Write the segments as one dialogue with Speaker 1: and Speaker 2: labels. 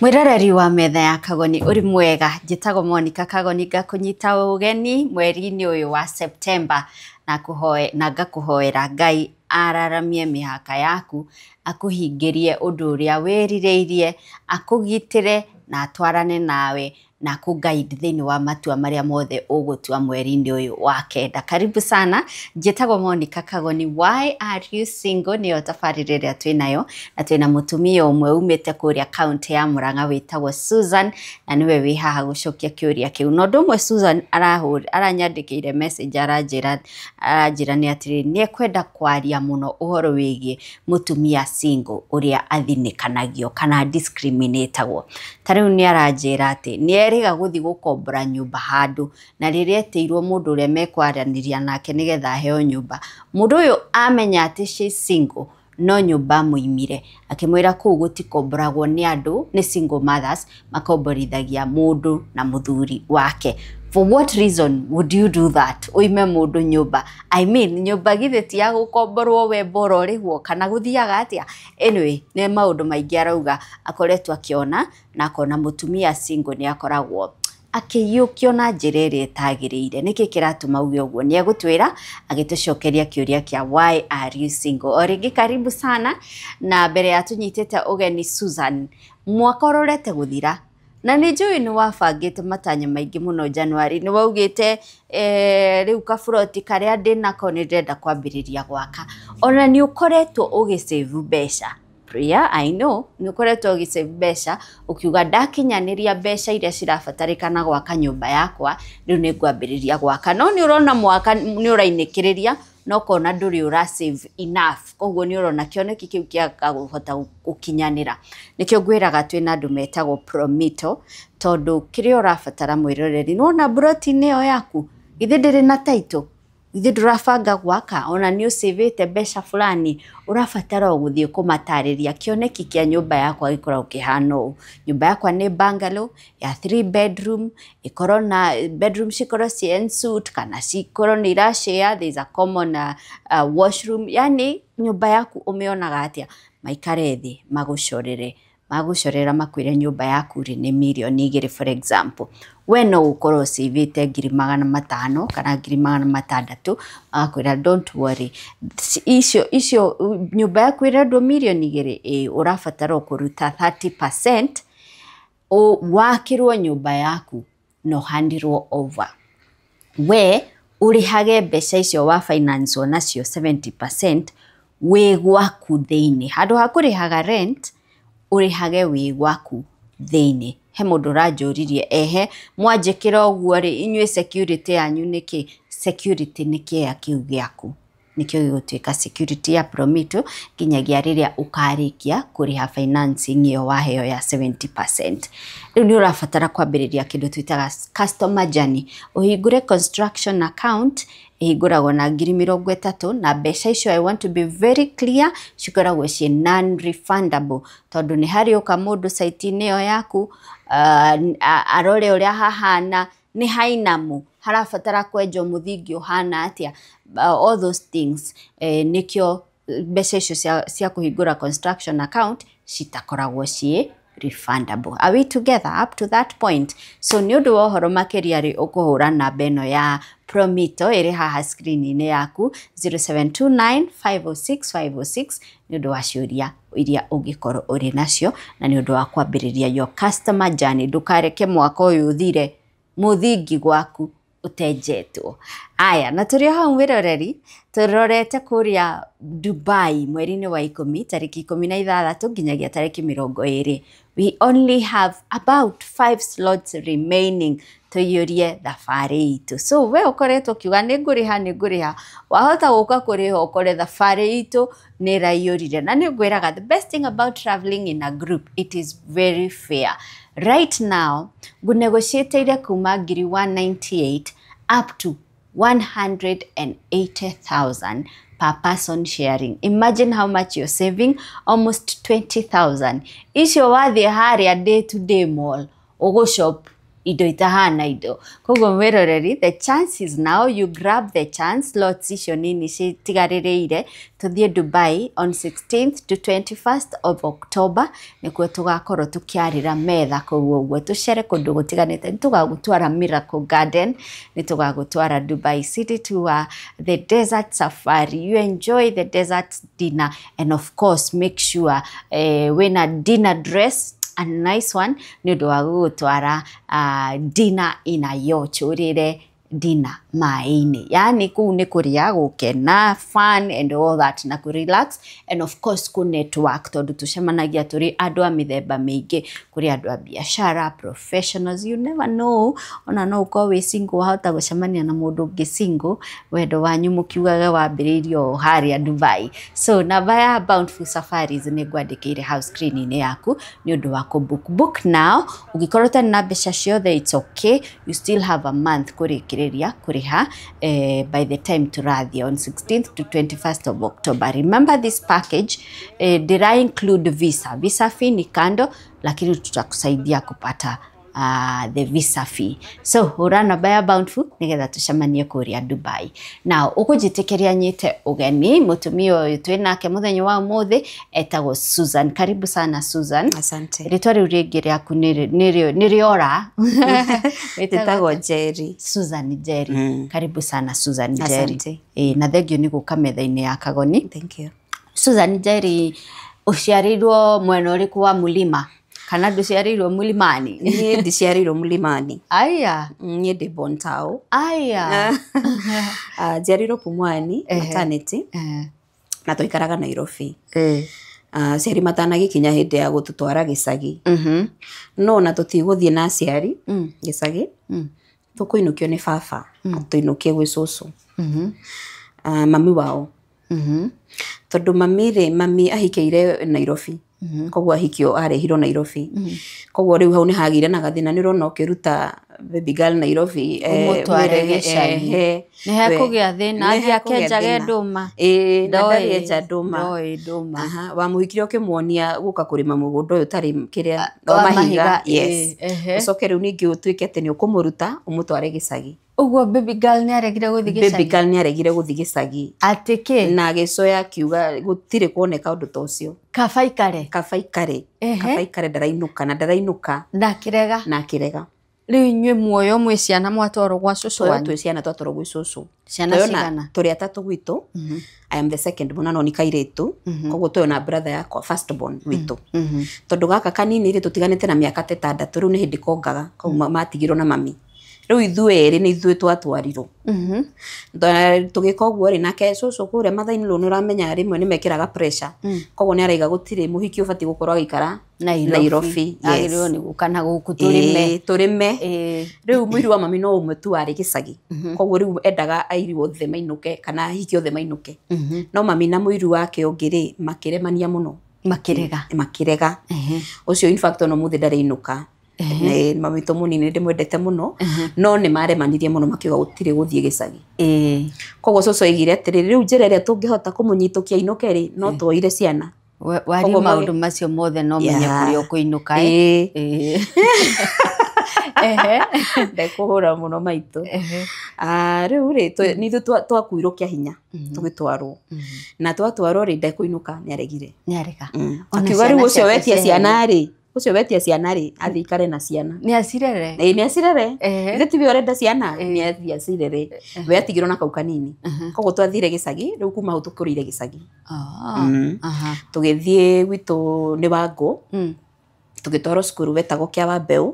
Speaker 1: Mwiroreri wa metha ya Kagoni uri mwega, njĩtagwo Monica Kagoni, ngakũnyita ũgeni mweri-inĩ ũyũ wa September na kũhoe na ngakũhoera Ngai araramie mĩhaka yaku, akũhingĩrie ũndũ ũrĩa wĩrirĩirie, akũgitĩre na atwarane nawe na akũguide thĩinĩ wa matua marĩa mothe ũgũtua mweri-inĩ ũyũ wa kenda. Karibu sana, njĩtagwo Monica Kagoni. Why are you single? Nĩyo tabarĩra ĩrĩa twĩnayo, na twĩna mũtumia ũmwe umĩte kũrĩa kaunti ya Murang'a wĩtagwo Susan, na nĩwe wĩ haha gũcokia kĩũria kĩu. Na ũndũ ũmwe Susan aranyandĩkĩire message, aranjĩra nĩ atĩrĩrĩ, nĩ ekwenda kwaria mũno ũhoro wĩgiĩ mũtumia single ũrĩa athinĩkanagio kana discriminatagwo. Ta rĩu nĩ aranjĩra atĩ nĩ erĩga gũthiĩ gũkombora nyũmba handũ, na rĩrĩa etĩirwo mũndũ ũrĩa mekwaranĩria nake nĩgetha aheo nyũmba, mũndũ ũyũ amenya atĩ she's single, no nyũmba amũimire, akĩmwĩra kũu gũtikomboragwo nĩ andũ, nĩ single mothers, makomborithagia mũndũ na mũthuri wake. For what reason would you do that? Uime mũndũ nyũmba. I mean, nyũmba githĩ ti ya gũkomborwo we bora ũrĩhwo kana gũthiaga atĩa? Anyway, nĩ maũndũ maingĩ arauga akoretwo akĩona, na akona mũtumia single nĩ akoragwo akĩiyũkio na njĩra ĩrĩa ĩtagĩrĩire. Nĩkĩ kĩratũma uge ũguo? Nĩ egũtwĩra agĩtũcokeria kĩũria kĩa why are you single. O rĩngĩ karibu sana, na mbere ya tũnyitĩte ũgeni Susan, mwaka ũrorete gũthira na nĩ njũĩ nĩ wabangĩte matanya maingĩ mũno January, nĩ waugĩte rĩu kaburoti karĩa ndĩnako nĩ ndĩrenda kwambĩrĩria gwaka. Ona nĩ ũkoretwo ũgĩsave mbeca. Priya, I know, nĩ ũkoretwo ũgĩsave mbeca, ũkiuga ndakinyanĩria mbeca iria cirabatarĩkana gwaka nyũmba yakwa, rĩu nĩ ngwambĩrĩria gwaka. No nĩ ũrona mwaka nĩ ũrainĩkĩrĩria, no ũkona ndũrĩ ũra save enough, koguo nĩ ũrona kĩoneki kĩu kĩaga kũhota gũkinyanĩra. Nĩkĩo ngwĩraga twĩna andũ metagwo Promito, tondũ kĩrĩa ũrabatara mwĩroreri, nĩwona broti-inĩ ĩyo yaku, githĩ ndĩrĩ na title, githĩ ndũrabanga gwaka, ona nĩ ũcĩvĩte mbeca fulani, ũrabatara o gũthiĩ kũmatarĩria kĩoneki kĩa nyũmba yakwa gĩkoragwo kĩhana ũũ. Nyũmba yakwa nĩ bungalow ya 3 bedroom, ĩkorwo na bedroom cikorwo ci en suite kana cikorwo nĩ ira share, there is a common washroom. Yani nyũmba yaku ũmĩonaga atĩa? Maikare thĩ magũcorere, magũcorera makwĩre nyũmba yaku rĩ nĩ mirioni 2 for example. We no ũkorwo ũcĩvĩte 500,000 kana 600,000, magakwĩra don't worry, icio nyũmba yaku ĩrendwo mirioni 2, ĩ ũrabatara o kũruta 30% wakĩrwo nyũmba yaku na ũhandirwo over. We ũrĩhage mbeca icio wa finance nacio 70% wĩ gwaku thĩinĩ. Handũ ha kũrĩhaga rent, ũrĩhage wĩ gwaku thĩinĩ. He mũndũ ũranjũririe, ehe mwanjĩkĩra ũguo rĩ, inyuĩ security yanyu nĩ kĩ? Security nĩ kĩea kĩu gĩaku, nĩkĩo gĩgũtuĩka security ya Promito nginyagia rĩrĩa ũkarĩkia kũrĩha financing ĩyo waheo ya 70%. Rĩu nĩ ũrabatara kwambĩrĩria kĩndũ twĩtaga customer journey. Ũhingũre construction account, ĩhingũragwo na 30,000, na mbeca icio, I want to be very clear, cikoragwo ciĩ non-refundable, tondũ nĩ harĩũka mũndũ site-inĩ ĩyo yaku, arore ũrĩa hahana, nĩ hainamu, harabatara kwenjwo mũthingi ũhana atĩa, all those things. Nĩkĩo mbeca icio cia kũhingũra construction account citakoragwo ciĩ refundable. Are we together up to that point? So nĩ ũndũ wa ũhoro makĩria rĩ, ũkũhũra namba ĩno ya Promito ĩrĩ haha screen-inĩ yaku 0729 506 506 nĩ ũndũ wa ciũria iria ũngĩkorwo ũrĩ nacio, na nĩ ũndũ wa kwambĩrĩria your customer journey. Ndũkareke mwaka ũyũ ũthire mũthingi gwaku ũtenjetwo. Aya, na tũrĩ o hau mwĩroreri, tũrorete kũrĩa Dubai mweri-inĩ wa 10, tarĩki 16 nginyagia tarĩki 20. We only have about 5 slots remaining. Tũiyũrie thabarĩ itũ. So we ũkoretwo ũkiuga nĩ ngũrĩha, nĩ ngũrĩha, wahota gũka kũrĩha ũkore thabarĩ itũ nĩ ĩraiyũrire. Na nĩ ngwĩraga, the best thing about traveling in a group, it is very fair. Right now ngũnegotiateire kuma ngiri 198 up to 180,000 per person sharing. Imagine how much you're saving, almost 20,000. Icio wathiĩ harĩa day to day mall, ũgũshop indo itahana indo. Koguo mwĩroreri, the chance is now, you grab the chance, lots icio nini citigarĩrĩire, tũthiĩ Dubai on 16th to 21st of October, nĩkuo tũgakorwo tũkĩarĩra metha kũu ũguo, tũcere kũndũ gũtiganĩte. Nĩ tũgagũtwara Miracle Garden, nĩ tũgagũtwara Dubai City Tour, the desert safari, you enjoy the desert dinner, and of course make sure wĩna dinner dress, a nice one, nĩ ũndũ wa gũgũtwara dinner in a yacht, ũrĩre dinner maĩ-inĩ. Yani kũu nĩ kũrĩa, gũkena, fun and all that, na kũ relax and of course kũ network, tondũ tũcemanagia tũrĩ andũ a mĩthemba mĩingĩ. Kũrĩ andũ a biashara, professionals, you never know, ona no ũkorwo wĩ single, wahota gũcemania na mũndũ ũngĩ single, wendo wanyu mũkiugaga wambĩrĩirio o harĩa Dubai. So namba ya Bountiful Safaris nĩ ngwandĩkĩire hau screen-inĩ yaku nĩ ũndũ wa kũ book. Book now. Ũngĩkorwo ũtarĩ na mbeca ciothe, it's okay, you still have a month kũrĩkĩrĩria kũrĩha by the time tũrathiĩ on 16th to 21st of October. Remember, this package ndĩra include visa. Visa fee ni kando, lakini tutakusaidia kupata the visa fee. So hũra namba ya Bountiful nĩgetha tũcemanie kũrĩa Dubai. Now ũkũnjĩtĩkĩria nyite ũgeni mũtumia ũyũ twĩ nake mũthenya wa ũmũthĩ, etagwo Susan. Karibu sana, Susan.
Speaker 2: Asante.
Speaker 1: Rĩtwa rĩu rĩngĩ rĩaku nĩ rĩora.
Speaker 2: Njĩtagwo Njeri.
Speaker 1: Susan Njeri. Karibu sana, Susan Njeri.
Speaker 2: Asante.
Speaker 1: Na thengio nĩ gũka metha-inĩ ya Kagoni.
Speaker 2: Thank you.
Speaker 1: Susan Njeri, ũciarĩirwo mwena ũrĩkũ wa mũlima, kana ndũciarĩirwo mũlimani?
Speaker 2: Niĩ ndiciarĩirwo Mlimani.
Speaker 1: Aya.
Speaker 2: Niĩ ndĩ born Tao.
Speaker 1: Aya.
Speaker 2: Njiarĩirwo Pumwani maternity na twaikaraga Nairobi. Aciari matanagĩkinya hĩndĩ ya gũtũtwara gĩcagi. No na tũtigũthiĩ na aciari gĩcagi. Tũkũinũkio nĩ baba. Tũinũkie gwĩ cũcũ. Mami wao. Tondũ mami rĩ, mami ahikĩire Nairobi. Koguo ahikio arehirwo Nairobi. Koguo rĩu hau nĩ hagĩire na gathĩna, nĩ ũrona ũkĩruta baby girl Nairobi,
Speaker 1: ũmũtware
Speaker 2: mwĩre,
Speaker 1: gĩcagi. Nĩ hekũgĩa thĩna,
Speaker 2: nĩ
Speaker 1: athiĩ
Speaker 2: hekũgĩa
Speaker 1: akenjage
Speaker 2: thĩna.
Speaker 1: ndũma.
Speaker 2: Ĩĩ, na
Speaker 1: Ndoĩ,
Speaker 2: ndarĩ enja ndũma.
Speaker 1: ndoĩ ndũma.
Speaker 2: Aha, wamũhikire ũkĩmuonia gũka kũrĩma mũgũnda ũyũ ũtarĩ kĩrĩa
Speaker 1: wa
Speaker 2: wa
Speaker 1: mahiga,
Speaker 2: mahiga, yes.
Speaker 1: Ehe.
Speaker 2: Ũcoke rĩu ningĩ ũtuĩke atĩ nĩ ũkũmũruta ũmũtware gĩcagi.
Speaker 1: Ũguo baby girl nĩ aregire gũthiĩ
Speaker 2: Baby
Speaker 1: gĩcagi?
Speaker 2: girl nĩ aregire gũthiĩ gĩcagi.
Speaker 1: Atĩ kĩ?
Speaker 2: Na agĩcoya akiuga gũtirĩ kuoneka ũndũ ta ũcio.
Speaker 1: Kaba ikare.
Speaker 2: Kaba ikare. Kaba ikare, ndarainũka na ndarainũka.
Speaker 1: Na akĩrega.
Speaker 2: Na akĩrega.
Speaker 1: Rĩu inyuĩ muoyo mwĩ ciana mwatwarwo gwa cũcũ
Speaker 2: Twoyo
Speaker 1: wanyu?
Speaker 2: Twĩ ciana twatwarwo gwĩ cũcũ.
Speaker 1: Ciana
Speaker 2: Twoyona
Speaker 1: cigana?
Speaker 2: Tũrĩ atatũ gwitũ. I am the second born, no nĩ kairĩtu. Koguo twoyo na brother yakwa first born witũ. Tondũ gaka kanini rĩ, tũtiganĩte na mĩaka ta 6, rĩu nĩ hĩndĩ kongaga, kau matigirwo na mami. Rĩu ithuĩ erĩ nĩ ithuĩ twatwarirwo. Tũgĩka ũguo rĩ, nake cũcũ kũrĩa Mathai-inĩ rĩu nĩ ũramenya rĩmwe nĩ mekĩraga pressure. Koguo nĩ araiga gũtirĩ mũhiki ũbatiĩ gũkorwo agĩikara
Speaker 1: Nairobi.
Speaker 2: Nairobi, yes.
Speaker 1: Agĩrĩirwo nĩ gũka na gũkũ tũrĩme.
Speaker 2: Ĩĩ, tũrĩme. Rĩu mũiru wa mami no ũmwe tu warĩ gĩcagi. Koguo rĩu endaga airu othe mainũke kana ahiki othe mainũke. No mami na mũiru wake ũngĩ rĩ, makĩremania mũno.
Speaker 1: Makĩrega.
Speaker 2: Makĩrega. Ũcio in fact ona ũmũthĩ ndarĩ inũka. Nĩ mami witũ mũnini, ndĩmwendete mũno, no nĩ maremanirie mũno makiuga gũtirĩ gũthiĩ gĩcagi. Koguo cũcũ aigire atĩrĩrĩ, rĩu njĩra ĩrĩa tũngĩhota kũmũnyitũkia ainũke rĩ, no tuoire ciana.
Speaker 1: Warie
Speaker 2: Koguo
Speaker 1: maũndũ macio mothe no menye kũrĩa ũkũinũka.
Speaker 2: Ĩĩ.
Speaker 1: Ĩĩ. Ehe.
Speaker 2: Ndekũhũra mũno maitũ. Rĩu rĩ, nĩ ithuĩ twakuirwo kĩa hinya tũgĩtwarwo, na twatwarwo rĩ, ndekũinũka, nĩ aregire.
Speaker 1: Nĩarega. Ona
Speaker 2: Akiuga
Speaker 1: ciana
Speaker 2: rĩu ũcio
Speaker 1: ciake
Speaker 2: wetia
Speaker 1: cieherie.
Speaker 2: ciana rĩ, ũcio wetia ciana rĩ, athiĩ ikare na ciana.
Speaker 1: Nĩ acirere.
Speaker 2: Ĩĩ, nĩ acirere.
Speaker 1: Ehe.
Speaker 2: Ithe tiwe ũrenda ciana, nĩ athiĩ acirere. We atigirwo na kau kanini. Koguo twathire gĩcagi, rĩu kuma hau tũkũrĩire gĩcagi. Tũgĩthiĩ gwitũ nĩ Wangũ. Tũgĩtwarwo cukuru wetagwo Kĩa wa Mbeũ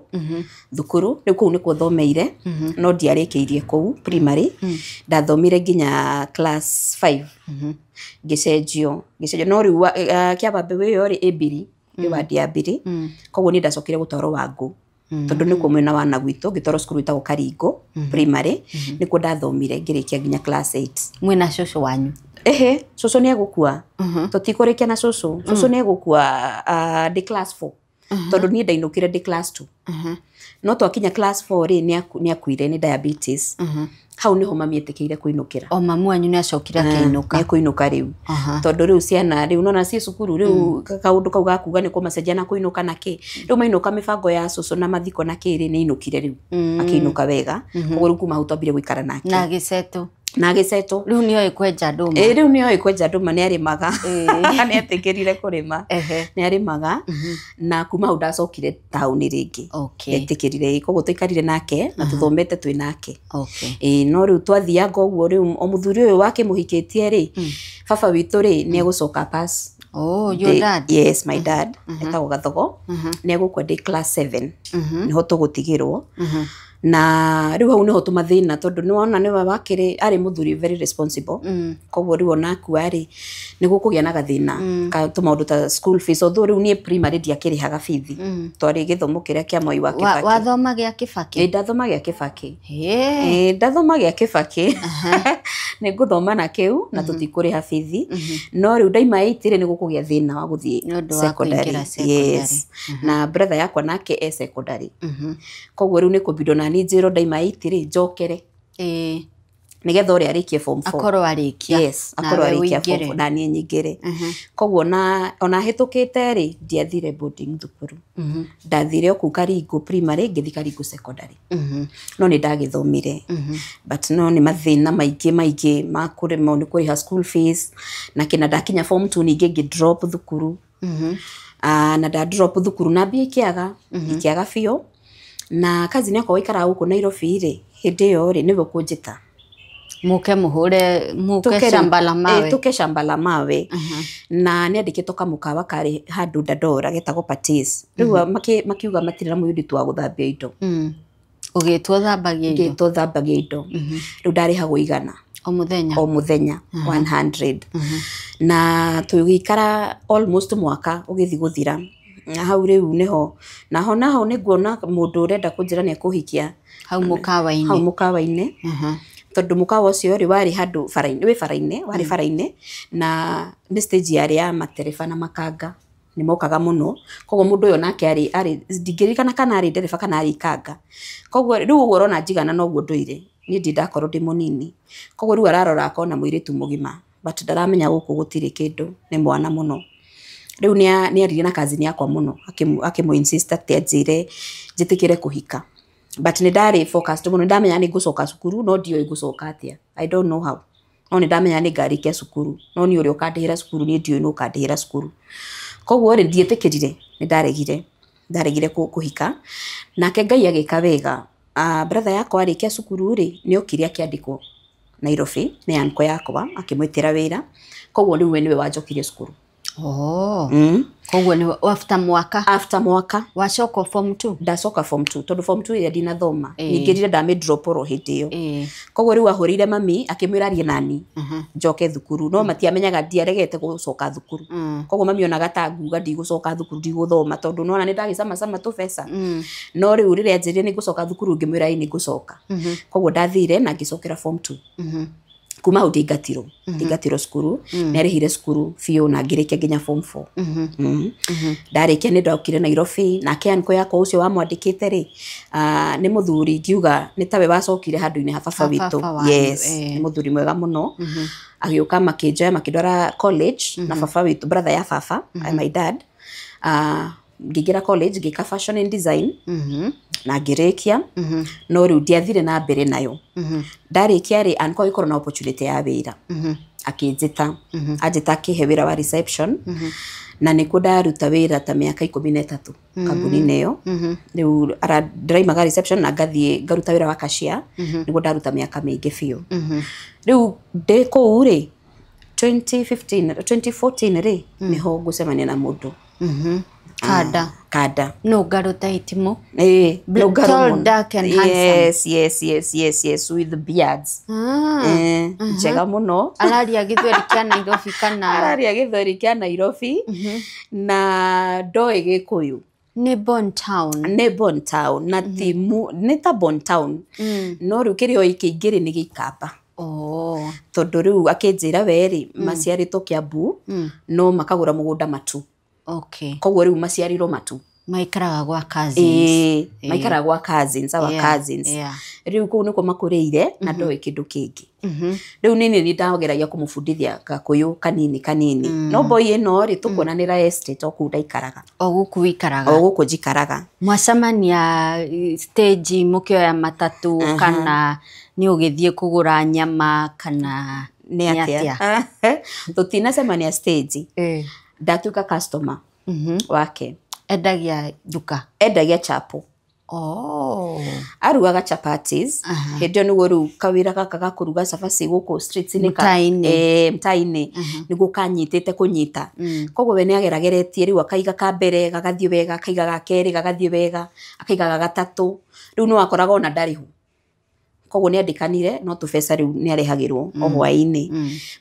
Speaker 2: thukuru. Rĩu kũu nĩkuo thomeire, no ndiarĩkĩirie kũu primary. Ndathomire nginya class 5, ngĩcenjio ngĩcenjio. No rĩu Kĩa wa Mbeũ ĩyo rĩ, ĩ Mbiri, ĩ wadi ya Mbiri. Koguo niĩ ndacokire gũtwarwo Wangũ. Tondũ nĩkuo mwena wa na gwitũ ngĩtwarwo cukuru ĩtagwo Karingo Primary, nĩkuo ndathomire ngĩrĩkia nginya class 8.
Speaker 1: Mwĩna cũcũ wanyu?
Speaker 2: Ehe, cũcũ nĩ egũkua. Tũtikũrĩkia na cũcũ. Cũcũ nĩ egũkua ndĩ class 4, tondũ niĩ ndainũkire ndĩ class 2. No twakinya class 4 rĩ, nĩ akuire nĩ diabetes. Hau nĩho mami etĩkĩire kũinũkĩra.
Speaker 1: O mamu wanyu nĩ acokire akĩinũka?
Speaker 2: Nĩ kũinũka rĩu. Tondũ rĩu ciana rĩu nona ciĩ cukuru rĩu, kaũndũ kau gakuga nĩ kũmacenjia na kũinũka na kĩ. Rĩu mainũka, mĩbango ya cũcũ na mathiko na kĩ rĩ, nĩ ainũkire rĩu. Akĩinũka wega. Koguo rĩu kuma hau twambire gũikara nake.
Speaker 1: Na agĩcetwo?
Speaker 2: Na agĩcetwo.
Speaker 1: Rĩu nĩoĩ kwenja ndũma?
Speaker 2: Ĩ, rĩu nĩoĩ kwenja ndũma, nĩ arĩmaga. Nĩ etĩkĩrire kũrĩma. Nĩ arĩmaga. Na kuma hau ndacokire taũni rĩngĩ. Etĩkĩrire, koguo tũikarire nake na tũthomete twĩ nake. Ĩĩ, no rĩu twathianga ũguo, rĩu o mũthuri ũyũ wakĩmũhikĩtie rĩ, baba witũ rĩ, nĩ egũcoka pass.
Speaker 1: Oh, your dad?
Speaker 2: Yes, my dad etagwo Gathogo, nĩ egũkua ndĩ class 7, nĩho tũgũtigĩrwo. Na rĩu hau nĩho tũmathĩna, tondũ nĩwona nĩwe wakĩrĩ arĩ mũthuri very responsible. Koguo rĩu ona akua rĩ, nĩ gũkũgĩa na gathĩna ka tũmaũndũ ta school fees, although rĩu niĩ primary ndiakĩrĩhaga bithi, twarĩ gĩthomo kĩrĩa kĩa Mwai wa Kĩbakĩ.
Speaker 1: Wathoma gĩa Kĩbakĩ?
Speaker 2: Ĩ, ndathoma gĩa Kĩbakĩ. Ĩ, ndathoma gĩa Kĩbakĩ, nĩ ngũthoma na kĩu na tũtikũrĩha bithi. No rĩu ndaima 8 rĩ, nĩ gũkũgĩa thĩna wa gũthiĩ
Speaker 1: Nĩ ũndũ wa
Speaker 2: secondary.
Speaker 1: kũingĩra secondary.
Speaker 2: Yes, na brother yakwa nake e secondary. Koguo rĩu nĩ kũbindwo na niĩ njĩrwo ndaima 8 rĩ, njokere nĩgetha ũrĩa arĩkie form 4.
Speaker 1: Akorwo arĩkia.
Speaker 2: Yes, akorwo
Speaker 1: Nawe
Speaker 2: arĩkia form
Speaker 1: ũingĩre.
Speaker 2: 4 na niĩ nyingĩre. Koguo na ona hĩtũkĩte rĩ, ndiathire boarding thukuru. Ndathire o kũu Karingo Primary, ngĩthiĩ Karingo Secondary. No nĩ ndagĩthomire, but no nĩ mathĩna maingĩ maingĩ ma kũremwo nĩ kũrĩha school fees na kĩna. Ndakinya form 2 ningĩ ngĩ drop thukuru. Ah, na nda drop thukuru na mbia ikĩaga, ikĩaga biũ. Na cousin yakwa waikaraga gũkũ Nairobi rĩ, hĩndĩ ĩyo rĩ, nĩwe ũkũnjĩta.
Speaker 1: Mũke mũhũre mũke
Speaker 2: Tũke rĩu-
Speaker 1: shamba la mawe.
Speaker 2: Ĩ, tũke shamba la mawe. Na nĩ andĩkĩtwo kamũkawa karĩ handũ Dandora getagwo Patis. Rĩu makiuga matirĩ na mũirĩtu wa gũthambia indo.
Speaker 1: Ũgĩtwo thambagia indo?
Speaker 2: Ngĩtwo thambagia indo. Rĩu ndarĩhagwo 100.
Speaker 1: O mũthenya?
Speaker 2: O mũthenya 100. Na tũgĩikara almost mwaka ũgĩthiĩ gũthira. Na hau rĩu nĩho naho naho nĩ nguona mũndũ ũrenda kũnjĩra nĩ ekũhikia.
Speaker 1: Hau mũkawa-inĩ?
Speaker 2: Hau mũkawa-inĩ. Tondũ mũkawa ũcio rĩ, warĩ handũ bara-inĩ, wĩ bara-inĩ, warĩ bara-inĩ, na nĩ stage yarĩ ya matereba na makanga nĩ mokaga mũno. Koguo mũndũ ũyũ nake arĩ ndingĩririkana kana arĩ ndereba kana arĩ ikanga. Koguo rĩu ũguo ũrona njigana noguo ndũire niĩ ndirĩ ndakorwo ndĩ mũnini. Koguo rĩu ararora akona mũirĩtu mũgima, but ndaramenya gũkũ gũtirĩ kĩndũ, nĩ mwana mũno. Rĩu nĩ aririe na cousin yakwa mũno, akĩmũ insist atĩ anjĩre njĩtĩkĩre kũhika. But nĩ ndarĩ focused mũno, nĩ ndamenya nĩ ngũcoka cukuru, no ndiũĩ ngũcoka atĩa, I don't know how. No nĩ ndamenya nĩ ngarĩkia cukuru, no niĩ ũrĩa ũkandĩhĩra cukuru, niĩ ndiũĩ nũ ũkandĩhĩra cukuru. Koguo rĩ, ndiĩtĩkĩrire, nĩ ndaregire, ndaregire kũhika. Nake Ngai agĩka wega. Brother yakwa arĩkia cukuru rĩ, nĩ okire akĩandĩkwo Nairobi nĩ uncle yakwa, akĩmwĩtĩra wĩra. Koguo rĩu we nĩwe wanjokirie cukuru.
Speaker 1: Oh. Koguo nĩ after mwaka?
Speaker 2: After mwaka.
Speaker 1: Wacoka form 2?
Speaker 2: Ndacoka form 2, tondũ form 2 ĩrĩa ndinathoma,
Speaker 1: Ĩĩ.
Speaker 2: ningĩrire ndamĩ drop oro hĩndĩ ĩyo. Koguo rĩu ahũrĩire mami akĩmwĩra arie nani njoke thukuru, no matiamenyaga ndiaregete gũcoka thukuru. Koguo mami onaga ta nguga ndigũcoka thukuru, ndigũthoma, tondũ nona nĩ ndagĩcamacama tũbeca. No rĩu rĩrĩa anjĩrire nĩ ngũcoka thukuru, ngĩmwĩra ĩ nĩ ngũcoka. Koguo ndathire na ngĩcokera form 2. Kuma hau ndingatirwo cukuru. Nĩ arĩhire cukuru biũ na ngĩrĩkia nginya form 4. Ndarĩkia nĩ ndokire Nairobi. Nake uncle yakwa ũcio wamwandĩkĩte rĩ, nĩ mũthuri ngiuga nĩ tawe wacokire handũ-inĩ ha baba
Speaker 1: Ha
Speaker 2: witũ.
Speaker 1: baba wanyu,
Speaker 2: Yes, nĩ mũthuri mwega mũno. Agĩũka makĩnjoya makĩndwara college na baba witũ, brother ya baba, my dad. Ngĩingĩra college, ngĩka fashion and design na ngĩrĩkia, no rĩu ndiathire na mbere nayo. Ndarĩkia rĩ, uncle agĩkorwo na opportunity ya wĩra, akĩnjĩta, anjĩta akĩhe wĩra wa reception, na nĩkuo ndaruta wĩra ta mĩaka 13 kambuni-inĩ ĩyo. Rĩu ndĩraimaga reception na ngathiĩ ngaruta wĩra wa cashier, nĩguo ndaruta mĩaka mĩingĩ biũ. Rĩu ndĩ kũu rĩ, 2015, 2014 rĩ, nĩho ngũcemania na mũndũ.
Speaker 1: Kanda.
Speaker 2: Kanda.
Speaker 1: No ngarũ ta itimũ.
Speaker 2: Eh, nũngarũ
Speaker 1: Tall,
Speaker 2: mũno.
Speaker 1: dark and handsome.
Speaker 2: Yes, with the beards. Eh, njega mũno.
Speaker 1: Araria gĩthweri kĩa Nairobi kana?
Speaker 2: Araria gĩthweri kĩa Nairobi na ndoĩ Gĩkũyũ.
Speaker 1: Nĩ Bon Town.
Speaker 2: Nĩ Bon Town na timu nĩ ta Bon Town. No rĩu kĩrĩa oĩ kĩingĩ rĩ nĩ Gĩikamba.
Speaker 1: Oh.
Speaker 2: Tondũ rĩu akĩnjĩra we rĩ maciarĩtwo Kiambu no makagũra mũgũnda Matu.
Speaker 1: Okay.
Speaker 2: Koguo rĩu maciarĩrwo Matu.
Speaker 1: Maikaraga gwa cousins.
Speaker 2: Ĩĩ, maikaraga gwa cousins, our cousins.
Speaker 1: Yeah.
Speaker 2: Rĩu kũu nĩkuo makũrĩire na ndoĩ kĩndũ kĩngĩ. Rĩu niĩ nĩ ndageragia kũmũbundithia Gakũyũ kanini kanini. No boy ĩno rĩ tũkuonanĩra estate o kũu ndaikaraga.
Speaker 1: O gũkũ wĩikaraga.
Speaker 2: O gũkũ njikaraga.
Speaker 1: Mwacemania stage mũkĩoya matatũ kana nĩ ũgĩthiĩ kũgũra nyama kana
Speaker 2: Nĩ atĩa? Tũtinacemania stage. Ndatuĩka customer wake.
Speaker 1: Endagia nduka.
Speaker 2: Endagia chapo.
Speaker 1: Oh.
Speaker 2: Arugaga chapatis. Hĩndĩ ĩyo nĩguo rĩu kawĩra gaka ga kũruga cabaci gũkũ streets-inĩ
Speaker 1: Mtaa-inĩ.
Speaker 2: Mtaa-inĩ. Nĩguo kanyitĩte kũnyita. Koguo we nĩagerageretie rĩu akaiga ka mbere gagathiĩ wega, akaiga ga kerĩ gagathiĩ wega, akaiga ga gatatũ. Rĩu nĩwakoraga ona ndarĩ ho. Koguo nĩandĩkanire no tũbeca rĩu nĩarehagĩrwo o hwaĩ-inĩ.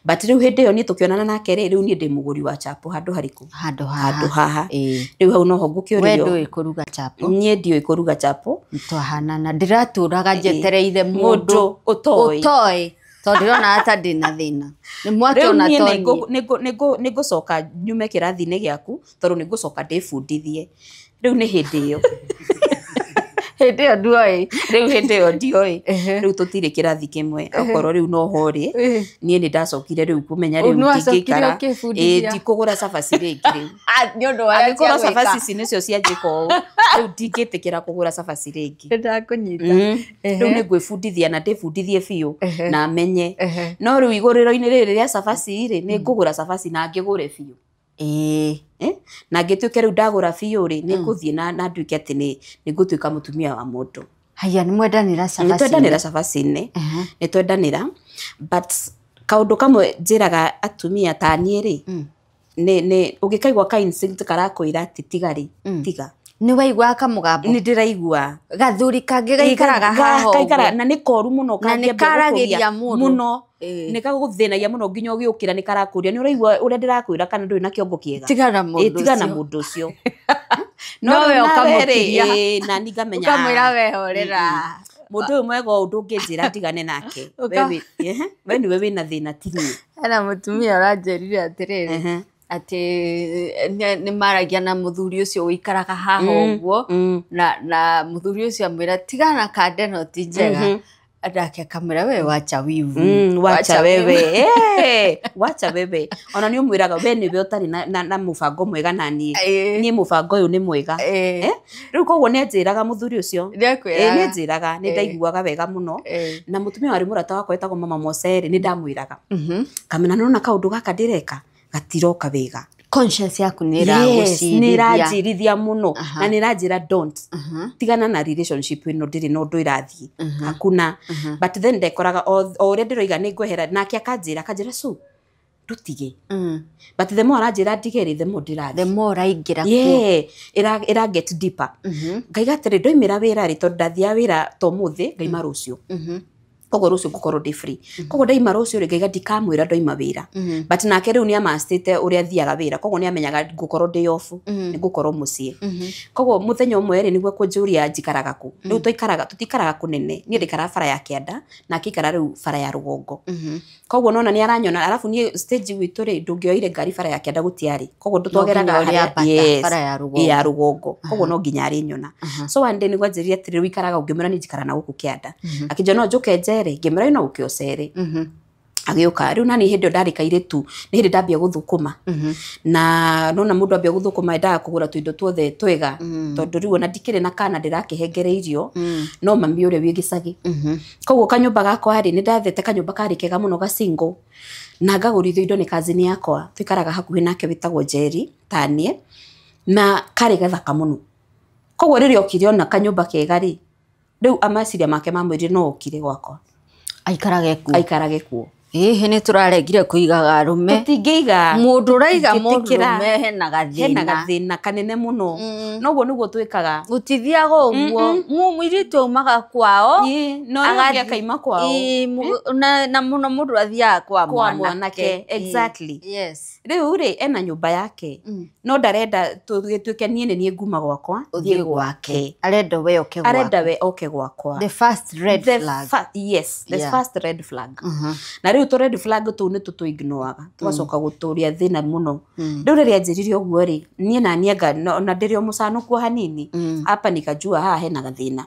Speaker 2: But rĩu hĩndĩ ĩyo niĩ tũkĩonana nake rĩ, rĩu niĩ ndĩ mũgũri wa chapo handũ harĩkũ?
Speaker 1: Handũ haha.
Speaker 2: Handũ haha. Rĩu hau noho ngũkĩũrio.
Speaker 1: We ndũĩ kũruga chapo?
Speaker 2: Niĩ ndiũĩ kũruga chapo.
Speaker 1: Twahanana. Ndĩratũraga njetereire mũndũ
Speaker 2: ũtoĩ.
Speaker 1: Ũtoĩ. Tondũ ndĩrona ta ndĩna thĩna. Nĩ mwakĩona
Speaker 2: Rĩu
Speaker 1: to
Speaker 2: niĩ nĩngũcoka nyume kĩrathi-inĩ gĩaku tondũ nĩngũcoka ndĩbundithie. Rĩu nĩ hĩndĩ ĩyo.
Speaker 1: Hĩndĩ ĩyo nduoĩ.
Speaker 2: Rĩu hĩndĩ ĩyo ndioĩ. Rĩu tũtirĩ kĩrathi kĩmwe. Okorwo rĩu no ho rĩ, niĩ nĩ ndacokire rĩu kũmenya rĩu ndingĩikara. Ndikũgũra cabaci rĩngĩ rĩu.
Speaker 1: Nĩ ũndũ wa ũrĩa
Speaker 2: Angĩkorwo
Speaker 1: ciagwĩka.
Speaker 2: cabaci ici nĩcio cianjĩka ũũ, rĩu ndingĩtĩkĩra kũgũra cabaci rĩngĩ.
Speaker 1: Nĩndakũnyita.
Speaker 2: Rĩu nĩ ngwĩbundithia na ndĩbundithie biũ na menye. No rĩu igũrĩro-inĩ rĩrĩ rĩa cabaci rĩ, nĩ ngũgũra cabaci na ngĩgũre biũ. Na ngĩtuĩke rĩu ndagũra biũ rĩ, nĩ ngũthiĩ na nduĩke atĩ nĩ ngũtuĩka mũtumia wa mũndũ.
Speaker 1: Haya, nĩ mwendanĩra cabaci-inĩ?
Speaker 2: Nĩ twendanĩra cabaci-inĩ. Nĩ twendanĩra. But kaũndũ kamwe njĩraga atumia ta niĩ rĩ, nĩ ũngĩkaigua ka instinct karakwĩra atĩ tiga rĩ, tiga.
Speaker 1: Nĩ waiguaga kamũgambo?
Speaker 2: Nĩ ndĩraigua.
Speaker 1: Gathuri kangĩ gaikaraga haha
Speaker 2: Gaikaraga,
Speaker 1: ũguo.
Speaker 2: na nĩ koru mũno,
Speaker 1: Na nĩ
Speaker 2: kangĩambia
Speaker 1: karagĩria
Speaker 2: gũkũgia
Speaker 1: mũndũ.
Speaker 2: mũno. Nĩ gagũthĩnagia mũno nginya ũgĩũkĩra nĩ karakũria. Nĩ ũraigua ũrĩa ndĩrakwĩra kana ndũrĩ na kĩongo kĩega?
Speaker 1: Tigana mũndũ
Speaker 2: Tigana
Speaker 1: ũcio.
Speaker 2: mũndũ ũcio.
Speaker 1: No
Speaker 2: No
Speaker 1: we
Speaker 2: rĩu nawe rĩ,
Speaker 1: ũkamũkiria.
Speaker 2: na niĩ ngamenya.
Speaker 1: Ũkamwĩra we horera.
Speaker 2: Mũndũ ũyũ mwega ũũ ndũngĩnjĩra ndigane nake. We nĩwe wĩna thĩna ti niĩ.
Speaker 1: Hena mũtumia ũranjĩrire atĩrĩrĩ, atĩ nĩ maragia na mũthuri ũcio ũikaraga haha ũguo, na mũthuri ũcio amwĩra tigana kande no ti njega. Nake akamwĩra we wacha wivu.
Speaker 2: Wacha wewe. Wacha wewe. Ona nĩ ũmwĩraga we nĩwe ũtarĩ na mũbango mwega na niĩ. Niĩ mũbango ũyũ nĩ mwega. Rĩu koguo nĩ anjĩraga mũthuri ũcio.
Speaker 1: Nĩ akwĩraga.
Speaker 2: Nĩ anjĩraga, nĩ ndaiguaga wega mũno. Na mũtumia warĩ mũrata wakwa wetagwo Mama Mosere, nĩ ndamwĩraga. Kamena nona kaũndũ gaka ndĩreka gatiroka wega.
Speaker 1: Conscience yaku nĩ
Speaker 2: Yes,
Speaker 1: ĩragũcirithia.
Speaker 2: nĩ ĩranjirithia mũno. Na nĩ ĩranjĩra don't. Tigana na relationship ĩno ndĩrĩ na ũndũ ĩrathiĩ. Hakuna. But then ndekoraga o ũrĩa ndĩroiga nĩ ngwehera nake akanjĩra so ndũtige. But the more aranjĩra ndige rĩ, the more ndĩrathiĩ.
Speaker 1: The more ũraingĩra kuo.
Speaker 2: Yeah, ĩra get deeper. Ngaiga atĩrĩ ndoimĩra wĩra rĩ, tondũ ndathiaga wĩra to ũmũthĩ, ngaima rũciũ. Koguo rũciũ ngũkorwo ndĩ free. Koguo ndaima rũciũ rĩ, ngaiga ndikamwĩra ndoima wĩra. But nake rĩu nĩamastĩte ũrĩa athiaga wĩra, koguo nĩamenyaga ngũkorwo ndĩ off, nĩngũkorwo mũciĩ. Koguo mũthenya ũmwe rĩ, nĩguo kũnjũria njikaraga kũ. Rĩu tũtikaraga kũnene. Niĩ ndĩikaraga bara ya kĩanda, nake aikara rĩu bara ya rũgongo. Koguo nona nĩaranyona, arabu niĩ stage gwitũ rĩ, ndũngĩoire ngari bara ya kĩanda gũtiarĩ. Koguo twageraga
Speaker 1: No nginya
Speaker 2: harĩa-
Speaker 1: ũrĩambata
Speaker 2: Yes.
Speaker 1: bara ya rũgongo.
Speaker 2: Ya rũgongo. Koguo no nginya arĩnyona. So one day nĩguo anjĩrire atĩrĩ, ũikaraga ũngĩmwĩra niĩ njikara na gũkũ kĩanda. Akĩnjĩra no njũke njere, ngĩmwĩra no ũke ũcere. Agĩũka. Rĩu nani hĩndĩ ĩyo ndarĩ kairĩtu, nĩ hĩndĩ ndambia gũthũkũma. Na nona mũndũ ambia gũthũkũma endaga kũgũra tũindo tuothe twega, tondũ rĩu ona ndikĩrĩ na kana ndĩrakĩhengereirio, no mami ũrĩa wĩ gĩcagi. Koguo kanyũmba gakwa rĩ, nĩ ndathete kanyũmba karĩ kega mũno ga single, na ngagũrithio indo nĩ cousin yakwa, tũikaraga hakuhĩ nake wĩtagwo Njeri tanie, na karĩ gathaka mũno. Koguo rĩrĩa okire ona kanyũmba kega rĩ, rĩu amaciria make mamwĩrire no okire gwakwa.
Speaker 1: Aikarage kuo.
Speaker 2: Aikarage kuo.
Speaker 1: Ĩhĩ nĩ tũraregire kũigaga arũme.
Speaker 2: Tũtingĩiga.
Speaker 1: Mũndũ ũraiga
Speaker 2: Tũtingĩtĩkĩra.
Speaker 1: mũndũrũme hena gathĩna.
Speaker 2: Hena gathĩna kanene mũno. Noguo nĩguo twĩkaga.
Speaker 1: Gũtithiaga ũguo. Mũirĩtu aumaga kwao.
Speaker 2: Ĩĩ, na ũrĩa ũngĩ akaima kwao.
Speaker 1: Ĩĩ, na mũno mũndũ athiaga kwa
Speaker 2: Kwa mwanake, exactly.
Speaker 1: Yes.
Speaker 2: Rĩu rĩ ena nyũmba yake. No ndarenda tũgĩtuĩke niĩ nĩ niĩ nguma gwakwa
Speaker 1: Ũthiĩ gwake. Arenda we oke gwake.
Speaker 2: Arenda we oke gwakwa.
Speaker 1: The first red
Speaker 2: The
Speaker 1: flag.
Speaker 2: Yes, the
Speaker 1: Yeah.
Speaker 2: first red flag. Na rĩu tũ red flag tũu nĩ tũtũ-ignoraga tũgacoka gũtũria thĩna mũno. Rĩu rĩrĩa anjĩrire ũguo rĩ, niĩ na niĩ anga na ndĩrĩ o mũcanũku hanini, hapa nikajua haha hena gathĩna.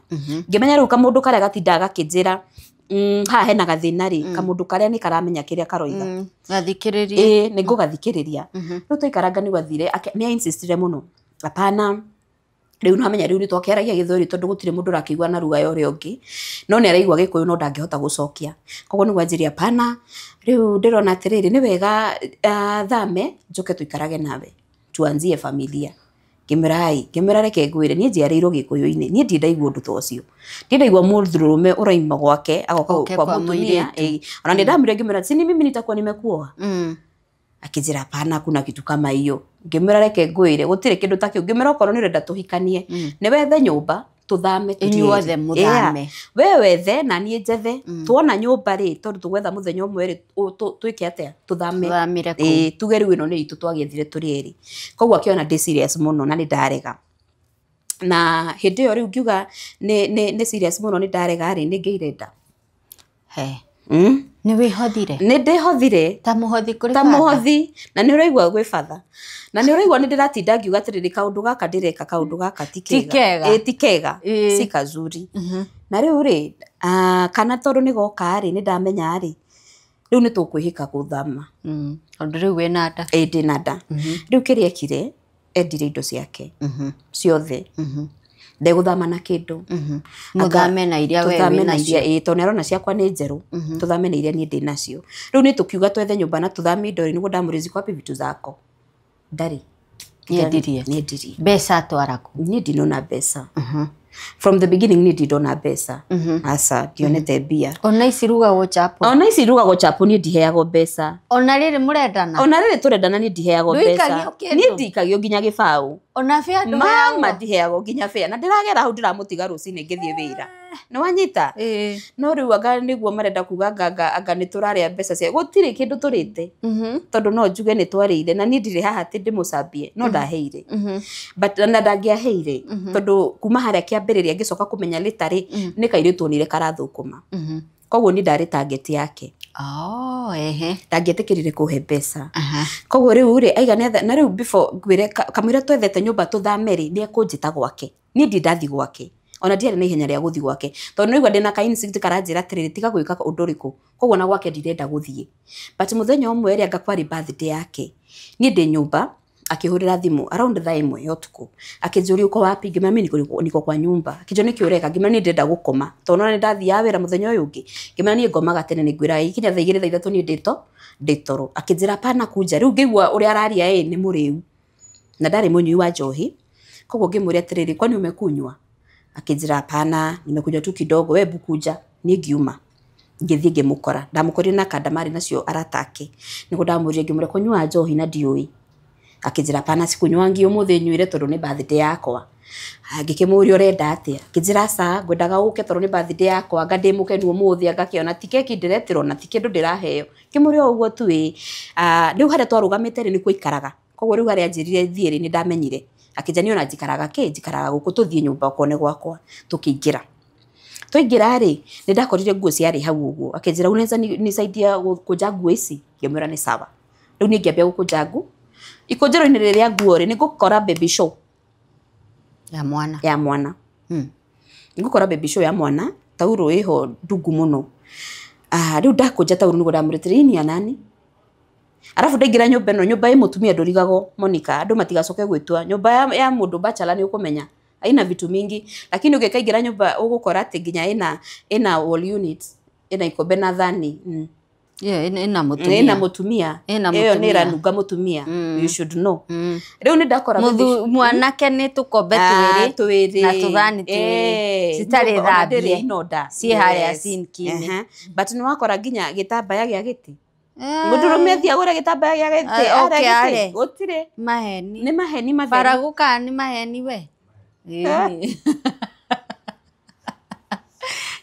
Speaker 2: Ngĩmenya rĩu kamũndũ karĩa gatindaga gakĩnjĩra haha hena gathĩna rĩ, kamũndũ karĩa nĩ karamenya kĩrĩa karoiga.
Speaker 1: Gathikĩrĩrie.
Speaker 2: Ĩĩ, nĩ ngũgathikĩrĩria. Rĩu twaikaranga nĩ gwathire, nĩ insistire mũno. Hapana, rĩu nĩwamenya rĩu nĩ twakĩaragia gĩthweri tondũ gũtirĩ mũndũ ũrakĩigua na ruga ya ũrĩa ũngĩ, no nĩ araigua gĩkũyũ no ndangĩhota gũcokia. Koguo nĩguo anjĩrire hapana, rĩu ndĩrona atĩrĩrĩ nĩ wega thame njũke tũikarage nawe tuanzie familia. Ngĩmwĩra ai, ngĩmwĩra reke ngwĩre niĩ njiarĩirwo gĩkũyũ-inĩ, niĩ ndirĩ ndaigua ũndũ ta ũcio. Ndirĩ ndaigua mũndũrũme ũraima gwake agoka
Speaker 1: Oke
Speaker 2: kwa
Speaker 1: kwa
Speaker 2: mũtumia.
Speaker 1: mũirĩtu.
Speaker 2: Ĩĩ, ona nĩ ndamwĩrire ngĩmwĩra si ni mimi nitakuwa nimekuoa. Akĩnjĩra hapana, hakuna kitu kama hiyo. Ngĩmwĩra reke ngwĩre gũtirĩ kĩndũ ta kĩu. Ngĩmwĩra okorwo nĩ ũrenda tũhikanie, nĩ wethe nyũmba tũthame tũthiĩ.
Speaker 1: Inyuothe mũthame.
Speaker 2: Yeah. We wethe na niĩ njethe. Tuona nyũmba rĩ, tondũ tũgwetha mũthenya ũmwe rĩ, twĩke atĩa? Tũthame.
Speaker 1: Tũthamĩre kũu.
Speaker 2: Ĩĩ, tuge rĩu ĩno nĩ itũ twagĩethire tũrĩ erĩ. Koguo akĩona ndĩ serious mũno na nĩ ndarega. Na hĩndĩ ĩyo rĩu ngiuga nĩ serious mũno nĩ ndarega rĩ, nĩ ngĩire nda.
Speaker 1: He. Nĩ wĩhothire?
Speaker 2: Nĩ ndĩhothire.
Speaker 1: Ta mũhothi kũrĩ
Speaker 2: Ta
Speaker 1: batha?
Speaker 2: mũhothi. Na nĩ ũraigua gwĩ batha. Na nĩ ũraigua nĩ ndĩratinda ngiuga atĩrĩrĩ, kaũndũ gaka ndĩreka, kaũndũ gaka ti
Speaker 1: Ti
Speaker 2: kega.
Speaker 1: kega.
Speaker 2: Ĩĩ, ti kega.
Speaker 1: Ĩĩ.
Speaker 2: Si kazuri. Na rĩu rĩ, kana tondũ nĩ goka rĩ, nĩ ndamenya rĩ, rĩu nĩ tũkwĩhĩka gũthama.
Speaker 1: Tondũ rĩu wĩna nda.
Speaker 2: Ĩĩ, ndĩna nda. Rĩu kĩrĩa ekire, endire indo ciake. Ciothe. Ndegũthama na kĩndũ.
Speaker 1: Mũthame na iria we
Speaker 2: Tũthame
Speaker 1: wĩ
Speaker 2: na
Speaker 1: nacio.
Speaker 2: iria, ĩĩ, tondũ nĩarona ciakwa nĩ njerũ. Tũthame na iria niĩ ndĩ nacio. Rĩu nĩ tũkiuga twethe nyũmba na tũthamie indo rĩ, nĩguo ndamũria ziko wapi vitu zako. Ndarĩ.
Speaker 1: Nĩendirie?
Speaker 2: Nĩendirie.
Speaker 1: Mbeca atwara kũ?
Speaker 2: Niĩ ndinona mbeca. From the beginning niĩ ndindona mbeca. Aca, ndionete mbia.
Speaker 1: Ona ici rugagwo chapo.
Speaker 2: Ona ici rugagwo chapo niĩ ndiheagwo mbeca.
Speaker 1: Ona rĩrĩ mũrendana?
Speaker 2: Ona rĩrĩ tũrendana niĩ ndiheagwo mbeca.
Speaker 1: Ndũikagio kĩndũ?
Speaker 2: Niĩ ndikagio nginya gĩbaũ.
Speaker 1: Ona bĩa
Speaker 2: Mama
Speaker 1: ndũheagwo?
Speaker 2: ndiheagwo nginya bĩa. Na ndĩragera hau ndĩramũtiga rũcinĩ ngĩthiĩ wĩra. Nĩ wanyita?
Speaker 1: Ĩĩ.
Speaker 2: No rĩu anga nĩguo marenda kuga anga nĩ tũrarĩa mbeca cia gũtirĩ kĩndũ tũrĩte. Tondũ no njuge nĩ twarĩire na niĩ ndirĩ haha atĩ ndĩmũcambie, no ndaheire. But na ndangĩaheire tondũ kuma harĩa kĩambĩrĩria ngĩcoka kũmenya later rĩ, nĩ kairĩtu onire karathũkũma. Koguo niĩ ndarĩ target yake.
Speaker 1: Oh, ehe.
Speaker 2: Ndangĩetĩkĩrire kũhe mbeca. Koguo rĩu rĩ, aiga nĩetha, na rĩu before ngwĩre kamũira twethete nyũmba tũthame rĩ, nĩ ekũnjĩta gwake. Niĩ ndirĩ ndathiĩ gwake. Ona ndiarĩ na ihenya rĩa gũthiĩ gwake. Tondũ nĩraigua ndĩna ka instinct karanjĩra atĩrĩrĩ, tiga gwĩka ũndũ ũrĩkũ. Koguo ona gwake ndirenda gũthiĩ. But mũthenya ũmwe rĩ, anga kwarĩ birthday yake. Niĩ ndĩ nyũmba, akĩhũrĩra thimũ around thaa ĩmwe ya ũtukũ. Akĩnjũria uko wapi? Ngĩmwĩra mimi niko kwa nyumba. Akĩnjũria nĩkĩ ũreka? Ngĩmwĩra niĩ ndĩrenda gũkoma. Tondũ nĩwona nĩndathiaga wĩra mũthenya ũyũ ũngĩ. Ngĩmwĩra niĩ ngomaga tene nĩngwĩra ikinya thaa igĩrĩ thaa ithatũ niĩ ndĩ toro. Akĩnjĩra hapana kuja. Rĩu ngĩigua ũrĩa araria ĩ nĩ mũrĩu. Na ndarĩ mũnyui wa njohi. Koguo ngĩmũria atĩrĩrĩ, kwani umekunywa? Akĩnjĩra hapana, nimekunywa tu kidogo, we hebu kuja. Niĩ ngiuma. Ngĩthiĩ ngĩmũkora. Ndamũkorire na kanda marĩ nacio arata ake. Nĩguo ndamũririe ngĩmwĩra kũnyua njohi na ndiũĩ. Akĩnjĩra hapana sikunywangi ũmũthĩ nyuire tondũ nĩ birthday yakwa. Ngĩkĩmũria ũrenda atĩa? Akĩnjĩra aca, ngwendaga ũke tondũ nĩ birthday yakwa, anga ndĩ mũkenu ũmũthĩ, anga kĩ ona ti keki ndĩretĩrwo na ti kĩndũ ndĩraheo. Ngĩmũria o ũguo tu ĩĩ. Rĩu harĩa twarũgamĩte rĩ nĩkuo aikaraga. Koguo rĩu harĩa anjĩrire thiĩ rĩ nĩ ndamenyire. Akĩnjĩra niĩ ona njikaraga kĩ? Njikaraga gũkũ, tũthiĩ nyũmba okorwo nĩ gwakwa. Tũkĩingĩra. Twaingĩra rĩ, nĩ ndakorire nguo ciarĩ hau ũguo. Akĩnjĩra unaweza nisaidia gũkũnja nguo ici? Ngĩmwĩra nĩ sawa. Rĩu niĩ ngĩambia gũkũnja nguo. Ikũnjĩro-inĩ rĩrĩa nguo rĩ, nĩ ngũkora baby show.
Speaker 1: Ya mwana.
Speaker 2: Ya mwana. Nĩ ngũkora baby show ya mwana, tauro ĩho ndungu mũno. Rĩu ndakũnja tauro nĩguo ndamwĩrĩte hii ni ya nani? Arabu ndaingĩra nyũmba ĩno, nyũmba ĩ mũtumia ndũrigagwo Monica, andũ matigacoke gwĩtua. Nyũmba ya mũndũ bachelor nĩ ũkũmenya. Haina vitu mingi, lakini ũngĩkaingĩra nyũmba ũgũkora atĩ nginya ĩna wall unit, ĩna ikombe na thani.
Speaker 1: Yeah, ina mutumia.
Speaker 2: Ina mutumia. Iyo ni iranunga mutumia. You should know. Riu ni ndakora
Speaker 1: mwanake ni tukombe twiri na tuthani twiri citari thambie ci haria sinki-ini.
Speaker 2: But ni wakora nginya gitambaya gia giti. Mundurume athie agure gitambaya gia giti are giti gutire
Speaker 1: maheni.
Speaker 2: Ni maheni matheri.
Speaker 1: Baraguka ni maheni we.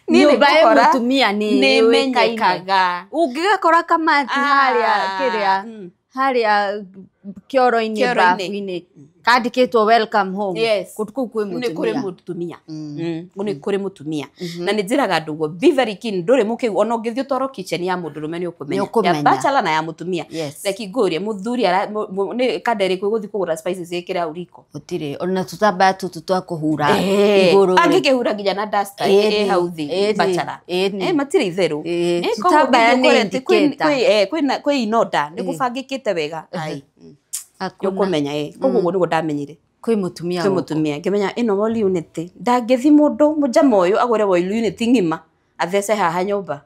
Speaker 1: Nyũmba ya mutumia ni menyekaga. Ũngĩgakora kamati haria kiria haria kioro-inĩ bafu-inĩ kandĩkĩtwo welcome home.
Speaker 2: Yes.
Speaker 1: Kũu kwĩ mutumia.
Speaker 2: Nĩ kũrĩ mutumia. Nĩ kũrĩ mutumia. Na nĩ njĩraga andũ ũguo be very keen ndũrĩ mũkĩgu ona ũngĩthiĩ ũtwarwo kitchen ya mũndũrũme nĩ ũkũmenya. Ya bachelor na ya mutumia. Reke ngũrie mũthuri nĩ kanda ĩrĩkũ ĩgũthiĩ kũgũra spices ĩkĩre hau riko.
Speaker 1: Gũtirĩ ona tũtambaya tũtũ twa kũhura igũrũ.
Speaker 2: Angĩkĩhura nginya na duster ĩ hau thĩ bachelor. Matirĩ itherũ.
Speaker 1: Tũtambaya nĩ indicator.
Speaker 2: Kwĩ inonda nĩ gũbangĩkĩte wega. Nĩũkũmenya koguo ũguo nĩguo ndamenyire
Speaker 1: kwĩ mutumia
Speaker 2: kwĩ mutumia ngĩmenya ĩno wall unit ndangĩthi mũndũ mũnjama ũyũ agũre wall unit ng'ima athece haha nyũmba.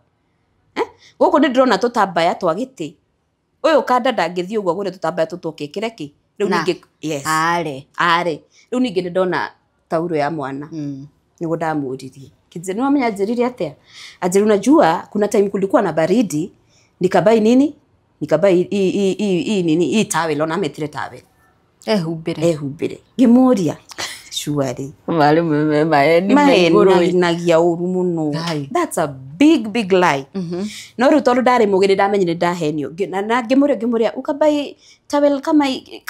Speaker 2: Gũkũ nĩ ndĩrona tũtambaya twa gĩtĩ ũyũ kanda ndangĩthiĩ ũguo agũre tũtambaya tũtũ okĩkĩre kĩ rĩu ningĩ yes are rĩu ningĩ nĩ ndona tauro ya mwana nĩguo ndamũririe nĩwamenya anjĩrire atĩa anjĩrire unajua kuna time kulikuwa na baridi nikabai nini nikabai i nini i towel ona metire towel ehumbire ngimuria surely
Speaker 1: mali maheni
Speaker 2: nagia uru muno. That's a big big lie. No riu tondu ndari mugiri ndamenyire ndahenio na ngimuria ukabai towel kama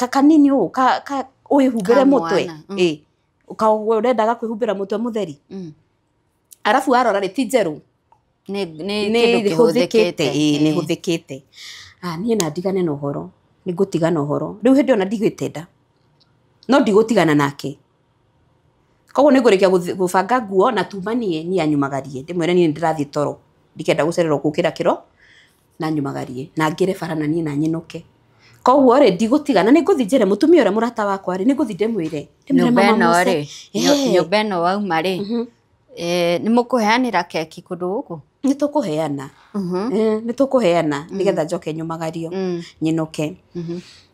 Speaker 2: kanini u ka uihumbire mutwe urendaga kwihumbira mutwe mutheri arafu arora ri ti njeru
Speaker 1: ni kindu kihuthikite
Speaker 2: ni huthikite. Niĩ na ndigane na ũhoro nĩ ngũtigana ũhoro rĩu hĩndĩ ona ndigĩte nda no ndigũtigana nake koguo nĩ ngũrĩkia gũbanga nguo na tumanie niĩ anyumagarie ndĩmwĩre niĩ ndĩrathiĩ toro ndikenda gũcererwo gũkĩra kĩro na nyumagarie na ngĩre bara na niĩ na nyinũke koguo rĩ ndigũtigana nĩ ngũthiĩ njĩre mũtumia ũrĩa mũrata wakwa rĩ nĩ ngũthiĩ ndĩmwĩre
Speaker 1: nyũmba ĩno rĩ nyũmba ĩno wauma rĩ nĩ mũkũheanĩra keki kũndũ gũkũ
Speaker 2: nĩ tũkũheana nĩ tũkũheana nĩgetha njoke nyumagario nyinũke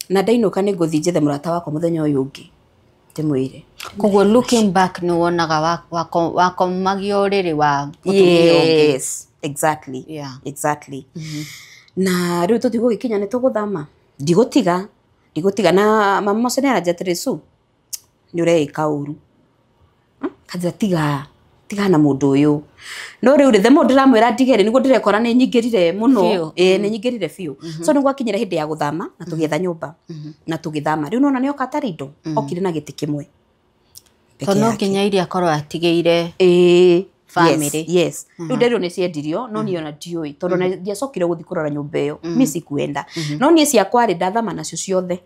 Speaker 2: na ndainũka nĩ ngũthiĩ njethe mũrata wakwa mũthenya ũyũ ũngĩ ndĩmwĩre.
Speaker 1: Koguo looking back nĩ wonaga wakomagio ũrĩrĩ wa mũtumia ũngĩ.
Speaker 2: Yes, exactly. Exactly. Na rĩu tũtigũgĩkinya nĩ tũgũthama ndigũtiga na mama ũcio nĩ aranjĩra atĩrĩ Sue nĩ ũreĩka ũru kanjĩra tiga na mũndũ ũyũ no rĩu rĩ the more ndĩramwĩra ndige rĩ nĩguo ndĩrekora nĩ nyingĩrire mũno nĩ nyingĩrire biũ so nĩ gwakinyire hĩndĩ ya gũthama na tũgĩetha nyũmba na tũgĩthama rĩu nona nĩ oka atarĩ indo okire na gĩtĩ kĩmwe
Speaker 1: tondũ no nginya iria akorwo atigĩire family.
Speaker 2: Yes rĩu nderirwo nĩ ciendirio no niĩ ona ndiũĩ tondũ ndiacokire gũthiĩ kũrora nyũmba ĩyo niĩ sikuenda no niĩ ciakwa rĩ ndathama nacio ciothe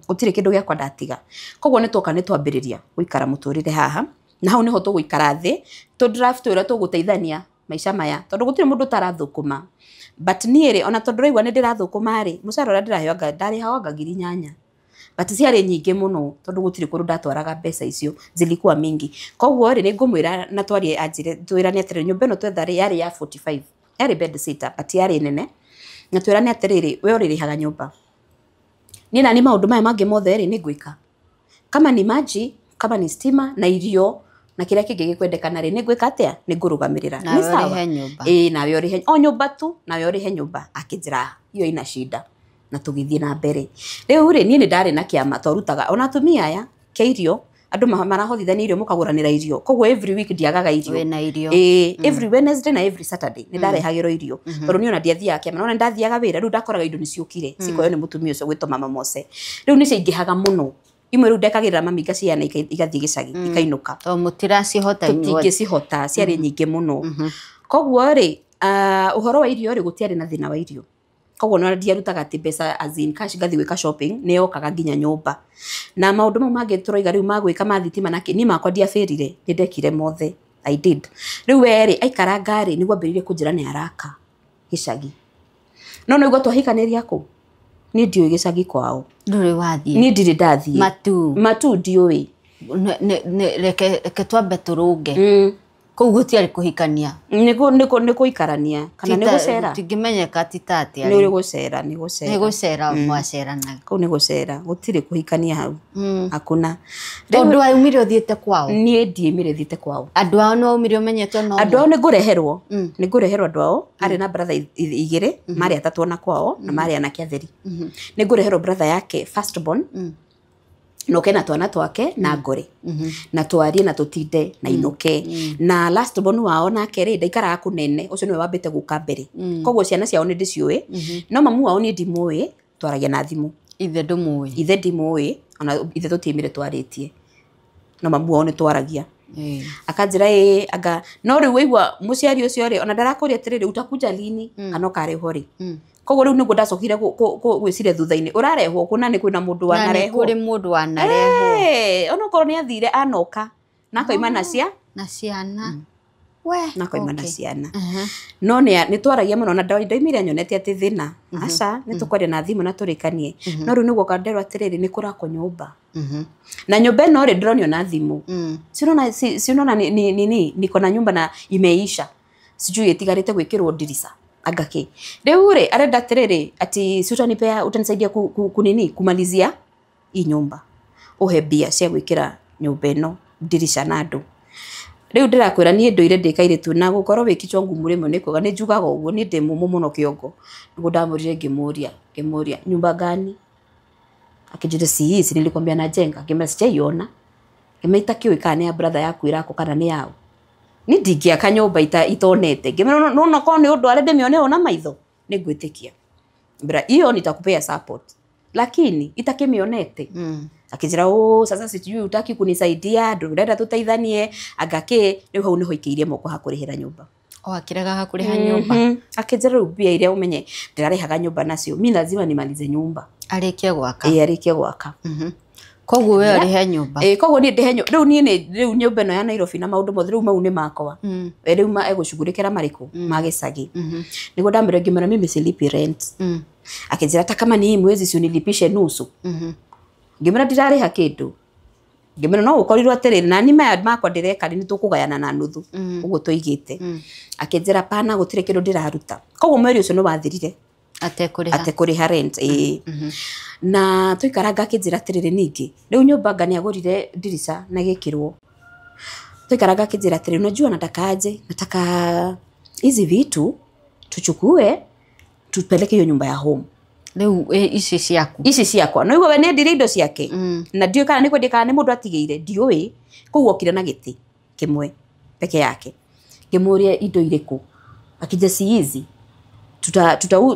Speaker 2: gũtirĩ kĩndũ gĩakwa ndatiga koguo nĩ twoka nĩ twambĩrĩria gũikara mũtũrĩre haha na hau niho tũgũikara thĩ tũ draft ũrĩa tũgũteithania maica maya tondũ gũtirĩ mũndũ ũtarathũkũma but niĩ rĩ ona tondũ ndĩraigua nĩ ndĩrathũkũma rĩ mũcara ũrĩa ndĩraheo anga ndarĩhagwo anga 8,000 but ciarĩ nyingĩ mũno tondũ gũtirĩ kũndũ ndatwaraga mbeca icio zilikuwa mingi koguo rĩ nĩ ngũmwĩra na twarie anjĩre twĩrane atĩrĩrĩ nyũmba ĩno twetha rĩ yarĩ ya 45 yarĩ bed sitter but yarĩ nene na twĩrane atĩrĩrĩ we ũrĩrĩhaga nyũmba niĩ na niĩ maũndũ maya mangĩ mothe rĩ nĩ ngwĩka kama ni maji kama ni stima na irio na kĩrĩa kĩngĩ gĩkwendekana rĩ nĩ ngwĩka atĩa nĩ ngũrũgamĩrĩra
Speaker 1: Nawe ũrĩhe nyũmba.
Speaker 2: Nawe ũrĩhe o nyũmba tu nawe ũrĩhe nyũmba akĩnjĩra hiyo ina shida na tũgĩthiĩ na mbere rĩu rĩ niĩ nĩ ndarĩ na kĩama twarutaga ona atumia aya kĩa irio andũ marahothithania irio mũkagũranĩra irio koguo every week ndiagaga irio
Speaker 1: wĩna irio
Speaker 2: every Wednesday na every Saturday nĩ ndarehagĩrwo irio tondũ niĩ ona ndiathiaga kĩama nona ndathiaga wĩra rĩu ndakoraga indo nĩ ciũkire cikoywo nĩ mũtumia ũcio gwĩtwo mama Mose rĩu nĩ ciaingĩhaga mũno imwe rĩu ndekagĩrĩra mami ngaciheana igathiĩ gĩcagi ikainũka
Speaker 1: tondũ mũtiracihota inyuothe
Speaker 2: tũtingĩcihota ciarĩ nyingĩ mũno koguo rĩ ũhoro wa irio rĩ gũtiarĩ na thĩna wa irio koguo ona ndiarutaga atĩ mbeca as in cash ngathiĩ gwĩka shopping nĩ yokaga nginya nyũmba na maũndũ mau mangĩ tũroiga rĩu ma gwĩka ma thitima na kĩ niĩ makwa ndiabĩrire nĩ ndekire mothe I did rĩu we rĩ aikaranga rĩ nĩguo ambĩrĩirie kũnjĩra nĩ araka gĩcagi no nĩguo twahikanĩria kũ niĩ ndiũĩ gĩcagi kwao
Speaker 1: ndũrĩ wathiĩ
Speaker 2: niĩ ndirĩ ndathiĩ
Speaker 1: matu
Speaker 2: matu ndiũĩ
Speaker 1: reke twambe tũrũnge Kũu gũtiarĩ kũhikania.
Speaker 2: Nĩ kũikarania kana nĩ gũcera.
Speaker 1: Tingĩmenyeka ti ta atĩa.
Speaker 2: Nĩ gũcera, nĩ gũcera.
Speaker 1: Nĩ gũcera mwaceranaga.
Speaker 2: Kũu nĩ gũcera, gũtirĩ kũhikania hau. Hakuna.
Speaker 1: Tondũ waumire ũthiĩte kwao?
Speaker 2: Niĩ ndiaumire thiĩte kwao.
Speaker 1: Andũ ao nĩ waumire ũmenyete no?
Speaker 2: Andũ ao nĩ ngũreherwo. Nĩ ngũreherwo andũ ao. Arĩ na brother igĩrĩ, marĩ atatũ ona kwao na marĩ anake atheri. Nĩ ngũreherwo brother yake first born. Na ũke na twana twake na ngore. Na twarie na tũtinde na inũke. Na last born wao nake rĩ ndaikaraga kũnene, ũcio nĩwe wambĩte gũka mbere. Koguo ciana ciao nĩ ndĩciũĩ, no mamu wao niĩ ndimũĩ, twaragia na thimũ.
Speaker 1: Ithe ndũmũĩ?
Speaker 2: Ithe ndimũĩ, ona ithe tũtiaimire twarĩtie. No mamu wao nĩ twaragia. Akanjĩra ĩĩ anga no rĩu waigua mũciari ũcio rĩ ona ndarakũria atĩrĩrĩ utakuja lini kana ũkarehwo rĩ. Koguo rĩu nĩguo ndacokire gwĩciria thutha-inĩ ũrarehwo kũ na nĩ kwĩna mũndũ wanarehwo.
Speaker 1: Na nĩ kũrĩ mũndũ wanarehwo.
Speaker 2: Onokorwo nĩ athire anoka na akoima na cia
Speaker 1: na ciana. We
Speaker 2: na akoima na ciana. No nĩ twaragia mũno na ndaimire nyonete atĩ thĩna. Aca nĩ tũkwaria na thimũ na tũrĩkanie. No rĩu nĩguo nderwo atĩrĩrĩ nĩ kũrakwo nyũmba. Na nyũmba ĩno rĩ ndĩronio na thimũ. Si unaona ni niko na nyumba na imeisha. Sijui ĩtigarĩte gwĩkĩrwo ndirica. Anga kĩ. Rĩu rĩ arenda atĩrĩrĩ ati si utanipea utanisaidia kunini kumalizia hii nyumba. Uhe mbia cia gwĩkĩra nyũmba ĩno ndirica na andũ. Rĩu ndĩrakwĩra niĩ ndũire ndĩ kairĩtu na gũkorwo wĩ kichwa ngumu rĩmwe nĩ kuga nĩ njugaga ũguo niĩ ndĩ mũmũ mũno kĩongo. Nĩguo ndamũrire ngĩmũria nyumba gani? Akĩnjĩra si hii si nilikwambia najenga. Ngĩmwĩra sijaiona. Ngĩmwĩra itakĩũĩ kana nĩ ya brother yaku ĩrakwo kana nĩ yao. Ni ndingĩaka nyũmba itonete. Ngĩmwĩra no no korwo nĩ ũndũ arĩa ndĩmĩone na maitho nĩ ngwĩtĩkia. Ngĩmwĩra hiyo nitakupea support. Lakini itakĩmĩonete. Akĩnjĩra oh sasa sijui utaki kunisaidia ndũrenda tũteithanie anga kĩ. Rĩu hau nĩho ikĩirie moko hakũrĩhĩra nyũmba.
Speaker 1: O akĩrega hakũrĩha nyũmba.
Speaker 2: Akĩnjĩra rĩu mbia iria ũmenye ndĩrarĩhaga nyũmba nacio mi lazima nimalize nyumba.
Speaker 1: Arĩkie gwaka.
Speaker 2: Ĩĩ arĩkie gwaka.
Speaker 1: Koguo we ũrĩhe nyũmba.
Speaker 2: Ĩĩ koguo niĩ ndĩhe rĩu niĩ nĩ rĩu nyũmba ĩno ya Nairobi na maũndũ mothe rĩu mau nĩ makwa. We rĩu egũcugurĩkĩra marĩkũ ma gĩcagi. Nĩguo ndamwĩra ngĩmwĩra mimi silipi rent. Akĩnjĩra hata kama ni hii mwezi si unilipishe nusu. Ngĩmwĩra ndirarĩha kĩndũ. Ngĩmwĩra no ũkorirwo atĩrĩrĩ na niĩ maya makwa ndĩreka rĩ nĩ tũkũgayana na nuthu ũguo tũigĩte. Akĩnjĩra pana gũtirĩ kĩndũ ndĩraruta. Koguo mweri ũcio nĩ wathirire. Atekũrĩha rent ĩĩ. Na tũikaranga akĩnjĩra atĩrĩrĩ ningĩ rĩu nyũmba anga nĩagũrire ndirica na ĩgĩkĩrwo. Tũikaranga akĩnjĩra atĩrĩrĩ unajua nataka aje nataka hizi vitu tuchukue tupeleke hiyo nyumba ya home.
Speaker 1: Rĩu ici ciaku.
Speaker 2: Ici ciakwa. No igua we nĩendirie indo ciake. Na ndiũĩ kana nĩ kwendia kana nĩ mũndũ atigĩire ndiũĩ. Koguo okire na gĩtĩ kĩmwe peke yake. Ngĩmũria indo irĩkũ. Akija si hizi.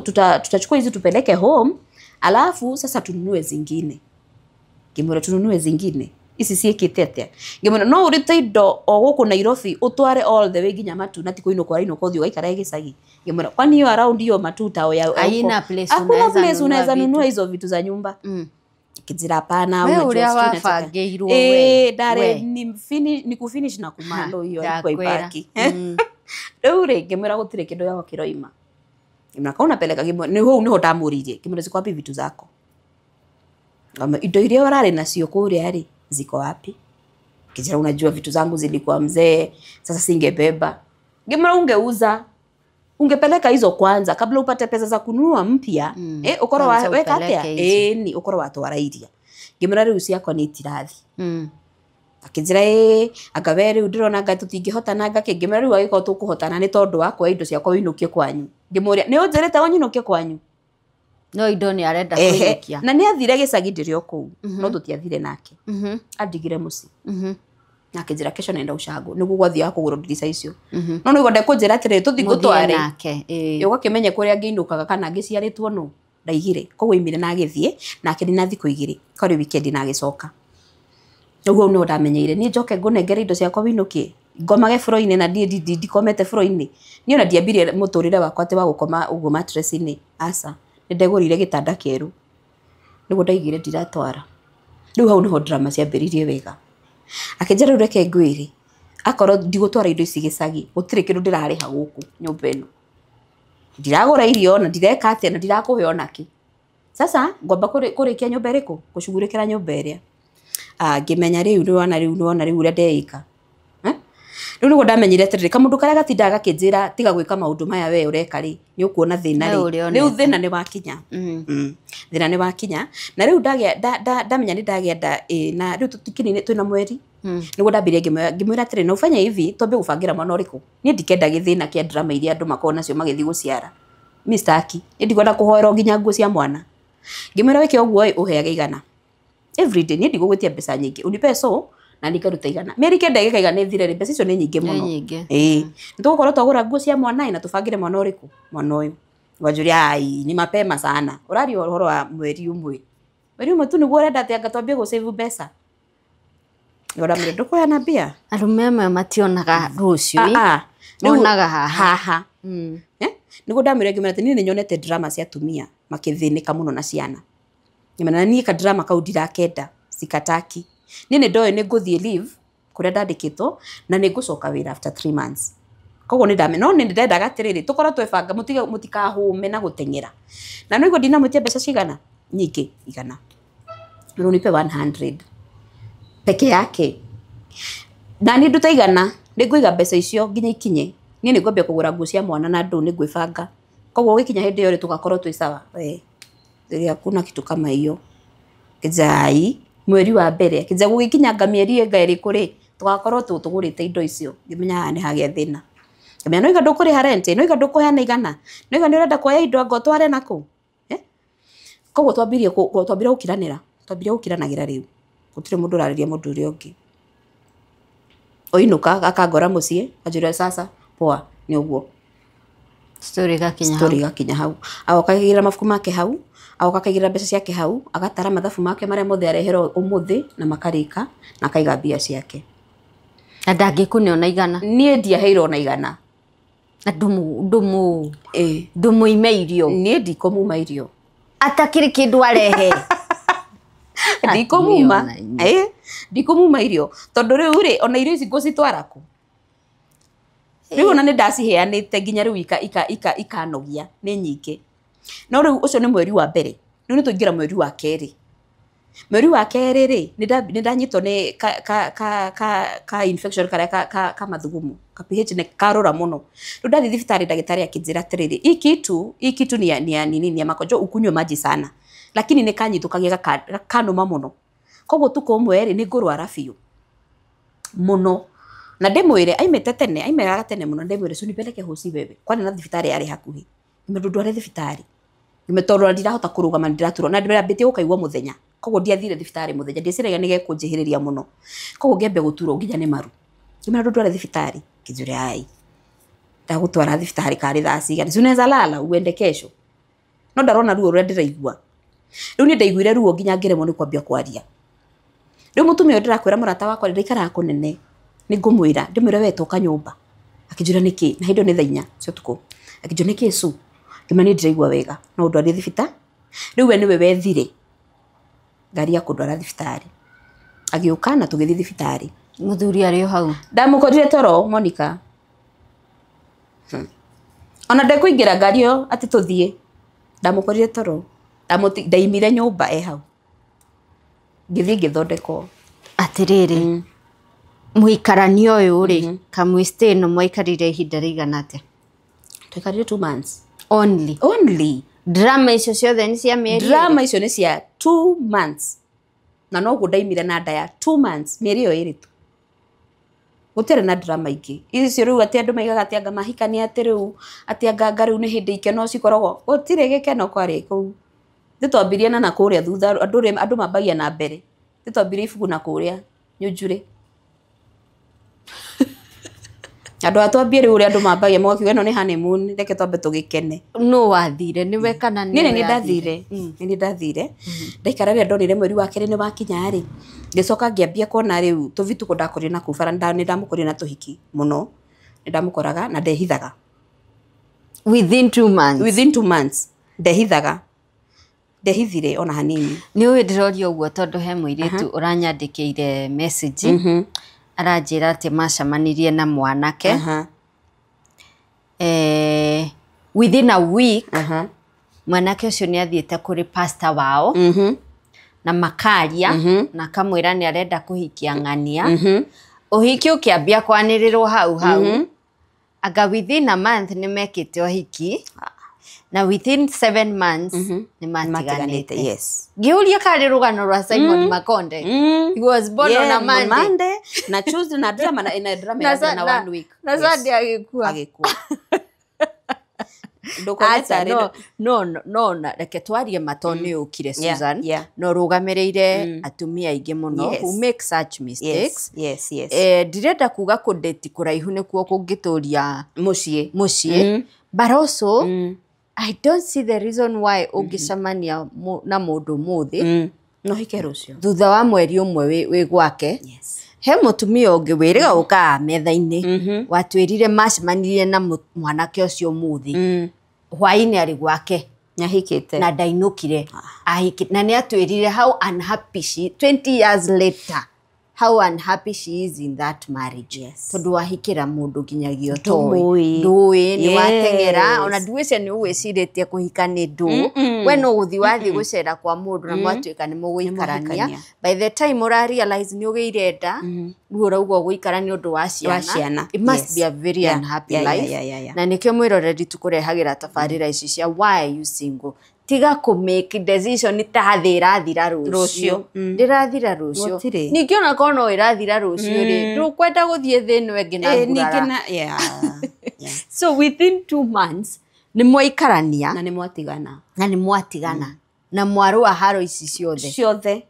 Speaker 2: Tutachukua hizi tupeleke home alafu sasa tununue zingine. Ngĩmwĩra tununue zingine. Ici ciĩkĩte atĩa? Ngĩmwĩra no ũrute indo o gũkũ Nairobi ũtware all the way nginya Matu na ti kũinũka ũrainũka ũthiĩ ũgaikara gĩcagi. Ngĩmwĩra kwani hiyo around hiyo Matu tao ya
Speaker 1: haina place
Speaker 2: hakuna place unaweza nunua hizo vitu za nyumba. Akĩnjĩra hapana
Speaker 1: wewe ũrĩa wabangĩirwo we.
Speaker 2: Ndare ni finish ni kufinish na kumando hiyo haikuwa ibaki. Rĩu rĩ ngĩmwĩra gũtirĩ kĩndũ gĩakwa kĩroima. Ngĩmwĩra kauna peleka ngĩmwĩra nĩ hau nĩho ndamũririe. Ngĩmwĩra ziko wapi vitu zako? Ngĩmwĩra indo iria ũrarĩ nacio kũrĩa rĩ ziko wapi? Akĩnjĩra unajua vitu zangu zilikuwa mzee sasa singebeba. Ngĩmwĩra ungeuza ungepeleka hizo kwanza kabla upate pesa za kununua mpya. Ukorwo weka atia? Ni ukorwo watwara iria. Ngĩmwĩra rĩu ciakwa nĩ itirathi. Akĩnjĩra ĩĩ anga we rĩu ndĩrona anga tũtingĩhotana anga kĩ. Ngĩmwĩra rĩu angĩkorwo tũkũhotana nĩ tondũ wakwa indo ciakwa ũinũkie kwanyu. Ngĩmũria nĩ ũnjĩrĩte ũnyinũkie kwanyu?
Speaker 1: No indo nĩ arenda kũinũkia.
Speaker 2: Na nĩ athire gĩcagi ndĩrĩ o kũu no tũtiathire nake. Andigire mũciĩ. Na akĩnjĩra kesho naenda ushago nĩguo gwathiaga kũgũrwo ndirica icio. No nĩguo ndekũnjĩra atĩrĩrĩ tũthiĩ ngũtware. Ũgakĩmenye kũrĩa ngĩinũkaga kana ngĩciarĩtwo nũ. Ndaigire. Koguo oimire na agĩthiĩ nake ndina thikũ igĩrĩ kwarĩ weekend na agĩcoka. Ũguo no ndamenyeire niĩ njoke ngũnengere indo ciakwa wĩinũkie ngomage buro-inĩ na niĩ ndikomete buro-inĩ. Niĩ ona ndiambirie mũtũrĩre wakwa atĩ wa gũkoma ũguo mattress-inĩ aca. Nĩ ndegũrĩire gĩtanda kĩerũ nĩguo ndaigire ndiratwara. Rĩu hau nĩho drama ciambĩrĩirie wega. Akĩnjĩra rĩu reke ngwĩre akorwo ndigũtwara indo ici gĩcagi gũtirĩ kĩndũ ndĩrarĩha gũkũ nyũmba ĩno. Ndiragũra irio na ndireka atĩa na ndirakũhe ona kĩ. Sasa ngwamba kũrĩkia nyũmba ĩrĩkũ? Gũcugurĩkĩra nyũmba ĩrĩa. Ngĩmenya rĩu nĩwona rĩu nĩwona rĩu ũrĩa ndeĩka. Rĩu nĩguo ndamenyire atĩrĩrĩ, kamũndũ karĩa gatindaga gakĩnjĩra tiga gwĩka maũndũ maya we ũreka rĩ, nĩ ũkuona thĩna rĩ. Rĩu thĩna nĩ wakinya. Thĩna nĩ wakinya. Na rĩu ndamenya nĩ ndagĩa nda na rĩu tũtikini twĩna mweri. Nĩguo ndambirie ngĩmwĩra atĩrĩ, na ufanye hivi, twambe gũbangĩra mwana ũrĩkũ. Niĩ ndikenda gĩthĩna kĩa drama iria andũ makoragwo nacio magĩthiĩ gũciara. Mi staki. Niĩ ndikwenda kũhoerwo nginya nguo cia mwana. Ngĩmwĩra wĩke ũguo ĩ, ũheage 100. Every day niĩ ndigũgwĩtia mbeca nyingĩ. Unipe so na nikaruta 100. Mĩeri 9 ĩgĩka 100 ĩthire rĩ, mbeca icio nĩ nyingĩ mũno. Ĩĩ. Nĩtũgũkorwo twagũra nguo cia mwana na tũbangĩre mwana ũrĩkũ? Mwana ũyũ. Wanjũria ai, ni mapema sana. Ũraria ũhoro wa mweri ũmwe. Mweri ũmwe tu nĩguo ũrenda atĩ anga twambie gũ-save mbeca. Ndamwĩra ndũkũheana mbia.
Speaker 1: Arũme amwe mationaga rũciũ. Monaga haha.
Speaker 2: Haha. Nĩguo ndamwĩra ngĩmwĩra atĩ niĩ nĩnyonete drama cia atumia makĩthĩnĩka mũno na ciana. Ngĩmwĩra na niĩ ka drama kau ndirakenda, sikataki. Niĩ nĩ ndoĩ nĩ ngũthiĩ leave kũrĩa ndandĩkĩtwo na nĩ ngũcoka wĩra after 3 months. Koguo nĩ ndame no nĩ ndendaga atĩrĩrĩ tũkorwo twebanga mũtikahũme na gũteng'era. Na nĩguo ndinamwĩtia mbeca cigana nyingĩ 100. Rĩu nipe 100 peke yake. Na niĩ ndute 100 nĩ ngũiga mbeca icio nginya ikinye. Niĩ nĩ ngwambia kũgũra nguo cia mwana na andũ nĩ ngwĩbanga. Koguo gũgĩkinya hĩndĩ ĩyo rĩ tũgakorwo twĩ sawa. We hakuna kitu kama hiyo. Kĩnjai mweri wa mbere kĩnja gũgĩkinyanga mĩeri ĩnga ĩrĩkũ rĩ tũgakorwo tũgũrĩte indo icio. Ngĩmenya haha nĩ hagĩa thĩna. Ngĩmenya no iga ndũkũrĩha rent, no iga ndũkũheana 100, no iga nĩ ũrenda kuoya indo anga ũtware nakũ. Koguo twambirie gũkiranĩra, twambirie gũkiranagĩra rĩu. Gũtirĩ mũndũ ũrarĩria mũndũ ũrĩa ũngĩ. Oinũka akangora mũciĩ anjĩra sasa poa nĩ ũguo.
Speaker 1: Story gakinya hau.
Speaker 2: Story gakinya hau. Agoka akaigĩrĩra mabuku make hau, agoka akaigĩrĩra mbeca ciake hau, agatara mathabu make marĩa mothe areherwo ũmũthĩ na makarĩka na akaiga mbia ciake.
Speaker 1: Na ndangĩkũne ona 100.
Speaker 2: Niĩ ndiaheirwo ona 100.
Speaker 1: Na ndũmũime irio.
Speaker 2: Niĩ ndikũmuma irio.
Speaker 1: Atakĩrĩ kĩndũ arehe.
Speaker 2: Ndikũmuma. Ndikũmuma irio. Tondũ rĩu rĩ ona irio ici ngũcitwara kũ? Rĩu ona nĩ ndaciheanĩte nginya rĩu ikanogia nĩ nyingĩ. No rĩu ũcio nĩ mweri wa mbere. Rĩu nĩ tũingĩra mweri wa kerĩ. Mweri wa kerĩ rĩ nĩ ndanyitwo nĩ ka infection karĩa ka mathugumo. Ka pH nĩ karora mũno. Rĩu ndathiĩ thibitarĩ ndagĩtarĩ akĩnjĩra atĩrĩrĩ, hii kitu ni ya nini, ni ya makojo, ukunywe maji sana. Lakini nĩ kanyitũkagia gakanũma mũno. Koguo tukũ ũmwe rĩ nĩ ngũrwara biũ mũno. Na ndĩmwĩre aimĩte tene, aimĩraga tene mũno, ndĩmwĩre cu nipeleke hosi wewe. Kwarĩ na thibitarĩ yarĩ hakuhĩ. Ngĩmwĩra ndware thibitarĩ. Ngĩmwĩra tondũ ndirahota kũrũgama nĩndĩraturwo na ndĩrambĩtie gũkaigua mũthenya. Koguo ndiathire thibitarĩ mũthenya, ndĩciragia nĩ gekũnjĩhĩrĩria mũno. Koguo ngĩambia gũturwo nginya nĩ maru. Ngĩmwĩra ndware thibitarĩ. Ngĩnjĩra ai. Ndagũtwara thibitarĩ karĩ thaa cigana. Si unaweza lala uende kesho. No ndarona ruo rũrĩa ndĩraigua. Rĩu niĩ ndaiguire ruo nginya ngĩremwo nĩ kwambia kwaria. Rĩu mũtumia ũyũ ndĩrakwĩra mũrata wakwa ndaikaraga kũnene. Nĩ ngũmwĩra, ndĩmwĩre we toka nyũmba. Akĩnjĩra nĩkĩ? Na hĩndĩ ĩyo nĩ thaa 4 cia ũtukũ. Akĩnjĩra nĩkĩ cu? Ngĩmwĩra niĩ ndiraigua wega, no ũndware thibitarĩ. Rĩu we nĩwe wethire ngari ya kũndwara thibitarĩ. Agĩũka na tũgĩthiĩ thibitarĩ.
Speaker 1: Mũthuri arĩ o hau.
Speaker 2: Ndamũkorire toro Monica. Ona ndekũingĩra ngari ĩyo atĩ tũthiĩ. Ndamũkorire toro. Ndaimire nyũmba e hau. Ngĩthiĩ ngĩthondekwo.
Speaker 1: Atĩrĩrĩ, mũikarania ũyũ rĩ, kamwĩstay ĩno mwaikarire ihinda rĩigana atĩa?
Speaker 2: Twaikarire 2 months.
Speaker 1: Only.
Speaker 2: Only.
Speaker 1: Drama icio ciothe nĩ cia mĩeri?
Speaker 2: Drama icio nĩ cia 2 months. Na noguo ndaimire na nda ya 2 months, mĩeri ĩyo ĩrĩ tu. Gũtiarĩ na drama ingĩ. Icio rĩu atĩ andũ maigaga atĩ anga mahikania atĩ rĩu, atĩ anga rĩu nĩ hĩndĩ ikeno cikoragwo. Gũtirĩ gĩkeno kwarĩ kũu. Nĩtwambirie na nakũrĩa thutha, andũ mambagia na mbere. Nĩtwambirie ibuku na kũrĩa Nyunjurĩ. Andũ a twambie rĩu ũrĩa andũ mambagia magakiuga ĩno nĩ honeymoon, reke twambe tũgĩkene.
Speaker 1: Nũ wathire? Nĩwe kana
Speaker 2: Niĩ
Speaker 1: nĩwe
Speaker 2: nĩ ndathire. Nĩ niĩ ndathire. Ndaikara rĩrĩa ndonire mweri wa kerĩ nĩ wakinya rĩ, ngĩcoka ngĩambia kuona rĩu tũbituko ndakorire na kũu bara, nĩ ndamũkorire na tũhiki mũno. Nĩ ndamũkoraga na ndehithaga.
Speaker 1: Within 2 months.
Speaker 2: Within 2 months ndehithaga. Ndehithire ona hanini.
Speaker 1: Nĩ ũĩ ndĩroria ũguo tondũ he mũirĩtu ũranyandĩkĩire message. Aranjĩra atĩ macemanirie na mwanake. Within a week mwanake ũcio nĩ athiĩte kũrĩ pastor wao na makaria na akamwĩra nĩ arenda kũhikia ng'ania. Ũhiki ũkĩambia kwanĩrĩrwo hau hau. Anga within a month nĩ mekĩte ũhiki na within 7 months nĩ matiganĩte.
Speaker 2: Yes.
Speaker 1: Ngĩũria karĩ rũgano rwa Simon Makonde. He was born on a Monday.
Speaker 2: Monday na Tuesday na drama na drama
Speaker 1: Na
Speaker 2: na one week.
Speaker 1: Na
Speaker 2: Yes.
Speaker 1: Sunday agĩkua.
Speaker 2: Agĩkua. Ndũkone
Speaker 1: Acha,
Speaker 2: tarĩ
Speaker 1: no, no, no, na reke twarie mato nĩ ũkire, Susan, no rũgamĩrĩire atumia aingĩ mũno who make such mistakes.
Speaker 2: Yes.
Speaker 1: Ndirenda kuga kũndĩti kũraihu nĩkuo kũngĩtũria
Speaker 2: Mũciĩ.
Speaker 1: Mũciĩ, but also I don't see the reason why ũngĩcemania na mũndũ ũmũthĩ,
Speaker 2: No hike rũciũ.
Speaker 1: Thutha wa mweri ũmwe wĩ gwake. He mũtumia ũngĩ wĩrĩga gũkaga metha-inĩ watwĩrire macemanirie na mwanake ũcio ũmũthĩ hwaĩ-inĩ arĩ gwake
Speaker 2: Nĩahikĩte.
Speaker 1: Na ndainũkire ahiki, na nĩ atwĩrire how unhappy she, 20 years later, how unhappy she is in that marriage, tondũ wahikĩra mũndũ nginyagia ũtoĩ.
Speaker 2: Ndũmũĩ.
Speaker 1: Ndũĩ nĩ wateng'era ona ndigwĩciria nĩ ũgwĩcirĩtie kũhika nĩ ndũ we no gũthiĩ wathiĩ gũcera kwa mũndũ na mwatuĩka nĩ mũgũikarania.
Speaker 2: Mũgũikarania.
Speaker 1: By the time ũra realize nĩ ũgĩire nda, rĩu ũrauga ũgũikara nĩ ũndũ wa ciana.
Speaker 2: Ciana.
Speaker 1: It must be a very unhappy life. Na nĩkĩo mwĩroreri tũkũrehagĩra tabarĩra ici cia "Why Are You Single?" Tiga kũ make decision ta thĩ ĩrathira rũciũ.
Speaker 2: Rũciũ.
Speaker 1: Ndĩrathira rũciũ.
Speaker 2: Gũtirĩ.
Speaker 1: Ningĩ ona korwo no ĩrathira rũciũ rĩ, ndũkwenda gũthiĩ thĩ ĩno ĩngĩ na ngurara.
Speaker 2: Ningĩ na.
Speaker 1: So within 2 months nĩ mwaikarania
Speaker 2: Na nĩ mwatigana.
Speaker 1: Na nĩ mwatigana na mwarũa haro ici ciothe.
Speaker 2: Ciothe,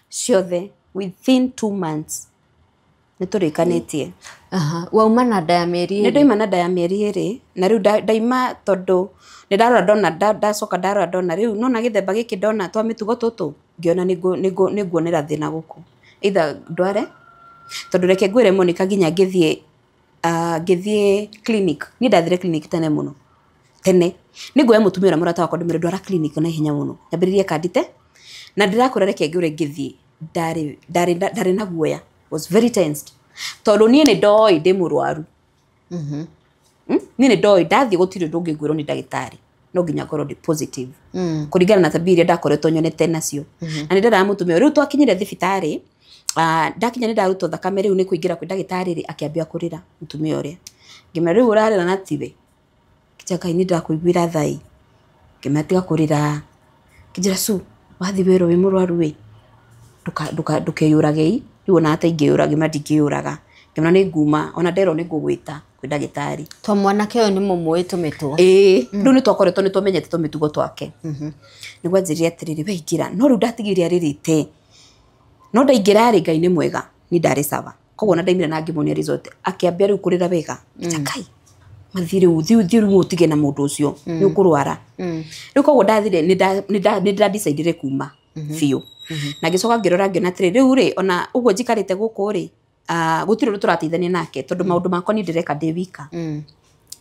Speaker 2: ciothe within 2 months nĩ tũrĩkanĩtie.
Speaker 1: Aha. Wauma na nda ya mĩeri
Speaker 2: Nĩ
Speaker 1: 2.
Speaker 2: Ndaima na nda ya mĩeri 2 na rĩu ndaima tondũ nĩ ndarora ndona ndacoka ndarora ndona rĩu nona gĩthemba gĩkĩ ndona twa mĩtugo tũtũ ngĩona nĩ nguonera thĩna gũkũ either ndware tondũ reke ngwĩre Monica nginya ngĩthiĩ ngĩthiĩ clinic niĩ ndathire clinic tene mũno tene nĩ nguoya mũtumia ũrĩa mũrata wakwa ndĩmwĩre ndwara clinic na ihenya mũno nyambĩrĩrie kandite na ndĩrakwĩra reke ngwĩre ngĩthiĩ ndarĩ na guoya, was very tensed tondũ niĩ nĩ ndoĩ ndĩ mũrwaru. Niĩ nĩ ndoĩ ndathiĩ gũtirĩ ũndũ ũngĩngwĩrwo nĩ ndagĩtarĩ no nginya ngorwo ndĩ positive kũringana na tabia iria ndakoretwo nyonete nacio na nĩ ndendaga mũtumia ũyũ. Rĩu twakinyire thibitarĩ, ndakinya nĩ ndarutwo thakame rĩu nĩ kũingĩra kwĩ ndagĩtarĩ rĩ akĩambia kũrĩra mũtumia ũrĩa ngĩmwĩra rĩu ũrarĩra na tiwe kĩnja Ngai nĩ ndakũiguĩra thai ngĩmwĩra tiga kũrĩra kĩnjĩra su wathiĩ wĩrwo wĩ mũrwaru ĩ ndũkeyũrage rĩu ona ata ingĩyũraga ngĩmwĩra ndingĩyũraga ngĩmwĩra nĩ nguma ona nderwo nĩ ngũgwĩta kwĩ ndagĩtarĩ.
Speaker 1: To mwanake ũyũ nĩ mũmũĩ tũmĩtwo.
Speaker 2: Ĩĩ, rĩu nĩ twakoretwo nĩ twamenyete tũmĩtugo twake nĩguo anjĩrire atĩrĩrĩ we ingĩra no rĩu ndatigire arĩrĩte no ndaingĩra rĩ Ngai nĩ mwega ni ndarĩ sawa koguo ona ndaimire na ngĩmuonia result akĩambia rĩu kũrĩra wega kai mathi rĩu thiĩ thiĩ rĩu ũtige na mũndũ ũcio nĩ ũkũrwara rĩu koguo ndathire nĩ ndadicidire kuma biũ na ngĩcoka ngĩrora ngĩona atĩrĩ rĩu rĩ ona ũguo njikarĩte gũkũ rĩ gũtirĩ ũndũ tũrateithania nake tondũ maũndũ makwa niĩ ndĩreka ndĩ wika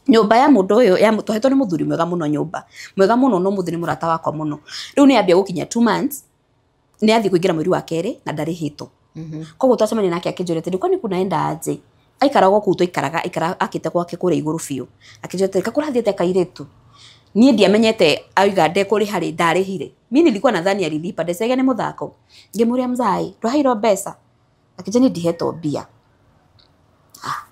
Speaker 2: nyũmba ya mũndũ ũyũ ya twahetwo nĩ mũthuri mwega mũno nyũmba mwega mũno no mũthuri nĩ mũrata wakwa mũno rĩu nĩ ambia gũkinya 2 months nĩ athiĩ kũingĩra mweri wa kerĩ na ndarĩhĩtwo koguo twacemania nake akĩnjũria atĩrĩ kwani kunaenda aje aikaraga o kũu twaikaraga aikara akĩte gwake kũrĩa igũrũ biũ akĩnjũria atĩrĩ kakũrathiĩte kairĩtu niĩ ndiamenyete aiga ndekũrĩha rĩ ndarĩhire mi nilikuwa nadhani alilipa ndecege nĩ mũthako ngĩmũria mzai ndwaheirwo mbeca akĩnjĩra niĩ ndihetwo mbia. Ah,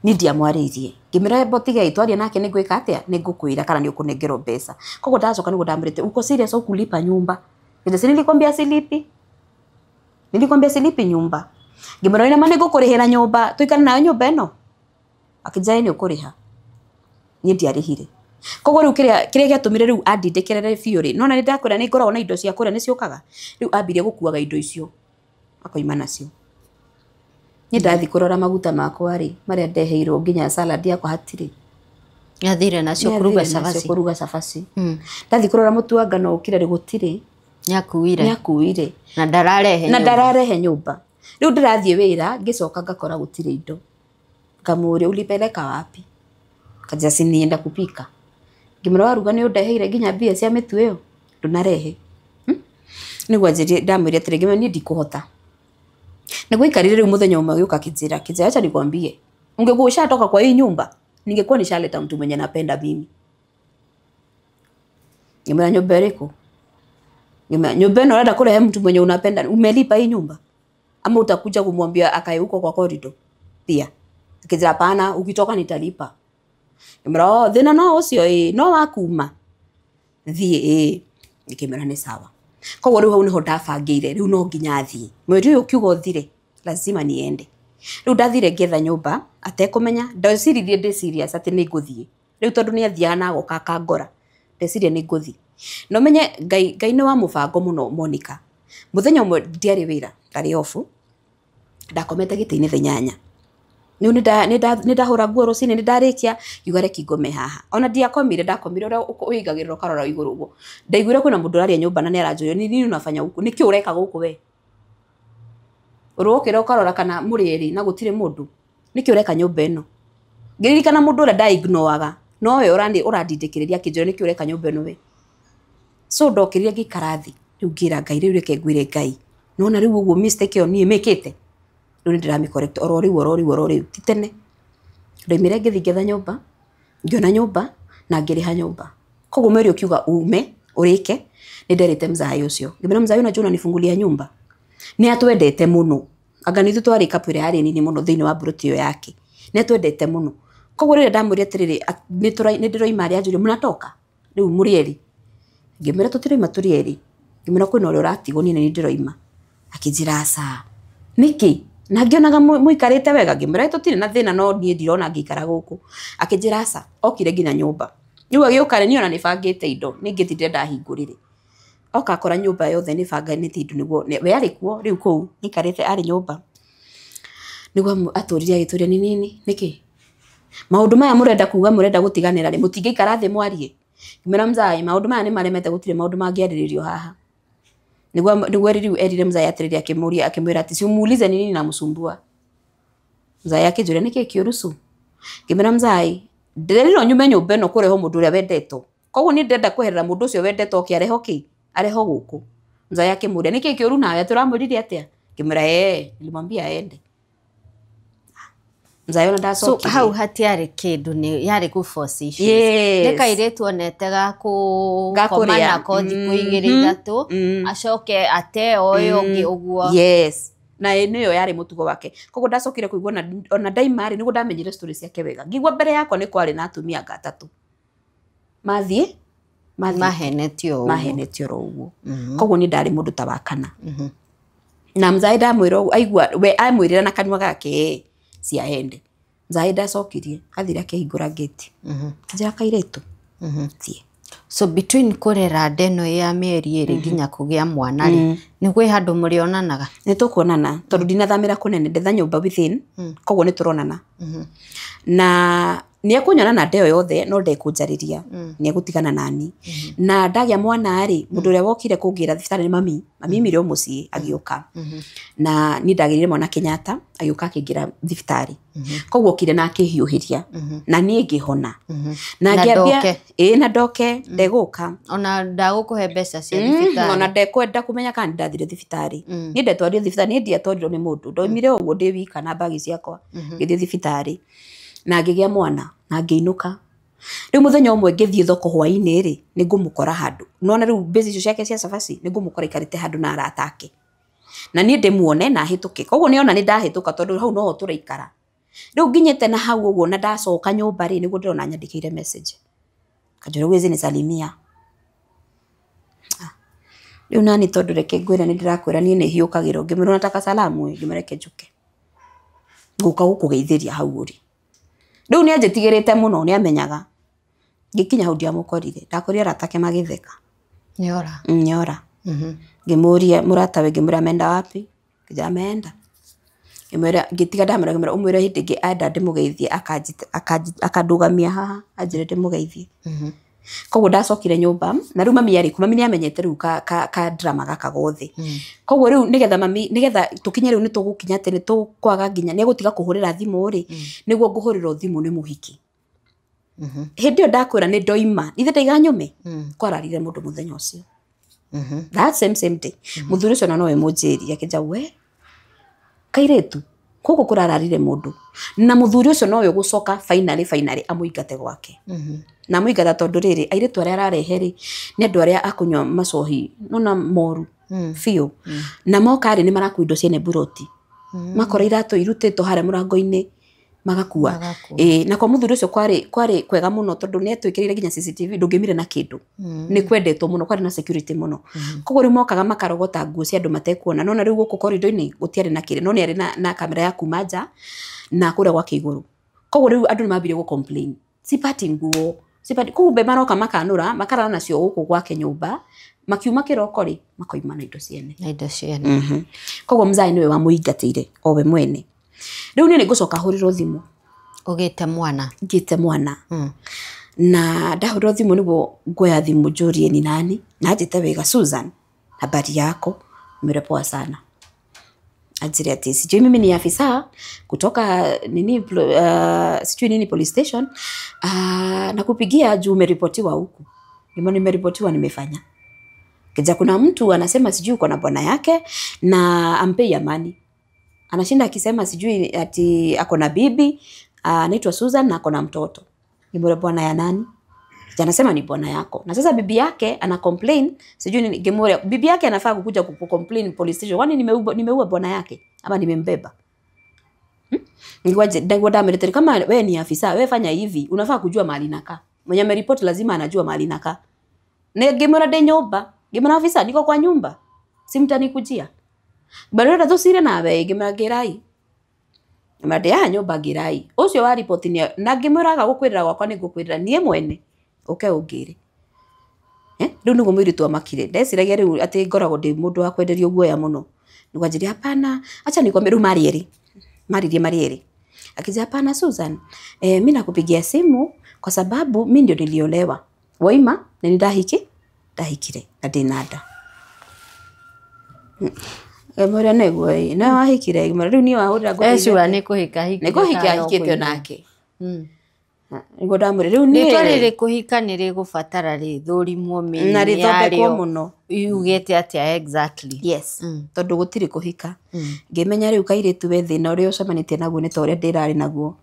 Speaker 2: niĩ ndiamwarĩirie ngĩmwĩra embo tigai twaria nake nĩ ngwĩka atĩa nĩ ngũkwĩra kana nĩ ũkũnengerwo mbeca koguo ndacoka nĩguo ndamwĩrĩte uko serious au kulipa nyumba ngĩnjĩra si nilikwambia silipi nilikwambia silipi nyumba ngĩmwĩra ina ma nĩ ngũkũrĩhĩra nyũmba tũikare nayo nyũmba ĩno akĩnjĩra nĩ ũkũrĩha niĩ ndiarĩhire koguo rĩu kĩrĩa gĩatũmire rĩu andindĩkĩrĩre biũ rĩ nona nĩ ndakwĩra nĩ ngoragwo na indo cia kũrĩa nĩ ciũkaga rĩu ambirie gũkuaga indo icio akoima nacio niĩ ndathiĩ kũrora maguta makwa rĩ marĩa ndeheirwo nginya salad yakwa hatirĩ.
Speaker 1: Athire nacio kũruga
Speaker 2: Nĩathire nacio
Speaker 1: cabaci.
Speaker 2: Kũruga cabaci. Ndathiĩ kũrora mũtu wa ngano ũkire rĩ gũtirĩ.
Speaker 1: Nĩakuire.
Speaker 2: Nĩakuire.
Speaker 1: Na ndararehe
Speaker 2: na
Speaker 1: nyũmba.
Speaker 2: Ndararehe nyũmba rĩu ndĩrathiĩ wĩra ngĩcoka ngakora gũtirĩ indo ngamũria ulipeleka wapi kanjĩra si nienda kupika ngĩmwĩra waruga nĩ ũndeheire nginya mbia cia mĩtu ĩyo ndũnarehe. Nĩguo anjĩrire ndamwĩrire atĩrĩ ngĩmwĩra niĩ ndikũhota nĩguo aikarire rĩu mũthenya ũmwe agĩũka akĩnjĩra akĩnjĩra acha nikwambie ungekuwa ushatoka kwa hii nyumba ningekuwa nishaleta mtu mwenye napenda mimi ngĩmwĩra nyũmba ĩrĩkũ ngĩmwĩra nyũmba ĩno ũrenda kũrehe mtu mwenye unapenda umelipa hii nyumba Ama utakuja kumwambia akae huko kwa corridor pia. Akijira hapana, ukitoka nitalipa. Ngĩmwĩra oh thĩna no ũcio ĩ no wakuma thiĩ ĩ. Ngĩmwĩra nĩ sawa. Koguo rĩu hau nĩho ndabangĩire rĩu no nginya thiĩ mweri ũyũ ũkiuga ũthire lazima niende. Rĩu ndathire ngĩetha nyũmba atekũmenya, ndeciririe ndĩ serious atĩ nĩ ngũthiĩ rĩu tondũ nĩ athiaga na agoka akangora, ndeciria nĩ ngũthiĩ. Na ũmenye Ngai nĩ wa mũbango mũno Monica. Mũthenya ũmwe ndiarĩ wĩra, ndarĩ off, ndakomete gĩtĩ-inĩ thaa 8. Rĩu nĩ ndahũra nguo rũcinĩ, nĩ ndarĩkia, ngiuga reke ngome haha. Ona ndiakomire, ndakomire ũrĩa ũigagĩrĩra ũkarora igũrũ ũguo. Ndaiguire kwĩna mũndũ ũraria nyũmba na nĩ aranjũria ni nini unafanya huku, nĩkĩ ũreka gũkũ we? Ũrokĩra ũkarora kana mũrĩ erĩ na gũtirĩ mũndũ, nĩkĩ ũreka nyũmba ĩno? Ngĩririkana mũndũ ũrĩa ndaignoaga, nowe ũrandindĩkĩrĩria akĩnjĩra nĩkĩ ũreka nyũmba ĩno we. So ndokĩrire ngĩikara thĩ, rĩu ngĩra Ngai rĩu reke ngwĩre Ngai. Nona rĩu ũguo mistake ĩyo niĩ mĩkĩte, rĩu nĩ ndĩramĩ correct oro rĩu oro rĩu oro rĩu ti tene. Ndaumire ngĩthiĩ ngĩetha nyũmba, ngĩona nyũmba na ngĩrĩha nyũmba. Koguo mweri ũkiuga ume ũrĩke, nĩ nderĩte mzai ũcio. Ngĩmwĩra mzai unajua unanifungulia nyumba. Nĩ atwendete mũno. Anga nĩ ithuĩ twarĩ couple ĩrĩa yarĩ nini mũno thĩinĩ wa mburoti ĩyo yake. Nĩ atwendete mũno. Koguo rĩrĩa ndamwĩrire atĩrĩrĩ nĩ ndĩroima arĩa anjũria mnatoka rĩu mũrĩ erĩ. Ngĩmwĩra tũtiroima tũrĩ erĩ. Ngĩmwĩra kwĩna ũrĩa ũratigwo niĩ nĩ ndĩroima. Akĩnjĩra aca. Nĩkĩ? Na ngĩonaga mũikarĩte wega. Ngĩmwĩra tũtirĩ na thĩna no niĩ ndirona ngĩikara gũkũ. Akĩnjĩra aca. Okire nginya nyũmba. Rĩu agĩũka rĩ niĩ ona nĩbangĩte indo nĩ ngĩtindire ndahingũrire. Oka akora nyũmba yothe nĩbangĩte indo nĩguo we arĩ kuo rĩu kũu nĩaikarĩte arĩ nyũmba. Nĩguo atũrire agĩtũria nĩ nini nĩkĩ? Maũndũ maya mũrenda kuga mũrenda gũtiganĩra rĩ mũtingĩikara thĩ mwarie. Ngĩmwĩra mzai maũndũ maya nĩmaremete gũtirĩ maũndũ mangĩarĩrĩrio haha. Nĩguo rĩu erire mzai atĩrĩrĩ akĩmũria akĩmwĩra atĩ si umuulize ni nini namsumbua. Mzai akĩnjũria nĩkĩ kĩũru su? Ngĩmwĩra mzai ndĩrerirwo nyume nyũmba ĩno kũreho mũndũ ũrĩa wendetwo. Koguo niĩ ndĩrenda kweherera mũndũ ũcio wendetwo oke areho kĩ? Areho gũkũ. Mzai akĩmũria nĩkĩ kĩũru nawe atĩ ũramwĩrire atĩa? Ngĩmwĩra ee, nilimwambia aende. Mzai ona ndacokirie.
Speaker 1: So hau hatiarĩ kĩndũ nĩ yarĩ gũ force issues.
Speaker 2: Yes.
Speaker 1: Nĩ kairĩtu onete gakũkoma nako thikũ igĩrĩ ithatũ acoke ate o ũyũ ũngĩ ũguo.
Speaker 2: Yes. Na nĩyo yarĩ mũtugo wake. Koguo ndacokire kũigua ona ndaima rĩ nĩguo ndamenyire story ciake wega. Ngĩigua mbere yakwa nĩ kwarĩ na atumia anga atatũ. Mathiĩ
Speaker 1: mahenetio ũguo.
Speaker 2: Mahenetio oro ũguo. Koguo niĩ ndarĩ mũndũ ta wa kana. Na mzai ndamwĩra ũguo aigua we amwĩrĩra na kanua gake ciaende. Mzai ndacokirie athire akĩhingũra gate. Njĩra kairĩtu. Thiĩ.
Speaker 1: So between kũrera nda ĩno ya mĩeri ĩrĩ nginya kũgĩa mwana rĩ, nĩ kwĩ handũ mũrĩonanaga?
Speaker 2: Nĩ tũkuonana tondũ ndinathamĩra kũnene ndetha nyũmba within, koguo nĩ tũronana. Na nĩ ekũnyona na nda ĩyo yothe no ndekũnjarĩria, nĩ egũtigana nani. Na ndagĩa mwana rĩ, mũndũ ũrĩa wokire kũngĩra thibitarĩ nĩ mami, mami aumire o mũciĩ agĩũka. Na niĩ ndagĩrire mwana Kenyatta agĩũka akĩingĩra thibitarĩ. Koguo okire na akĩhiũhĩria na niĩ ngĩhona. Na ngĩambia ĩĩ na ndoke ndegũka.
Speaker 1: Ona ndagũkũhe mbeca cia thibitarĩ.
Speaker 2: Ona ndekwenda kũmenya kana ndathire thibitarĩ. Niĩ ndetwarire thibitarĩ, niĩ ndiatwarirwo nĩ mũndũ. Ndoimire ũguo ndĩ wika na mbagi ciakwa ngĩthiĩ thibitarĩ. Na ngĩgĩa mwana na ngĩinũka. Rĩu mũthenya ũmwe ngĩthiĩ thoko hwaĩ-inĩ rĩ, nĩ ngũmũkora handũ. Nĩwona rĩu mbeca icio ciake cia cabaci, nĩ ngũmũkora aikarĩte handũ na arata ake. Na niĩ ndĩmuone na hĩtũke. Koguo nĩona nĩ ndahĩtũka tondũ hau noho tũraikara. Rĩu nginyĩte na hau ũguo na ndacoka nyũmba rĩ, nĩguo ndĩrona anyandĩkĩire message. Akanjĩra huwezi nisalimia. Rĩu nani tondũ reke ngwĩre nĩ ndĩrakwĩra niĩ nĩ hiũkagĩrwo. Ngĩmwĩra unataka salamu ĩ, ngĩmwĩra reke njũke. Ngũka gũkũgeithĩria hau ũrĩ. Rĩu nĩ anjĩtigĩrĩte mũno nĩ amenyaga. Ngĩkinya hau ndiamũkorire. Ndakorire arata ake magĩtheka.
Speaker 1: Nĩora.
Speaker 2: Nĩora. Ngĩmũria mũratawe ngĩmwĩra ameenda wapi? Ngĩnjĩra ameenda. Ngĩmwĩra ngĩtiga ndamwĩra ngĩmwĩra ũmwĩre hĩndĩ ĩngĩ enda ndĩmũgeithie akandũgamia haha anjĩre ndĩmũgeithie. Koguo ndacokire nyũmba na rĩu mami arĩ kuo, mami nĩamenyete rĩu ka drama gaka gothe. Koguo rĩu nĩgetha mami nĩgetha tũkinye rĩu nĩtũgũkinya atĩ nĩtũkwaga nginya nĩegũtiga kũhũrĩra thimũ rĩ, nĩguo ngũhũrĩrwo thimũ nĩ mũhiki. Hĩndĩ ĩyo ndakwĩra nĩ ndoima, ithe ndaiga nyume, kwararire mũndũ mũthenya ũcio. That same day. Mũthuri ũcio ona nowe mũnjĩri akĩnja we kairĩtu gũkũ kũrararire mũndũ. Na mũthuri ũcio nowe ũgũcoka finally amũingate gwake. Na amũingata tondũ rĩrĩ airĩtu arĩa ararehe rĩ nĩ andũ arĩa akũnyua macohi nona moru biũ. Na moka rĩ nĩ marakua indo ciene mburoti. Makora iratũ irutĩtwo harĩa mũrango-inĩ magakua. Na kwa mũthuri ũcio kwarĩ kwega mũno tondũ nĩ etwĩkĩrĩire nginya CCTV ndũngĩmire na kĩndũ. Nĩ kwendetwo mũno, kwarĩ na security mũno. Koguo rĩu mokaga makarogota nguo cia andũ matekuona. No na rĩu gũkũ corridor-inĩ gũtiarĩ na kĩrĩ, no nĩ arĩ na kamera ya kuma nja na kũrĩa gwake igũrũ. Koguo rĩu andũ nĩ mambirie gũ complain. Sipati nguo, sipati. Kumbe maroka makanũra, makarara nacio gũkũ gwake nyũmba, makiuma kĩroko rĩ, makoima na indo ciene.
Speaker 1: Na indo ciene.
Speaker 2: Koguo mzai nĩwe wamũingatĩire o we mwene. Rĩu niĩ nĩngũcoka hũrĩrwo thimũ.
Speaker 1: Ũgĩte mwana.
Speaker 2: Ngĩte mwana. Na ndahũrĩrwo thimũ nĩguo nguoya thimũ njũrie ni nani, na anjĩte wega Susan, habari yako? Mwĩre poa sana. Anjĩre ati sijui mimi ni afisa kutoka nini sijui nini police station, nakupigia juu umeripotiwa huku. Nimeripotiwa nimefanya. Kija kuna mtu anasema sijui uko na bwana yake na ampei amani. Anashinda akisema sijui ati ako na bibi, anaitwa Susan na ako na mtoto. Nimwambia bwana ya nani? Anasema ni bwana yako. Na sasa bibi yake ana complain, sijui nini, gemore bibi yake anafaa kukuja ku complain police station. Kwani nimeua bwana yake ama nimembeba? Ngoja ngoja ndamwambia kama wewe ni afisa, wewe fanya hivi, unafaa kujua mahali nakaa. Mwenye ameripoti lazima anajua mahali nakaa. Na gemore de nyumba, gemore afisa niko kwa nyumba. Si mtanikujia. Barora thusire nawe ngimwira ngirai. Ngimwira ya nyumba ngirai. Ucio wa report ni na ngimwiraga gukwirira gwakwa ni ngukwirira nie mwene. Uke ungire. Riu niguo muiritu amakire. Ndeciragia riu ati ngoragwo ndi mundu wa kwenderio guoya muno. Niguo anjirie hapana, acha nikwambie riu mari eri. Maririe mari eri. Akija hapana Susan, mimi nakupigia simu kwa sababu mimi ndio niliolewa. Waima na ni ndahikire na ndinada. Mwĩra nĩguo ĩ, na wahikire, mwĩra rĩu niĩ wahũrĩra ngũteithie.
Speaker 1: Ecua nĩ kũhika hikire.
Speaker 2: Nĩ kũhika hikĩte onake. Nĩguo ndamwĩra rĩu niĩ.
Speaker 1: Rĩtwa rĩrĩ kũhika nĩ rĩgũbatara rĩthũrimwo mĩena
Speaker 2: na rĩthondekwo mũno.
Speaker 1: Yugĩte atĩa exactly.
Speaker 2: Yes. Tondũ gũtirĩ kũhika. Ngĩmenya rĩu kairĩtu we thĩna ũrĩa ũcemanĩtie naguo nĩ ta ũrĩa ndĩrarĩ naguo.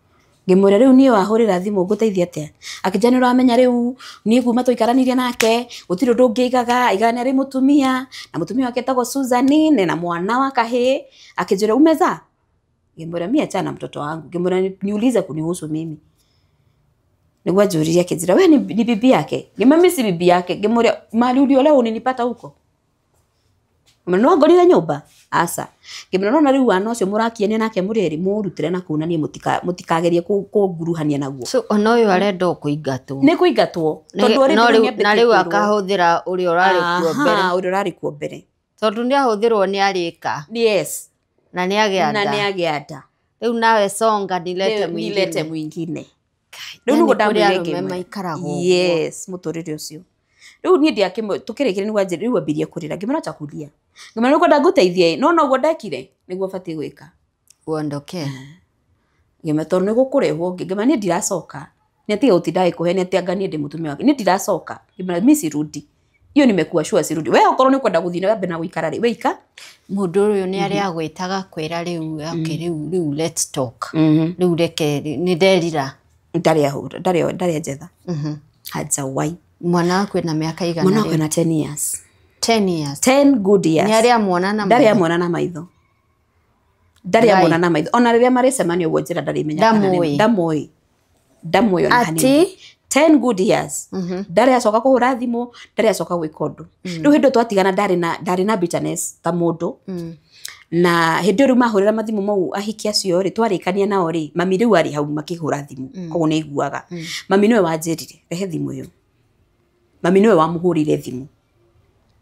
Speaker 2: Ngĩmwĩra rĩu niĩ wahũrĩra thimũ ngũteithia atĩa? Akĩnjĩra nĩ ũramenya rĩu niĩ kuma tũikaranirie nake gũtirĩ ũndũ ũngĩigaga, aigaga nĩ arĩ mũtumia na mũtumia wake etagwo Susan na mwana wa kahĩĩ. Akĩnjĩra umezaa? Ngĩmwĩra mimi achana na mtoto wangu. Ngĩmwĩra niulize kunihusu mimi. Nĩguo anjũririe akĩnjĩra we ni bibi yake? Ngĩmwĩra mimi si bibi yake. Ngĩmwĩra mali uliolewa ulinipata huko? No ngorire nyumba asa. Ngĩmwĩra nona rĩu wana ũcio mũrakiania nake mũrĩ erĩ mũrutĩre na kũu na niĩ mũtikagerie kũnguruhania naguo.
Speaker 1: So ona ũyũ arenda kũingatwo.
Speaker 2: Nĩ kũingatwo tondũ already nĩ
Speaker 1: na rĩu akahũthĩra ũrĩa ũrarĩ kuo mbere.
Speaker 2: Ũrĩa ũrarĩ kuo mbere.
Speaker 1: Tondũ nĩ ahũthĩrwo nĩ arĩka.
Speaker 2: Yes.
Speaker 1: Na nĩ agĩa nda.
Speaker 2: Na nĩ agĩa nda.
Speaker 1: Rĩu nawe songa nilete mwingine.
Speaker 2: Nilete mwingine. Rĩu nĩguo ndamwĩrire
Speaker 1: ngĩmwĩra.
Speaker 2: Yes, mũtũrĩre ũcio. Rĩu niĩ ndiakĩmwe tũkĩrĩkĩria nĩguo anjĩre rĩu ambirie kũrĩra ngĩmwĩra acha kulia. Ngĩmwĩra nĩguo ndangũteithia no noguo ndekire nĩguo batiĩ gwĩka.
Speaker 1: Uondoke.
Speaker 2: Ngĩmwĩra tondũ nĩgũkũrehwo ũngĩ ngĩmwĩra niĩ ndiracoka. Nĩ atiga gũtinda agĩkũhe nĩ atĩ anga niĩ ndĩ mũtumia wake. Niĩ ndiracoka. Ngĩmwĩra mimi sirudi. Hiyo nimekuwa sure sirudi. Wewe okorwo nĩ ũkwenda gũthiĩ na mbere na gũikara rĩ weika.
Speaker 1: Mũndũ ũyũ nĩ arĩa agwĩtaga kwĩra rĩu okay rĩu let's talk. Rĩu reke nĩ nderira.
Speaker 2: Ndarĩ ahũra, ndarĩ njetha. Hajawai.
Speaker 1: Mwana waku ena miaka igana?
Speaker 2: Mwana waku ena 10 years.
Speaker 1: 10 years.
Speaker 2: 10 good years.
Speaker 1: Nĩ arĩa muona na maitho.
Speaker 2: Ndarĩ amuona na maitho. Ndarĩ amuona na maitho. Ona rĩrĩa marĩcemania ũguo njĩra ndarĩ menya kana nĩ ndamũĩ. Ndamũĩ ona hanini. 10 good years. Ndarĩ acoka kũhũra thimũ, ndarĩ acoka gwĩka ũndũ. Rĩu hĩndĩ twatigana ndarĩ na bitterness ta mũndũ. Na hĩndĩ ĩyo rĩu mahũrĩra mathimũ mau ahiki acio rĩ twarĩkania nao rĩ mami rĩu arĩ hau makĩhũra thimũ koguo nĩ aiguaga. Mami nĩwe wanjĩrire rehe thimũ ĩyo. Mami niwe wamuhũrire thimũ.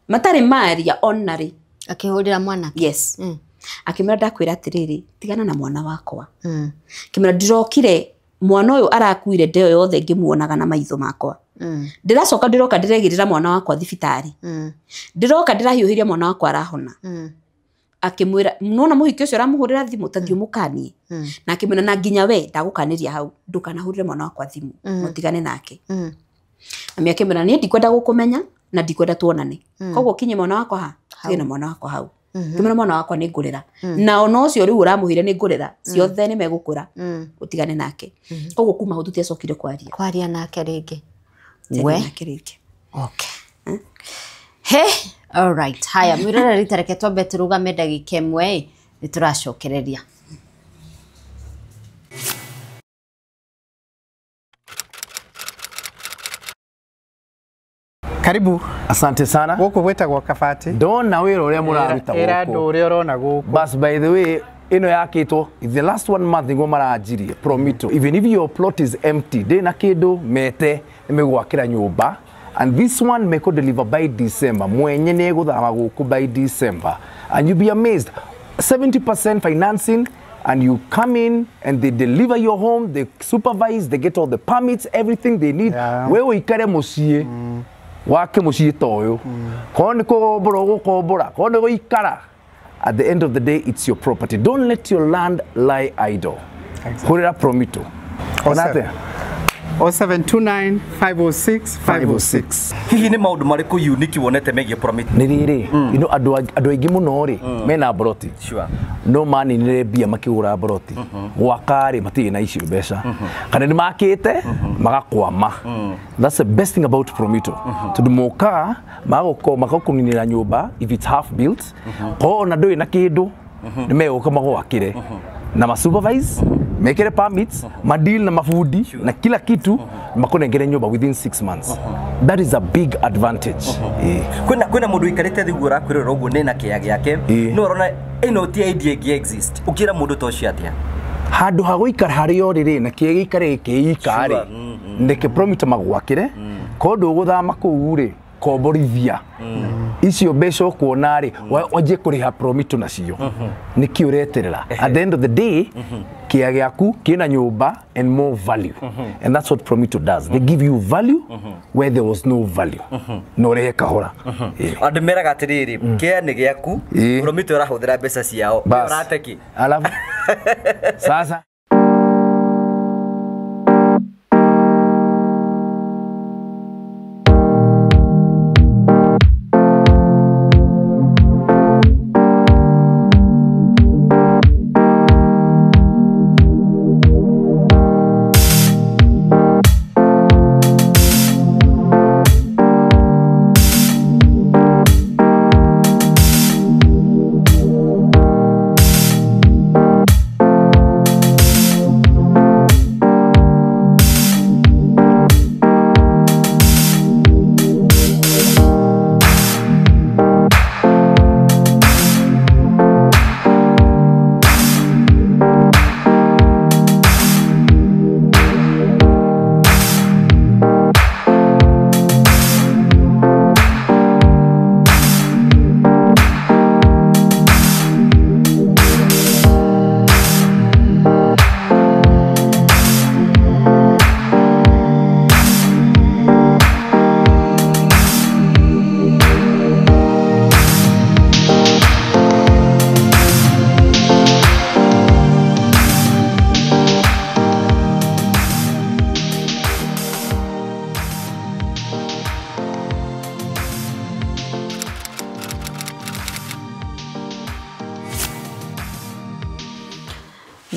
Speaker 2: Matarĩ maria ona rĩ.
Speaker 1: Akĩhũrĩra mwanake?
Speaker 2: Yes. Akĩmwĩra ndakwĩra atĩrĩrĩ tigana na mwana wakwa. Akĩmwĩra ndĩrokire mwana ũyũ arakuire ndeo yothe ngĩmuonaga na maitho makwa. Ndĩracoka ndĩroka ndĩregĩrĩra mwana wakwa thibitarĩ. Ndĩroka ndĩrahiũhĩria mwana wakwa arahona. Akĩmwĩra nona mũhiki ũcio ũramũhũrĩra thimũ ta thiĩ ũmũkanie. Na akĩmwĩra na nginya we ndagũkanĩria hau ndũkanahũrĩre mwana wakwa thimũ mũtigane nake. Mami akĩmwĩra niĩ ndikwenda gũkũmenya na ndikwenda tuonane. Koguo kinye mwana wakwa ha tige na mwana wakwa hau. Ngĩmwĩra mwana wakwa nĩ ngũrera. Na ona ũcio rĩu ũramũhire nĩ ngũrera ciothe nĩ megũkũra ũtigane nake. Koguo kuma hau tũtiacokire kwaria.
Speaker 1: Kwaria nake rĩngĩ.
Speaker 2: We nake rĩngĩ.
Speaker 1: Okay. He, all right. Haya, mwĩroreri tareke twambe tũrũgame ndagĩka ĩmwe. Nĩ tũracokereria.
Speaker 3: Karibu.
Speaker 4: Asante sana.
Speaker 3: Gũkũ gwĩtagwo Kabati.
Speaker 4: Ndona wĩra ũrĩa mũraruta gũkũ.
Speaker 3: Ĩra andũ ũrĩa ũrona gũkũ.
Speaker 4: Bas, by the way, ĩno yakĩtwo the last 1 month nĩguo maranjirie Promito. Even if your plot is empty, ndĩ na kĩndũ mete nĩmegwakĩra nyũmba. And this one meko deliver by December. Mwenye nĩ egũthama gũkũ by December. And you'll be amazed. 70% financing, and you come in and they deliver your home, they supervise, they get all the permits, everything they need.
Speaker 3: Yeah.
Speaker 4: We ũikare mũciĩ. Wake mũciĩ ta ũyũ. Korwo nĩ kũgombora ũgũkombora, korwo nĩ gũikara. At the end of the day, it's your property. Don't let your land lie idle.
Speaker 3: Exactly.
Speaker 4: Hũrĩra Promito. Ona atĩa?
Speaker 3: 0729 506 506.
Speaker 5: Hihi nĩ maũndũ marĩkũ unique wonete megiĩ Promito?
Speaker 4: Nĩ rĩrĩ, you know, andũ aingĩ mũno rĩ, mena mburoti.
Speaker 5: Sure.
Speaker 4: No maninire mbia makĩgũra mburoti. Gwaka rĩ, matirĩ na icio mbeca. Kana nĩ makĩte, magakwama. That's the best thing about Promito. Tondũ mokaga, magakũninĩra nyũmba, if it's half built, korwo ona ndũrĩ na kĩndũ, nĩ megũka magwakĩre. Na ma supervise, mekere permits, ma deal na mabundi, na kila kitu, makunengere nyũmba within 6 months. That is a big advantage.
Speaker 5: Kwĩna mũndũ ũikarĩte thĩ ũguo ũrakwĩrora ũguo nĩ na kĩea gĩake, no ũrona ĩno ti idea ĩngĩ exist. Ũkĩra mũndũ ta ũcio atĩa?
Speaker 4: Handũ ha gũikara harĩa ũrĩ rĩ, na kĩea gĩikare gĩkĩika rĩ, nĩkĩ Promito magwakĩre, korwo ndũgũthama kũu rĩ, komborithia. Icio mbeca ũkuona rĩ, wanjie kũrĩha Promito nacio. Nĩkĩ ũreterera? At the end of the day, kĩea gĩaku kĩna nyũmba and more value. And that's what Promito does. They give you value where there was no value. Na ũrehe kahora.
Speaker 5: Andũ meraga atĩrĩrĩ, kĩea nĩ gĩaku, Promito ĩrahũthĩra mbeca ciao. Ũrate kĩ?
Speaker 4: Alafu sasa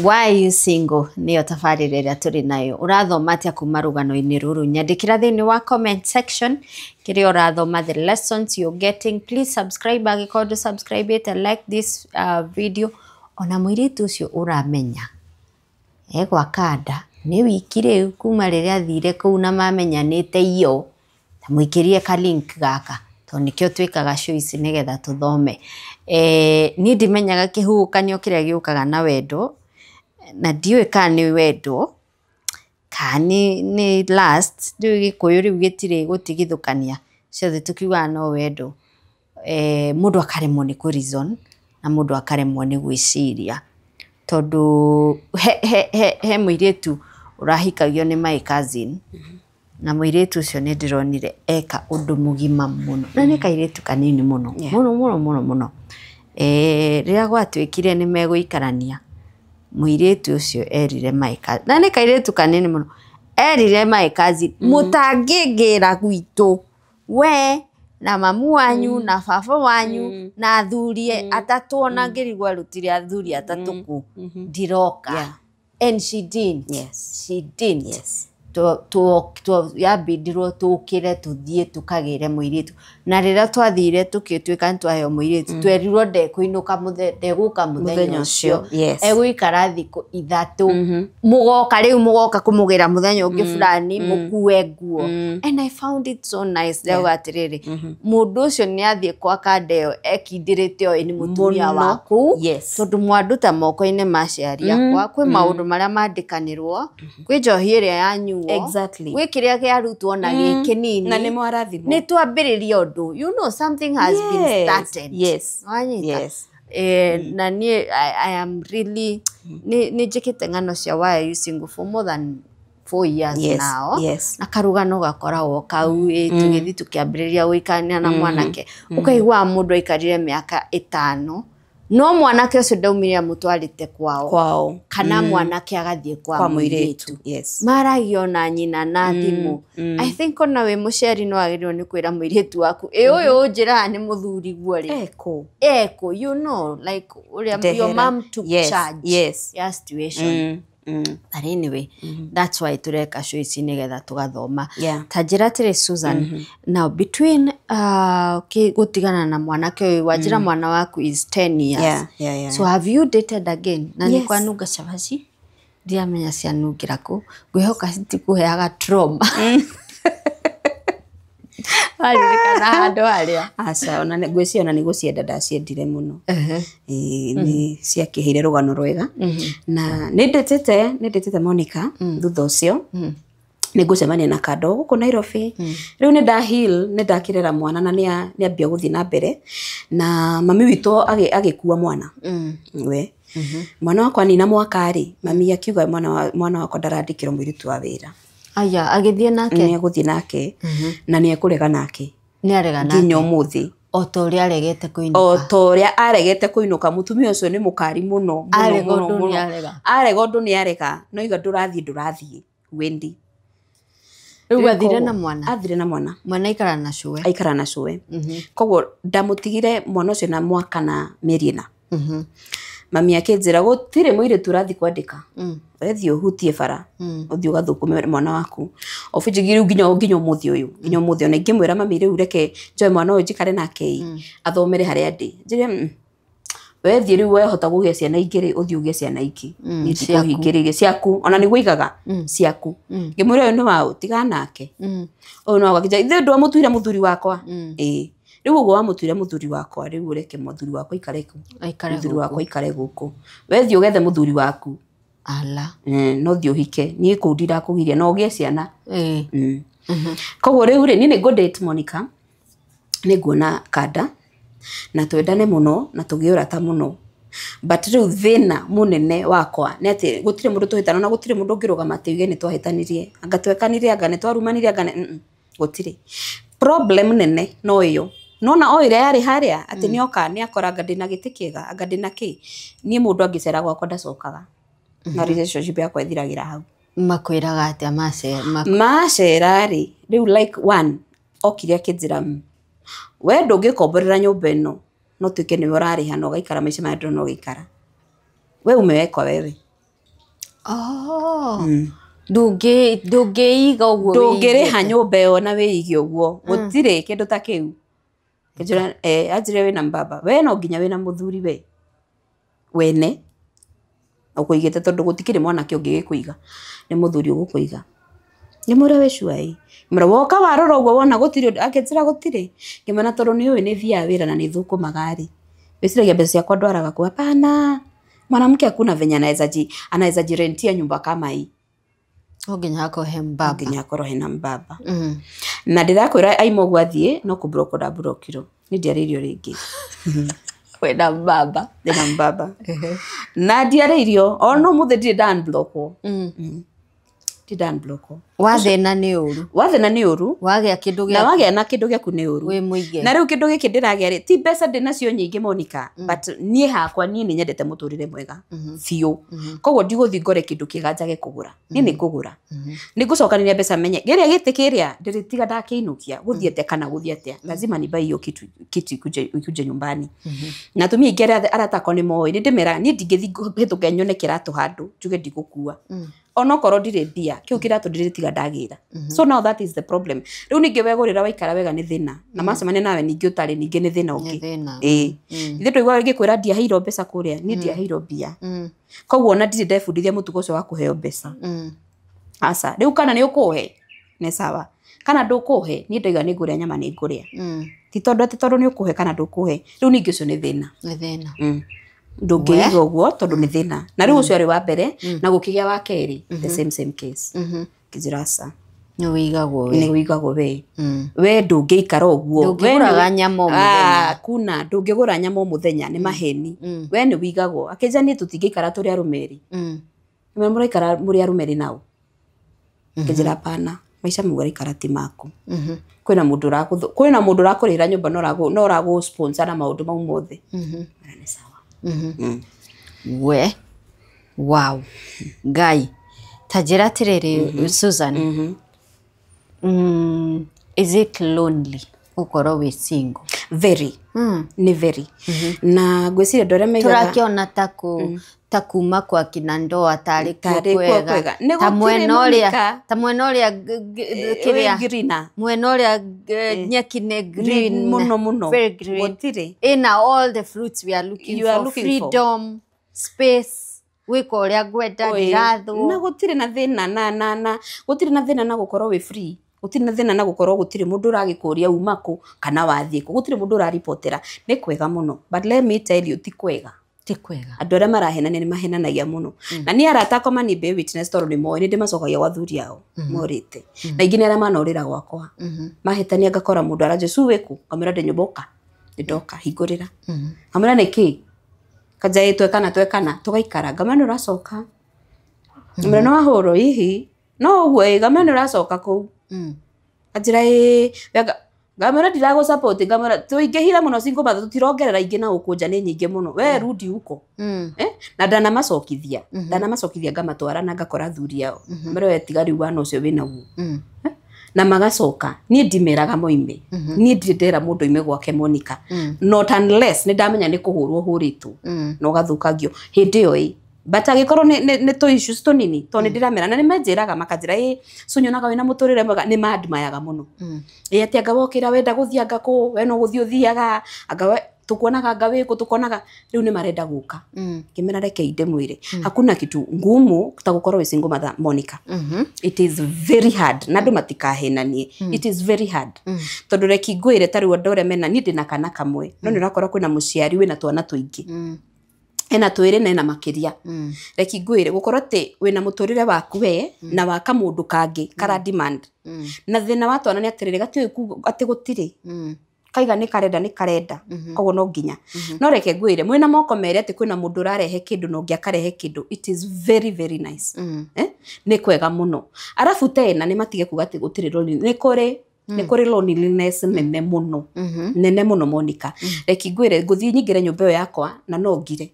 Speaker 1: Why are you single? Niyo tabarĩra ĩrĩa tũrĩ nayo. Ũrathoma atĩa kuma rũgano-inĩ rũrũ? Nyandĩkĩra thĩinĩ wa comment section kĩrĩa ũrathoma, the lessons you're getting. Please subscribe angĩkorwo ndũ subscribe ĩte, like this video. Ona mũirĩtu ũcio ũramenya egwaka nda nĩ wiki rĩu kuma rĩrĩa athire kũu na mamenyanĩte iyo, ta mũikĩrie ka link gaka tondũ nĩkĩo twĩkaga show ici nĩgetha tũthome. Niĩ ndimenyaga kĩhuhũkanio kĩrĩa gĩũkaga na wendo, na ndiũĩ kana nĩ wendo kana nĩ last. Ndiũĩ Gĩkũyũ rĩu gĩtirĩ gũtigithũkania, ciothe tũkiugaga no wendo. Mũndũ akaremwo nĩ kũ reason na mũndũ akaremwo nĩ gwĩciria, tondũ he mũirĩtu ũrahikagio nĩ my cousin, na mũirĩtu ũcio nĩ ndĩronire eka ũndũ mũgima mũno, na nĩ kairĩtu kanini mũno mũno mũno mũno mũno. Rĩrĩa gwatuĩkire nĩ megũikarania, mũirĩtu ũcio erire my cousin, na nĩ kairĩtu kanini mũno, erire my cousin, mũtangĩngĩra gwitũ we na mamu wanyu na baba wanyu na athuri atatũ, ona ngĩrigwo arutire athuri atatũ kũ, ndiroka. And she didn't.
Speaker 2: Yes.
Speaker 1: She didn't.
Speaker 2: Yes.
Speaker 1: Yambindirwo tũkĩre tũthiĩ tũkagĩre mũirĩtu na rĩrĩa twathire tũgĩtuĩka nĩ twaheo mũirĩtu twerirwo ndekũinũka ndegũka mũthenya ũcio egũikara thikũ 3 mũgoka rĩu mũgoka kũmũgĩra mũthenya ũngĩ fulani mũkue nguo. And I found it so nice. Ndauga atĩrĩrĩ mũndũ ũcio nĩ athiĩ kwa kanda ĩyo ekindĩrĩte oĩ nĩ mũtumia waku tondũ mwanduta moko-inĩ ma aciari akwa kwĩ maũndũ marĩa mandĩkanĩrwo kwĩ njohi ĩrĩa yanyuo gwĩ kĩrĩa kĩarutwo na gĩkĩ nini
Speaker 2: na nĩ mwarathimwo
Speaker 1: nĩ twambĩrĩria ũndũ, you know, something has been started.
Speaker 2: Yes.
Speaker 1: Yes. Na niĩ I am really nĩ njĩkĩte ng'ano cia Why Are You Single for more than 4 years now. Na karugano gakoragwo kau tũgĩthiĩ tũkĩambĩrĩria gũikarania na mwanake ũkaigua mũndũ aikarire mĩaka 5 no mwanake ũcio ndaumire amũtwarĩte kwao kana mwanake agathiĩ kwa mũirĩtu. Maragia na nyina na thimũ. I think ona wĩ mũciari no wagĩrĩirwo nĩ kwĩra mũirĩtu waku ĩ ũyũ ũnjĩraga nĩ mũthuri guo rĩ eko, you know, like ũrĩa your mom took charge ya situation. But anyway, that's why tureka show ici nigetha tugathoma. Ta njĩra atĩrĩ Susan, now between gũtigana na mwanake ũyũ wanjĩra mwana waku is 10 years. So have you dated again? Na nĩ kwanunga cabaci ndiramenya cianungĩra kũ, ngwĩhoka citikũheaga trauma. Waririkana handũ harĩa?
Speaker 2: Aca, ona ngwĩciria ona nĩ gũcienda ndaciendire mũno. Nĩ ciakĩheire rũgano rwega. Na nĩ ndĩtĩte Monica thutha ũcio nĩ ngũcemania na kando gũkũ Nairobi. Rĩu nĩ nda heal, nĩ ndakĩrera mwana na nĩ ambia gũthiĩ na mbere. Na mami witũ agĩkua mwana. We. Mwana wakwa nina mwaka rĩ, mami akiuga mwana wakwa ndarandĩkĩrwo mũirĩtu wa wĩra.
Speaker 1: Aya, agĩthiĩ nake?
Speaker 2: Nĩ egũthiĩ nake na nĩ ekũrega nake.
Speaker 1: Nĩ arega nake?
Speaker 2: Nginya ũmũthĩ.
Speaker 1: O ta ũrĩa aregete kũinũka.
Speaker 2: O ta ũrĩa aregete kũinũka, mũtumia ũcio nĩ mũkari mũno.
Speaker 1: Arega ũndũ nĩ arega.
Speaker 2: Arega ũndũ nĩ arega, no iga ndũrathiĩ wendi.
Speaker 1: Rĩu athire na mwana?
Speaker 2: Athire na mwana.
Speaker 1: Mwana aikara na cũwe?
Speaker 2: Aikara na cũwe. Koguo ndamũtigire mwana ũcio na mwaka na mĩeri 4. Mami akĩnjĩra gũtirĩ mũirĩtu ũrathiĩ kwandĩka. Wethiĩ ũhutie bara, ũthiĩ ũgathũkũme mwana waku. Obu rĩu nginya ũmũthĩ ũyũ, nginya ũmũthĩ ona ingĩmwĩra mami rĩu reke njoe mwana ũyũ njikare nake athomere harĩa ndĩ. Njĩre wethiĩ rĩu wehota kũgĩa ciana ingĩ rĩ, ũthiĩ ũgĩe ciana ingĩ. Niĩ ndikũhingĩrĩria ciaku, ona nĩguo igaga ciaku. Ngĩmwĩra ũyũ nĩ waũ, tigana nake. Ũyũ nĩ wakwa, ithuĩ ndwamũtuire mũthuri wakwa. Ĩĩ. Rĩu ũguo wamũtuire mũthuri wakwa, rĩu ũreke mũthuri wakwa aikare kũ? Mũthuri wakwa aikare gũkũ. Wethiĩ ũgethe mũthuri waku.
Speaker 1: Ala.
Speaker 2: No thiĩ ũhike, niĩ kũu ndirakũgiria, no ũgĩe ciana. Koguo rĩu rĩ, niĩ nĩ ngũ date Monica, nĩ nguona kanda, na twendane mũno, na tũgĩe ũrata mũno. But rĩu thĩna mũnene wakwa nĩ atĩ gũtirĩ mũndũ tũhĩtana na gũtirĩ mũndũ ũngĩrũgama atĩ uge nĩ twahĩtanirie, anga twekanire, anga nĩ twarumanire, anga gũtirĩ. Problem nene no ĩyo. Nona o ĩrĩa yarĩ harĩa atĩ nĩoka nĩakora anga ndĩna gĩtĩ kĩega, anga ndĩna kĩ. Niĩ mũndũ angĩcera gwakwa ndacokaga. Na relationship yakwa ĩthiragĩra hau.
Speaker 1: Makwĩraga atĩa macera?
Speaker 2: Macera rĩ, rĩu like one okire akĩnjĩra we ndũngĩkomborera nyũmba ĩno no tuĩke nĩwe ũrarĩha na ũgaikara maica marĩa ndĩrona ũgĩikara. We umewekwa wewe.
Speaker 1: Ndũngĩiga ũguo
Speaker 2: ndũngĩrĩha nyũmba ĩyo na wĩige ũguo, gũtirĩ kĩndũ ta kĩu. Kĩnjĩra anjĩre wĩna mbaba, we no nginya wĩna mũthuri we wene ũkũigĩte tondũ gũtikĩrĩ mwanake ũngĩgĩkũiga, nĩ mũthuri ũgũkũiga. Ngĩmwĩra wĩ sure ĩ? Ngĩmwĩra woka warora ũguo wona gũtirĩ ũndũ, akĩnjĩra gũtirĩ. Ngĩmwĩra tondũ nĩ ũĩ nĩ thiaga wĩra na nĩ thũkũmaga rĩ, wĩciragia mbeca ciakwa ndwaraga kũ? Hapana, mwanamke hakuna venye anaweza jirentia nyumba kama hii.
Speaker 1: No nginya hakorwo he mbaba.
Speaker 2: No nginya hakorwo hena mbaba. Na ndĩrakwĩra aima ũguo athiĩ no kũmburokwo ndamburokirwo. Niĩ ndiarĩirio rĩngĩ.
Speaker 1: Wĩna mbaba.
Speaker 2: Ndĩna mbaba. Na ndiarĩirio, ona ũmũthĩ ndirĩ nda unblockwo. Ndirĩ nda unblockwo.
Speaker 1: Wathĩna nĩ ũru.
Speaker 2: Wathĩna nĩ ũru.
Speaker 1: Wagĩa kĩndũ gĩaku.
Speaker 2: Na wagĩa na kĩndũ gĩaku nĩ ũru.
Speaker 1: Wĩ mũige.
Speaker 2: Na rĩu kĩndũ gĩkĩ ndĩragĩa rĩ, ti mbeca ndĩnacio nyingĩ Monica, but niĩ hakwa niĩ nĩ nyendete mũtũrĩre mwega biũ. Koguo ndigũthiĩ ngore kĩndũ kĩega njage kũgũra. Niĩ nĩ ngũgũra. Nĩ ngũcokanĩrĩria mbeca menye. Kĩrĩa gĩtĩ kĩrĩa ndĩrĩtiga ndakĩinũkia, gũthiĩ atĩa kana gũthiĩ atĩa. Lazima ni buy hiyo kitu ikuje nyumbani. Na atumia aingĩ arĩa arata akwa nĩ moĩ, nĩ ndĩmeraga niĩ ndingĩthiĩ hĩtũke nyone kĩratũ handũ njuge ndigũkua. Onokorwo ndirĩ mbia, kĩu kĩratũ ndĩrĩtiga tiga ndagĩra. So now that is the problem. Rĩu ningĩ wegũrĩra waikara wega nĩ thĩna, na macemania nawe ningĩ ũtarĩ ningĩ nĩ thĩna ũngĩ. Ĩĩ, ithuĩ twaigua ngĩkwĩra ndiaheirwo mbeca kũrĩa, niĩ ndiaheirwo mbia, koguo ona ndirĩ ndebundithia mũtugo ũcio wa kũheo mbeca. Aca, rĩu kana nĩ ũkũhe nĩ sawa, kana ndũkũhe, niĩ ndaiga nĩ ngũrĩa nyama, nĩ ngũrĩa, ti tondũ atĩ tondũ nĩ ũkũhe kana ndũkũhe. Rĩu ningĩ ũcio nĩ thĩna.
Speaker 1: Nĩ thĩna.
Speaker 2: Ndũngĩiga ũguo tondũ nĩ thĩna. Na rĩu ũcio arĩ wa mbere, na gũkĩgĩa wa kerĩ, the same same case. Ngĩnjĩra aca.
Speaker 1: Nĩ wĩigagwo we.
Speaker 2: Nĩ wĩigagwo we. We ndũngĩikara ũguo.
Speaker 1: Ndũngĩgũraga nyama o mũthenya.
Speaker 2: Kuna ndũngĩgũra nyama o mũthenya, nĩ maheni. We nĩ wĩigagwo. Akĩnja niĩ tũtingĩikara tũrĩ arũme erĩ. Nĩ mũraikara mũrĩ arũme erĩ nao? Ngĩnjĩra hapana, maica mau ũraikara ti maku. Kwĩna mũndũ ũragũthũ, kwĩna mũndũ ũrakũrĩhĩra nyũmba, no ũragũ sponsor na maũndũ mau mothe. Nĩ sawa.
Speaker 1: We wow, Ngai, ta njĩra atĩrĩrĩ, Susan, is it lonely gũkorwo wĩ single?
Speaker 2: Very. Nĩ very. Na ngwĩciria andũ arĩa maigaga
Speaker 1: Tũrakĩona ta kuma kwa kina ndoa tarĩ kuo
Speaker 2: Tarĩ kuo
Speaker 1: kwega.
Speaker 2: kwega. Nĩ
Speaker 1: Ta
Speaker 2: gũtirĩ,
Speaker 1: mwena ũrĩa
Speaker 2: Monica.
Speaker 1: ta mwena ũrĩa kĩrĩa
Speaker 2: wĩ greener.
Speaker 1: Mwena ũrĩa nyeki nĩ green
Speaker 2: Mũno mũno.
Speaker 1: Very green.
Speaker 2: Gũtirĩ.
Speaker 1: Ina all the fruits we are looking
Speaker 2: You are
Speaker 1: for.
Speaker 2: looking for.
Speaker 1: Freedom, space, gwĩka ũrĩa ngwenda.
Speaker 2: Oi,
Speaker 1: Ndirathwo.
Speaker 2: Na gũtirĩ na thĩna na gũtirĩ na thĩna na gũkorwo wĩ free, gũtirĩ na thĩna na gũkorwo gũtirĩ mũndũ ũragĩkũria uma kũ kana wathiĩ kũ, gũtirĩ mũndũ ũraribotera. Nĩ kwega mũno, but let me tell you, ti kwega.
Speaker 1: Ti kwega.
Speaker 2: Andũ arĩa marahenania nĩ mahenanagia mũno, na niĩ arata akwa mani bear witness, tondũ nĩ moĩ nĩ ndĩmacokagia gwa athuri ao morĩte, na ingĩ nĩ arĩa manorĩra gwakwa. Mahĩtania ngakora mũndũ aranjia cu wĩkũ, ngamwĩra ndĩ nyũmba, ũka, nĩ ndoka, hingũrĩra. Ngamwĩra nĩkĩ, kanja ĩ twekana twekana tũgaikara. Ngamwĩra nĩ ũracoka, ngamwĩra nĩ wahũrwo hihi no ũguo ĩ, ngamwĩra nĩ ũracoka kũu. Anjĩra ĩ, ngamwĩra ndiragũ support, ngamwĩra tũingĩhire mũno single mother, tũtirongerera ingĩ na gũkũ nja nĩ nyingĩ mũno, we rudi huko. Eh? Na ndanamacokithia ngamatwara na ngakora athuri ao, ngamwĩra we tiga rĩu wana ũcio wĩnaguo. Eh? Na magacoka. Niĩ ndimeraga moime, niĩ ndirĩ ndera mũndũ oime gwake, Monica, not unless nĩ ndamenya nĩ kũhũrwo hũrĩtwo na ũgathũkangio hĩndĩ ĩyo ĩ. But angĩkorwo nĩ tũ issues tũnini, tondũ nĩ ndĩramera na nĩ manjĩraga makanjĩra ĩ so nyonaga wĩna mũtũrĩre mwega, nĩ mandimayaga mũno ĩ atĩ anga wokĩra wenda gũthiĩ anga kũ, we no gũthiĩ ũthiaga, anga we tukuonaga, anga wĩkũ tukuonaga, rĩu nĩ marenda gũka. Ngĩmera rekei ndĩmwĩre, hakuna kitu ngumu ta gũkorwo wĩ single mother, Monica. It is very hard, na andũ matikahenanie, it is very hard, tondũ reki ngwĩre, ta rĩu andũ arĩa mena, niĩ ndĩna kana kamwe, no nĩ ũrakora kwĩna mũciari wĩna twana tũingĩ, ena twĩrĩ na ena makĩria. Reki ngwĩre, gũkorwo atĩ wĩna mũtũrĩre waku we na wa kamũndũ kangĩ kara demand, na thĩna wa twana nĩ atĩrĩrĩ, gatiũĩ atĩ gũtirĩ kaiga nĩ karenda, nĩ karenda, koguo no nginya. No reke ngwĩre, mwĩna moko merĩ atĩ kwĩna mũndũ ũrarehe kĩndũ na ũngĩ akarehe kĩndũ, it is very very nice. Eh? Nĩ kwega mũno. Arabu tena nĩ matige kuga atĩ gũtirĩ lonely. Nĩ kũrĩ loneliness nene mũno, nene mũno, Monica. Reki ngwĩre, ngũthiĩ nyingĩre nyũmba ĩyo yakwa na no ngire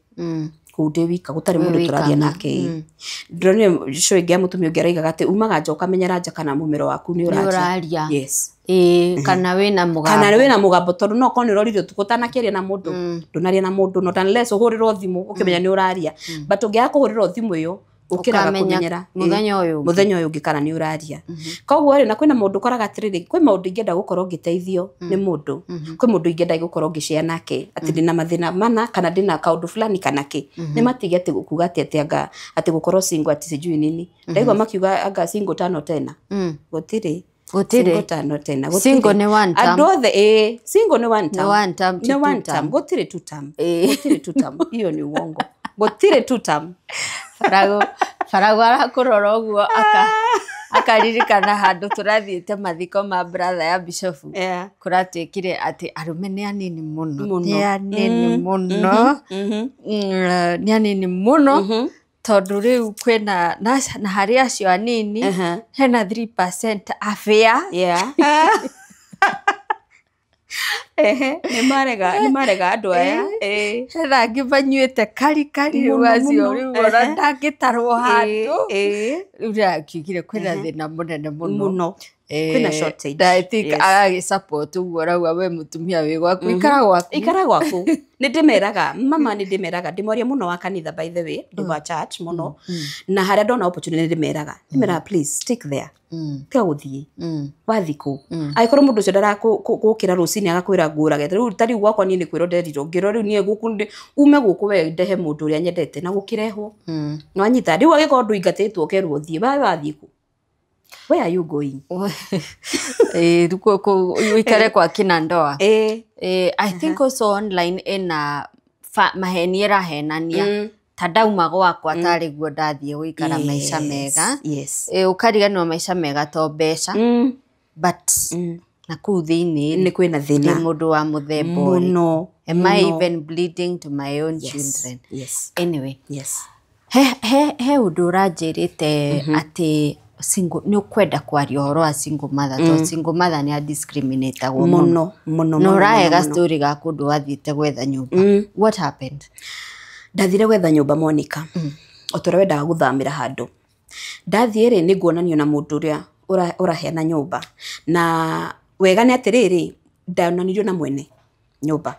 Speaker 2: kũu ndĩ wika, gũtarĩ mũndũ
Speaker 1: Wĩ wika,
Speaker 2: tũraria nake. Ndĩronire show ĩngĩ ya mũtumia ũngĩ araugaga atĩ umaga nja ũkamenyera nja kana mũmero waku nĩ
Speaker 1: Nĩ
Speaker 2: ũraria.
Speaker 1: ũraria.
Speaker 2: Yes.
Speaker 1: Ĩĩ, kana wĩna mũgambo.
Speaker 2: Kana wĩna mũgambo, tondũ no korwo nĩ ũrorire ũtukũ ũtanakĩaria na mũndũ, ndũnaria na mũndũ, not unless ũhũrĩrwo thimũ ũkĩmenya nĩ ũraria, but ũngĩaga kũhũrĩrwo thimũ ĩyo, ũkĩraga
Speaker 1: Ũkamenya
Speaker 2: kũmenyera
Speaker 1: mũthenya ũyũ ũngĩ.
Speaker 2: Mũthenya ũyũ ũngĩ kana nĩ ũraria. Koguo rĩ, na kwĩna mũndũ ũkoraga atĩrĩrĩ, kwĩ maũndũ ingĩenda gũkorwo ngĩteithio nĩ mũndũ, kwĩ mũndũ ingĩenda gũkorwo ngĩshare nake atĩ ndĩna mathĩna mana kana ndĩna kaũndũ fulani kana kĩ. Nĩ matige atĩ kuga atĩ anga atĩ gũkorwo single atĩ sijui nini. Ndaigua makiuga anga single tano tena. Gũtirĩ.
Speaker 1: Gũtirĩ.
Speaker 2: Single tano tena, gũtirĩ.
Speaker 1: Single nĩ one term.
Speaker 2: Andũ othe ĩ single nĩ one term.
Speaker 1: Nĩ one term, ti
Speaker 2: Nĩ
Speaker 1: two
Speaker 2: one term.
Speaker 1: term.
Speaker 2: Gũtirĩ two term.
Speaker 1: Ĩĩ.
Speaker 2: Gũtirĩ two term, hiyo ni uongo, gũtirĩ two term.
Speaker 1: Barago Barago arakũrora ũguo akaririkana handũ tũrathiĩte mathiko ma brother ya bishofu. Kũratuĩkire atĩ arũme nĩ anini mũno.
Speaker 2: Mũno.
Speaker 1: Nĩ anini mũno. Nĩ anini mũno, tondũ rĩu kwĩna na harĩ acio anini hena 3% afĩa.
Speaker 2: Yeah. Ehe, nĩ marega andũ aya. Ĩĩ.
Speaker 1: Hena angĩ manyuĩte kari kari, rĩu
Speaker 2: Mũno,
Speaker 1: acio
Speaker 2: mũno.
Speaker 1: rĩu ona ndangĩtarwo handũ.
Speaker 2: Ĩĩ.
Speaker 1: Rĩu ndĩrakiugire kwĩna thĩna mũnene mũno.
Speaker 2: Mũno. Kwĩna shortage.
Speaker 1: Na I think
Speaker 2: Yes.
Speaker 1: agagĩ support ũguo arauga we mũtumia wĩ gwaku, ikara gwaku.
Speaker 2: Ikara gwaku. Nĩ ndĩmeraga mama, nĩ ndĩmeraga, ndĩmwaria mũno wa kanitha, by the way, ndĩ wa church mũno, na harĩa ndona opportunity nĩ ndĩmeraga, please stick there, tiga gũthiĩ. Wathiĩ kũ? Angĩkorwo mũndũ ũcio ndarakũkĩra rũcinĩ agakwĩra ngũrage, rĩu ta rĩu gwakwa niĩ nĩ kwĩrwo nderirwo, ngĩrwo rĩu niĩ gũkũ ume gũkũ we ndehe mũndũ ũrĩa nyendete na gũkĩrehwo. Nĩwanyita? Rĩu angĩkorwo ndũingatĩtwo ũkerwo ũthiĩ, we wathiĩ kũ? Where are you going?
Speaker 1: Rĩu ũikare kwa kina ndoa.
Speaker 2: Eh.
Speaker 1: I think also online ĩna maheni ĩrahenania ta ndauma gwakwa tarĩ guo ndathiĩ gũikara maica mega. Ũkariganĩrwo maica mega to mbeca, but na kũu thĩinĩ
Speaker 2: Nĩ kwĩna
Speaker 1: ndĩ
Speaker 2: thĩna
Speaker 1: mũndũ wa mũthemba ũrĩkũ?
Speaker 2: Mũno.
Speaker 1: Am I
Speaker 2: Mũno.
Speaker 1: even bleeding to my own children?
Speaker 2: Yes.
Speaker 1: Anyway,
Speaker 2: Yes.
Speaker 1: he ũndũ ũranjĩrĩte atĩ single, nĩ ũkwenda kwaria ũhoro wa single mother, tondũ single mother nĩ adiscriminatagwo mũno.
Speaker 2: Mũno mũno.
Speaker 1: Na
Speaker 2: Mũno,
Speaker 1: ũrahe
Speaker 2: mũno,
Speaker 1: ga
Speaker 2: mũno.
Speaker 1: story ga kũndũ wathiĩte gwetha nyũmba. What happened?
Speaker 2: Ndathire gwetha nyũmba, Monica, o ta ũrĩa wendaga gũthamĩra handũ. Ndathiĩ rĩ, nĩ nguonanio na mũndũ ũrĩa ũraheana nyũmba, na wega nĩ atĩrĩrĩ, ndonanirio na mwene nyũmba,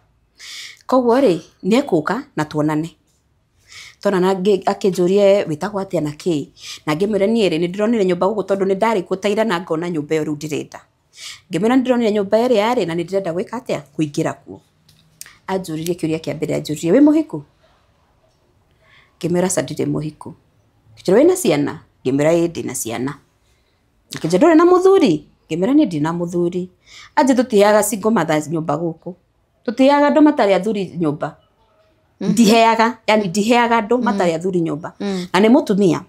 Speaker 2: koguo rĩ, nĩ ekũka na tuonane. Tuonana akĩnjũrie wĩtagwo atĩa na kĩ, na ngĩmwĩra niĩ rĩ, nĩ ndĩronire nyũmba gũkũ, tondũ nĩ ndarĩ kuo ta ira na ngona nyũmba ĩyo rĩu ndĩrenda. Ngĩmwĩra nĩ ndĩronire nyũmba ĩrĩa rĩ, na nĩ ndĩrenda gwĩka atĩa, kũingĩra kuo. Anjũririe kĩũria kĩa mbere, anjũririe, "Wĩ mũhiku?" Ngĩmwĩra, "Aca, ndirĩ mũhiku." Akĩnjĩra, "Wĩna ciana?" Ngĩmwĩra, "Ĩĩ, ndĩna ciana." Akĩnjĩra, "Ndũrĩ na mũthuri?" Ngĩmwĩra, "Niĩ ndirĩ na mũthuri." Anjĩ, "Tũtiheaga single mothers nyũmba gũkũ, tũtiheaga andũ matarĩ athuri nyũmba." Ndiheaga, yani ndiheaga andũ matarĩ athuri nyũmba na nĩ mũtumia.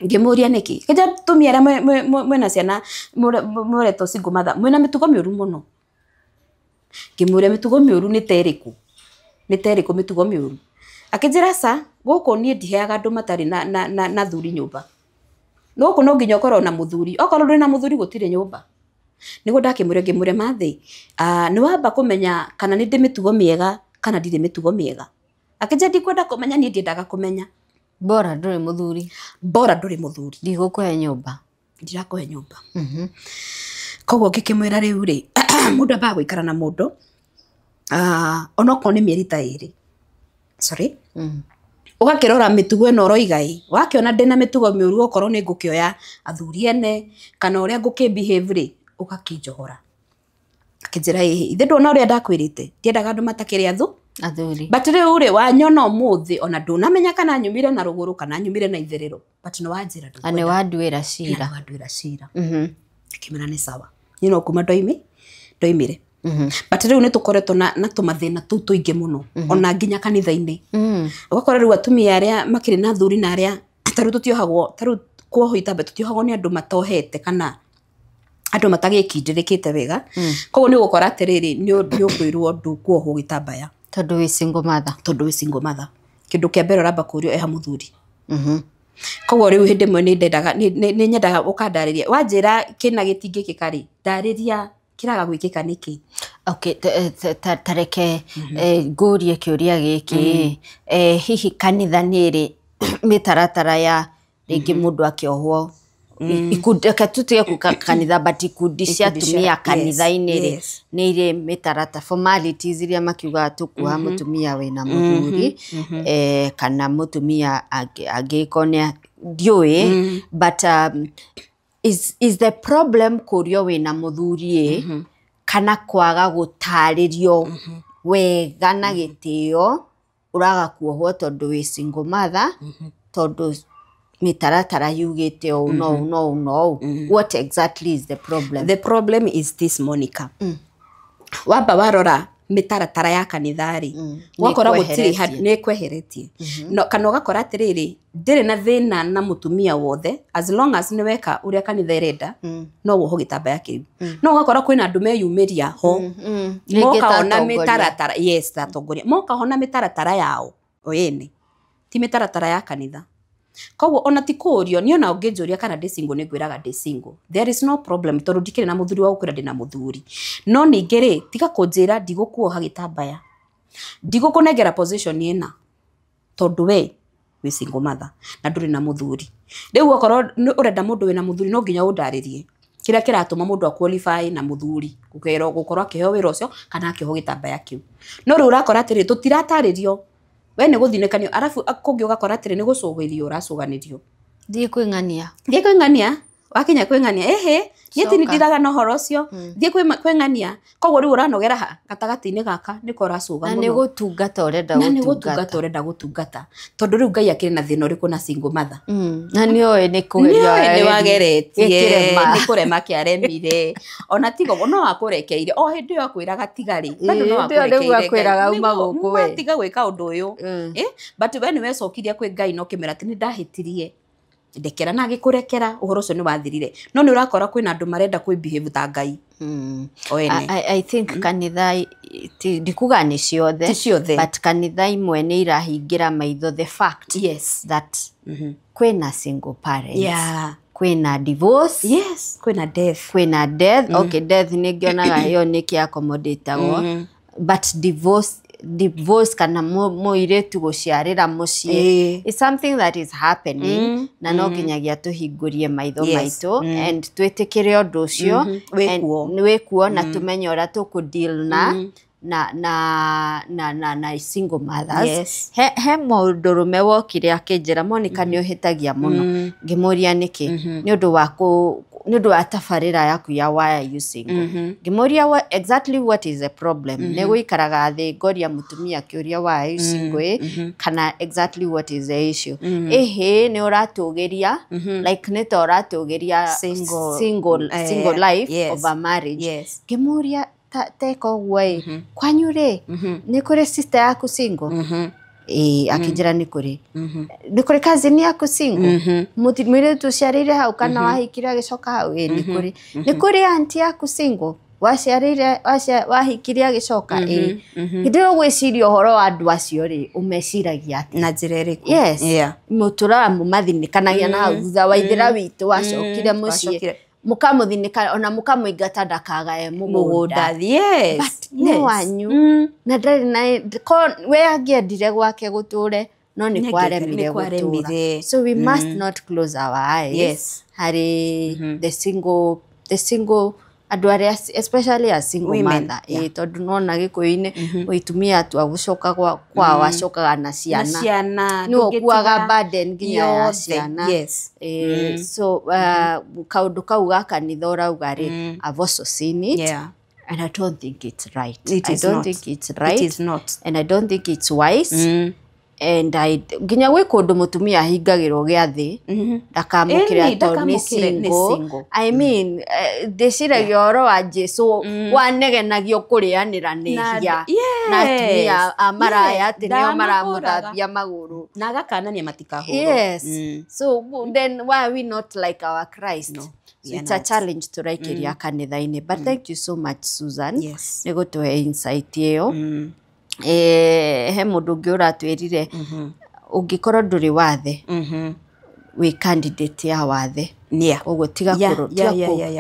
Speaker 2: Ngĩmũria nĩkĩ. Kĩnja, atumia arĩa mwĩna ciana mũretwo single mother mwĩna mĩtugo mĩũru mũno. Ngĩmũria, "Mĩtugo mĩũru nĩ ta ĩrĩkũ? Nĩ ta ĩrĩkũ mĩtugo mĩũru?" Akĩnjĩra, "Ca, gũkũ niĩ ndiheaga andũ matarĩ na thuri nyũmba. Gũkũ no nginya ũkorwo na mũthuri, okorwo ndũrĩ na mũthuri gũtirĩ nyũmba." Nĩguo ndakĩmũria, ngĩmũria, "Mathĩ, nĩ wamba kũmenya kana nĩ ndĩ mĩtugo mĩega kana ndirĩ mĩtugo mĩega?" Akĩnjĩra, "Ndikwenda kũmenya, niĩ ndiendaga kũmenya."
Speaker 1: Bora ndũrĩ mũthuri.
Speaker 2: Bora ndũrĩ mũthuri.
Speaker 1: Ndigũkũhe nyũmba.
Speaker 2: Ndirakũhe nyũmba. Koguo ngĩkĩmwĩra, rĩu rĩ, mũndũ ambaga gũikara na mũndũ onokorwo nĩ mĩeri ta 2, sorry, ũgakĩrora mĩtugo ĩno ũroiga ĩ, wakĩona ndĩna mĩtugo mĩũru, okorwo nĩ ngũkĩoya athuri ene kana ũrĩa ngũkĩ behave rĩ, ũgakĩnjohora. Akĩnjĩra, "Ĩhĩ, ithe ndũona ũrĩa ndakwĩrĩte, ndiendaga andũ matakĩrĩ
Speaker 1: athuri."
Speaker 2: But rĩu rĩ, wanyona ũmũthĩ, ona ndũnamenya kana nyumire na rũgũrũ kana nyumire na itherero, but nĩ wanjĩra.
Speaker 1: Na nĩ wanduĩra cira.
Speaker 2: Na wanduĩra cira. Akĩmera nĩ sawa, niĩ no kuma ndoimire. But rĩu nĩ tũkoretwo na tũmathĩna tũu tũingĩ mũno, ona nginya kanitha-inĩ ũgakora rĩu atumia arĩa makĩrĩ na athuri na arĩa ta rĩu tũtiohagwo, ta rĩu kuohwo itambe tũtiohagwo nĩ andũ matohete kana andũ matagĩkindĩrĩkĩte wega. Koguo nĩ ũgũkora atĩrĩrĩ, nĩ ũkwĩrwo ndũkuohwo gĩtambaya.
Speaker 1: Tondũ wĩ single mother.
Speaker 2: Tondũ wĩ single mother. Kĩndũ kĩa mbere ũramba kũũrio, eha mũthuri? Koguo rĩu hĩndĩ ĩmwe nĩ ndendaga, nĩ nyendaga ũkandarĩria, wanjĩra kĩna gĩtingĩkĩka rĩ, ndarĩria kĩraga gwĩkĩka nĩkĩ.
Speaker 1: Okay, ta reke ngũrie kĩũria gĩkĩ. Hihi kanitha nĩ ĩrĩ mĩtaratara ya rĩngĩ mũndũ akĩohwo, ikundi, reke tũtige kuga kanitha, but ikundi cia atumia kanitha-inĩ rĩ, nĩ irĩ mĩtaratara, formalities iria makiugaga tũkuoha mũtumia wĩna mũthuri, kana mũtumia angĩkorwo nĩ ndiũĩ, but is the problem kũrio wĩna mũthuri ĩ, kana kwaga gũtarĩrio wega na gĩtĩo ũraga kuohwo tondũ wĩ single mother, tondũ mĩtaratara yugĩte ũũ no ũũ no ũũ no ũũ? What exactly is the problem?
Speaker 2: The problem is this, Monica. Wamba warora mĩtaratara ya kanitha rĩ, ũgakora gũtirĩ
Speaker 1: Nĩ
Speaker 2: nĩ ĩkweheretie. No, kana ũgakora atĩrĩrĩ, ndĩrĩ na thĩna na mũtumia wothe, as long as nĩ weka ũrĩa kanitha ĩrenda, no wohwo gĩtambaya kĩu. No ũgakora kwĩna andũ meyumĩria ho,
Speaker 1: Rĩngĩ
Speaker 2: moka
Speaker 1: ta
Speaker 2: ona
Speaker 1: atongoria.
Speaker 2: mĩtaratara, yes, ta atongoria moka hona mĩtaratara yao o ene, ti mĩtaratara ya kanitha. Koguo ona ti kũũrio niĩ, ona ũngĩnjũria kana ndĩ single, nĩ ngwĩraga ndĩ single, there is no problem, tondũ ndikĩrĩ na mũthuri wa gũkwĩra ndĩ na mũthuri. No ningĩ rĩ, tiga kũnjĩra ndigũkuoha gĩtambaya, ndigũkũnengera position ĩna, tondũ we wĩ single mother na ndũrĩ na mũthuri. Rĩu okorwo nĩ ũrenda mũndũ wĩna mũthuri, no nginya ũndarĩrie Kĩrĩa kĩratũma mũndũ a qualify na mũthuri gũkerwo gũkorwo akĩheo wĩra ũcio kana akĩohwo gĩtambaya kĩu. No rĩu ũrakora atĩrĩ, tũtiratarĩrio, we nĩ gũthinĩkanio, arabu kũngĩ ũgakora atĩrĩ, nĩ gũcũgĩrio ũracũganĩrio.
Speaker 1: Thiĩ kwĩng'ania.
Speaker 2: Thiĩ kwĩng'ania, wakinya kwĩng'ania, ĩhĩ, niĩ ti
Speaker 1: Coka.
Speaker 2: ndiraga na ũhoro ũcio, thiĩ kwĩng'ania. Koguo rĩu ũranogera ha gatagatĩ-inĩ gaka nĩko ũracũga
Speaker 1: Na nĩ
Speaker 2: mũno.
Speaker 1: gũtungata ũrenda.
Speaker 2: Na nĩ
Speaker 1: gũtungata.
Speaker 2: Gũtungata ũrenda gũtungata, tondũ rĩu Ngai akĩrĩ na thĩna ũrĩkũ na single mother?
Speaker 1: Na nĩ oĩ nĩ kũgeria.
Speaker 2: Nĩoĩ nĩ wageretie.
Speaker 1: Gĩkĩrema.
Speaker 2: Nĩ kũrema kĩaremire, ona tiga ũguo no akũrekeire o hĩndĩ ĩyo akwĩraga tiga rĩ, bado no
Speaker 1: Ĩĩ, hĩndĩ ĩyo nĩguo
Speaker 2: akũrekeire.
Speaker 1: akwĩraga
Speaker 2: Ngai.
Speaker 1: uma
Speaker 2: Nĩguo,
Speaker 1: gũkũ we.
Speaker 2: Tiga gwĩka ũndũ ũyũ. But we nĩ wecokirie kwĩ Ngai na ũkĩmwĩra atĩ nĩ ndahĩtirie, ndekera, na agĩkũrekera, ũhoro ũcio nĩ wathirire. No nĩ ũrakora kwĩna andũ marenda kwĩ behave ta Ngai o ene.
Speaker 1: I think kanitha ndikuga nĩ ciothe,
Speaker 2: Ti ciothe.
Speaker 1: but kanitha imwe nĩ irahingĩra maitho the fact that kwĩna single parents, kwĩna divorce,
Speaker 2: Yes, kwĩna death.
Speaker 1: Kwĩna death. Okay, death nĩ ngĩonaga ĩyo nĩ kĩ accommodatagwo, but divorce kana mũirĩtu gũciarĩra mũciĩ is something that is happening, na no nginyagia tũhingũrie maitho maitũ and twĩtĩkĩre ũndũ ũcio.
Speaker 2: Wĩkuo.
Speaker 1: And wĩkuo, na tũmenye ũrĩa tũkũ deal na single mothers. He mũndũrũme wokire akĩnjĩra, "Monica, nĩ ũhĩtagia mũno." Ngĩmũria nĩkĩ. Nĩ ũndũ wa tabarĩra yaku ya "Why Are You Single?" Ngĩmũria exactly what is the problem. Nĩ gũikaraga thĩ ngoria mũtumia kĩũria "Why are you single?" Kana exactly what is the issue? Ĩhĩ, nĩ ũratũgĩria, like nĩ ta ũratũgĩria
Speaker 2: Single,
Speaker 1: single, single life over marriage. Ngĩmũria, teka ũguo ĩ, kwanyu rĩ, nĩ kũrĩ sister yaku single? Ĩĩ. Akĩnjĩra nĩ kũrĩ cousin yaku single, mũirĩtu ũciarĩire hau kana wahikire agĩcoka hau? Ĩĩ, nĩ kũrĩ. Nĩ kũrĩ aunty yaku single waciarĩire wahikire agĩcoka? Ĩĩ. Hĩndĩ ĩyo ũgwĩciria ũhoro wa andũ acio rĩ, ũmeciragia atĩa?
Speaker 2: Na njĩra ĩrĩkũ?
Speaker 1: Yes. Mũtũraga mũmathinĩkanagia na hau thutha wa ithĩra witũ wacokire mũciĩ,
Speaker 2: Wacokire.
Speaker 1: Mũkamũthinĩka ona mũkamũingata ndakagae mũgũnda.
Speaker 2: Mũgũnda, yes.
Speaker 1: But nĩ wanyu, na ndarĩ na we angĩendire gwake gũtũre, no nĩ
Speaker 2: Nĩ
Speaker 1: kwaremire
Speaker 2: nĩ kwaremire.
Speaker 1: gũtũra. So we must not close our eyes harĩ the single andũ arĩa, especially a single
Speaker 2: women,
Speaker 1: mother. Ĩĩ, tondũ nona gĩkũyũ-inĩ mũitumia atua gũcoka kwao acokaga na
Speaker 2: Na
Speaker 1: ciana.
Speaker 2: ciana.
Speaker 1: Nĩwe ũkuaga
Speaker 2: Ndũngĩtiga
Speaker 1: burden nginya ya
Speaker 2: yothe.
Speaker 1: ciana. So kaũndũ kau ga kanitha ũrauga rĩ, I've also seen it and I don't think it's right.
Speaker 2: It
Speaker 1: I
Speaker 2: is
Speaker 1: don't
Speaker 2: not.
Speaker 1: think it's right.
Speaker 2: It is not.
Speaker 1: And I don't think it's wise. And I nginya gwĩ kũndũ mũtumia ahingagĩrwo gĩathĩ ndakamũkĩre
Speaker 2: Ĩni,
Speaker 1: tondũ nĩ
Speaker 2: ndakamũkĩre, nĩ
Speaker 1: single.
Speaker 2: single.
Speaker 1: I mean, ndĩciragia ũhoro wa Jesu wanegenagio kũrĩanĩra nehia na atumia a maraya atĩ nĩo
Speaker 2: Ndamahũraga.
Speaker 1: maramũthambia magũrũ.
Speaker 2: Na agakanania matikahũrwo.
Speaker 1: Yes. So then why are we not like our Christ?
Speaker 2: No,
Speaker 1: So
Speaker 2: we are
Speaker 1: it's a
Speaker 2: not.
Speaker 1: challenge tũraikĩria kanitha-inĩ. But thank you so much, Susan. Nĩ gũtũhe insight ĩyo. He mũndũ ũngĩ ũratwĩrire ũngĩkorwo ndũrĩ wathe, wĩ candidate ya wathe. Koguo tiga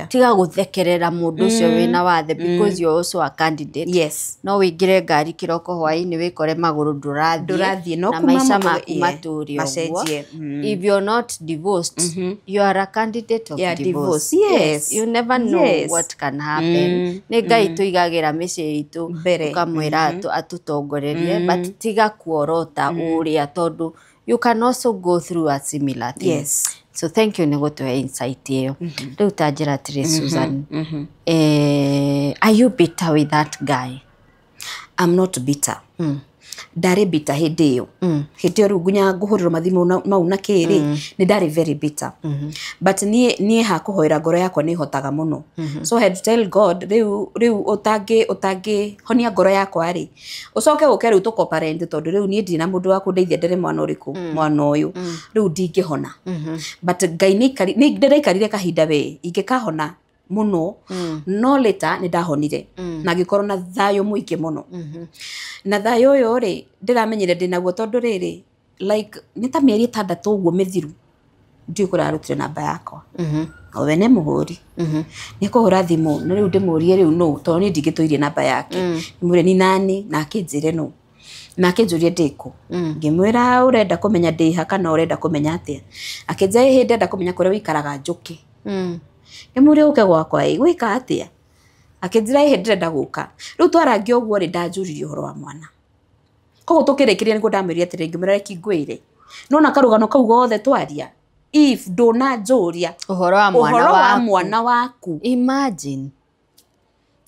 Speaker 1: tiga gũthekerera mũndũ ũcio wĩna wathe, because you're also a candidate. No wĩingĩre ngari kĩroko, hwaĩ-inĩ wĩkore magũrũ ndũrathiĩ.
Speaker 2: Ndũrathiĩ, no
Speaker 1: na
Speaker 2: kuma
Speaker 1: maica maku matũre ũguo.
Speaker 2: macenjie.
Speaker 1: If you're not divorced, you are a candidate of divorce.
Speaker 2: Divorce, yes.
Speaker 1: You never know what can happen. Nĩ Ngai tũigagĩra mĩciĩ itũ
Speaker 2: Mbere.
Speaker 1: Tũkamwĩra atũtongorerie, but tiga kuorota ũrĩa, tondũ you can also go through a similar thing. So thank you nĩ gũtũhe insight ĩyo. Rĩu ta njĩra atĩrĩ, Susan, are you bitter with that guy?
Speaker 2: I'm not bitter. Ndarĩ bitter hĩndĩ ĩyo, hĩndĩ ĩyo rĩu nginya ngũhũrĩrwo mathimũ mau na kĩrĩ, nĩ ndarĩ very bitter, but niĩ hakũhoera ngoro yakwa nĩ hotaga mũno. So I had to tell God, rĩu ũtangĩhonia ngoro yakwa rĩ, ũcoke ũke rĩu tũko-parent, tondũ rĩu niĩ ndirĩ na mũndũ wa kũndeithia, ndere mwana ũrĩkũ, mwana ũyũ rĩu ndingĩhona. But Ngai nĩ ndĩraikarire kahinda we ingĩkahona mũno, no later nĩ ndahonire na ngĩkorwo na thayũ mũingĩ mũno. Na thayũ ũyũ rĩ, ndĩramenyire ndĩnaguo tondũ rĩrĩ, like nĩ ta mĩeri 6 ũguo mĩthiru, ndiũĩ kũrĩa arutire namba yakwa. O we nĩ mũhũri, nĩ kũhũra thimũ, na rĩu ndĩmũrie rĩu nũ, tondũ niĩ ndingĩtũirie namba yake. Ndĩmũrie ni nani, na akĩnjĩre nũ, na akĩnjũria ndĩkũ. Ngĩmwĩra, "Ũrenda kũmenya ndĩha kana ũrenda kũmenya atĩa?" Akĩnjĩra, "Ĩhĩ, ndĩrenda kũmenya kũrĩa ũikaraga njũke." Ngĩmũria ũke gwakwa ĩ gwĩka atĩa? Akĩnjĩra ĩhĩ ndĩrenda gũka. Rĩu twarangia ũguo rĩ ndanjũririe ũhoro wa mwana. Koguo tũkĩrĩkĩria nĩguo ndamwĩrire atĩrĩ ngĩmwĩra reke ngwĩre. Nona karũgano kau gothe twaria. If ndũnanjũria
Speaker 1: Ũhoro wa mwana
Speaker 2: ũhoro wa
Speaker 1: waku.
Speaker 2: mwana waku.
Speaker 1: Imagine.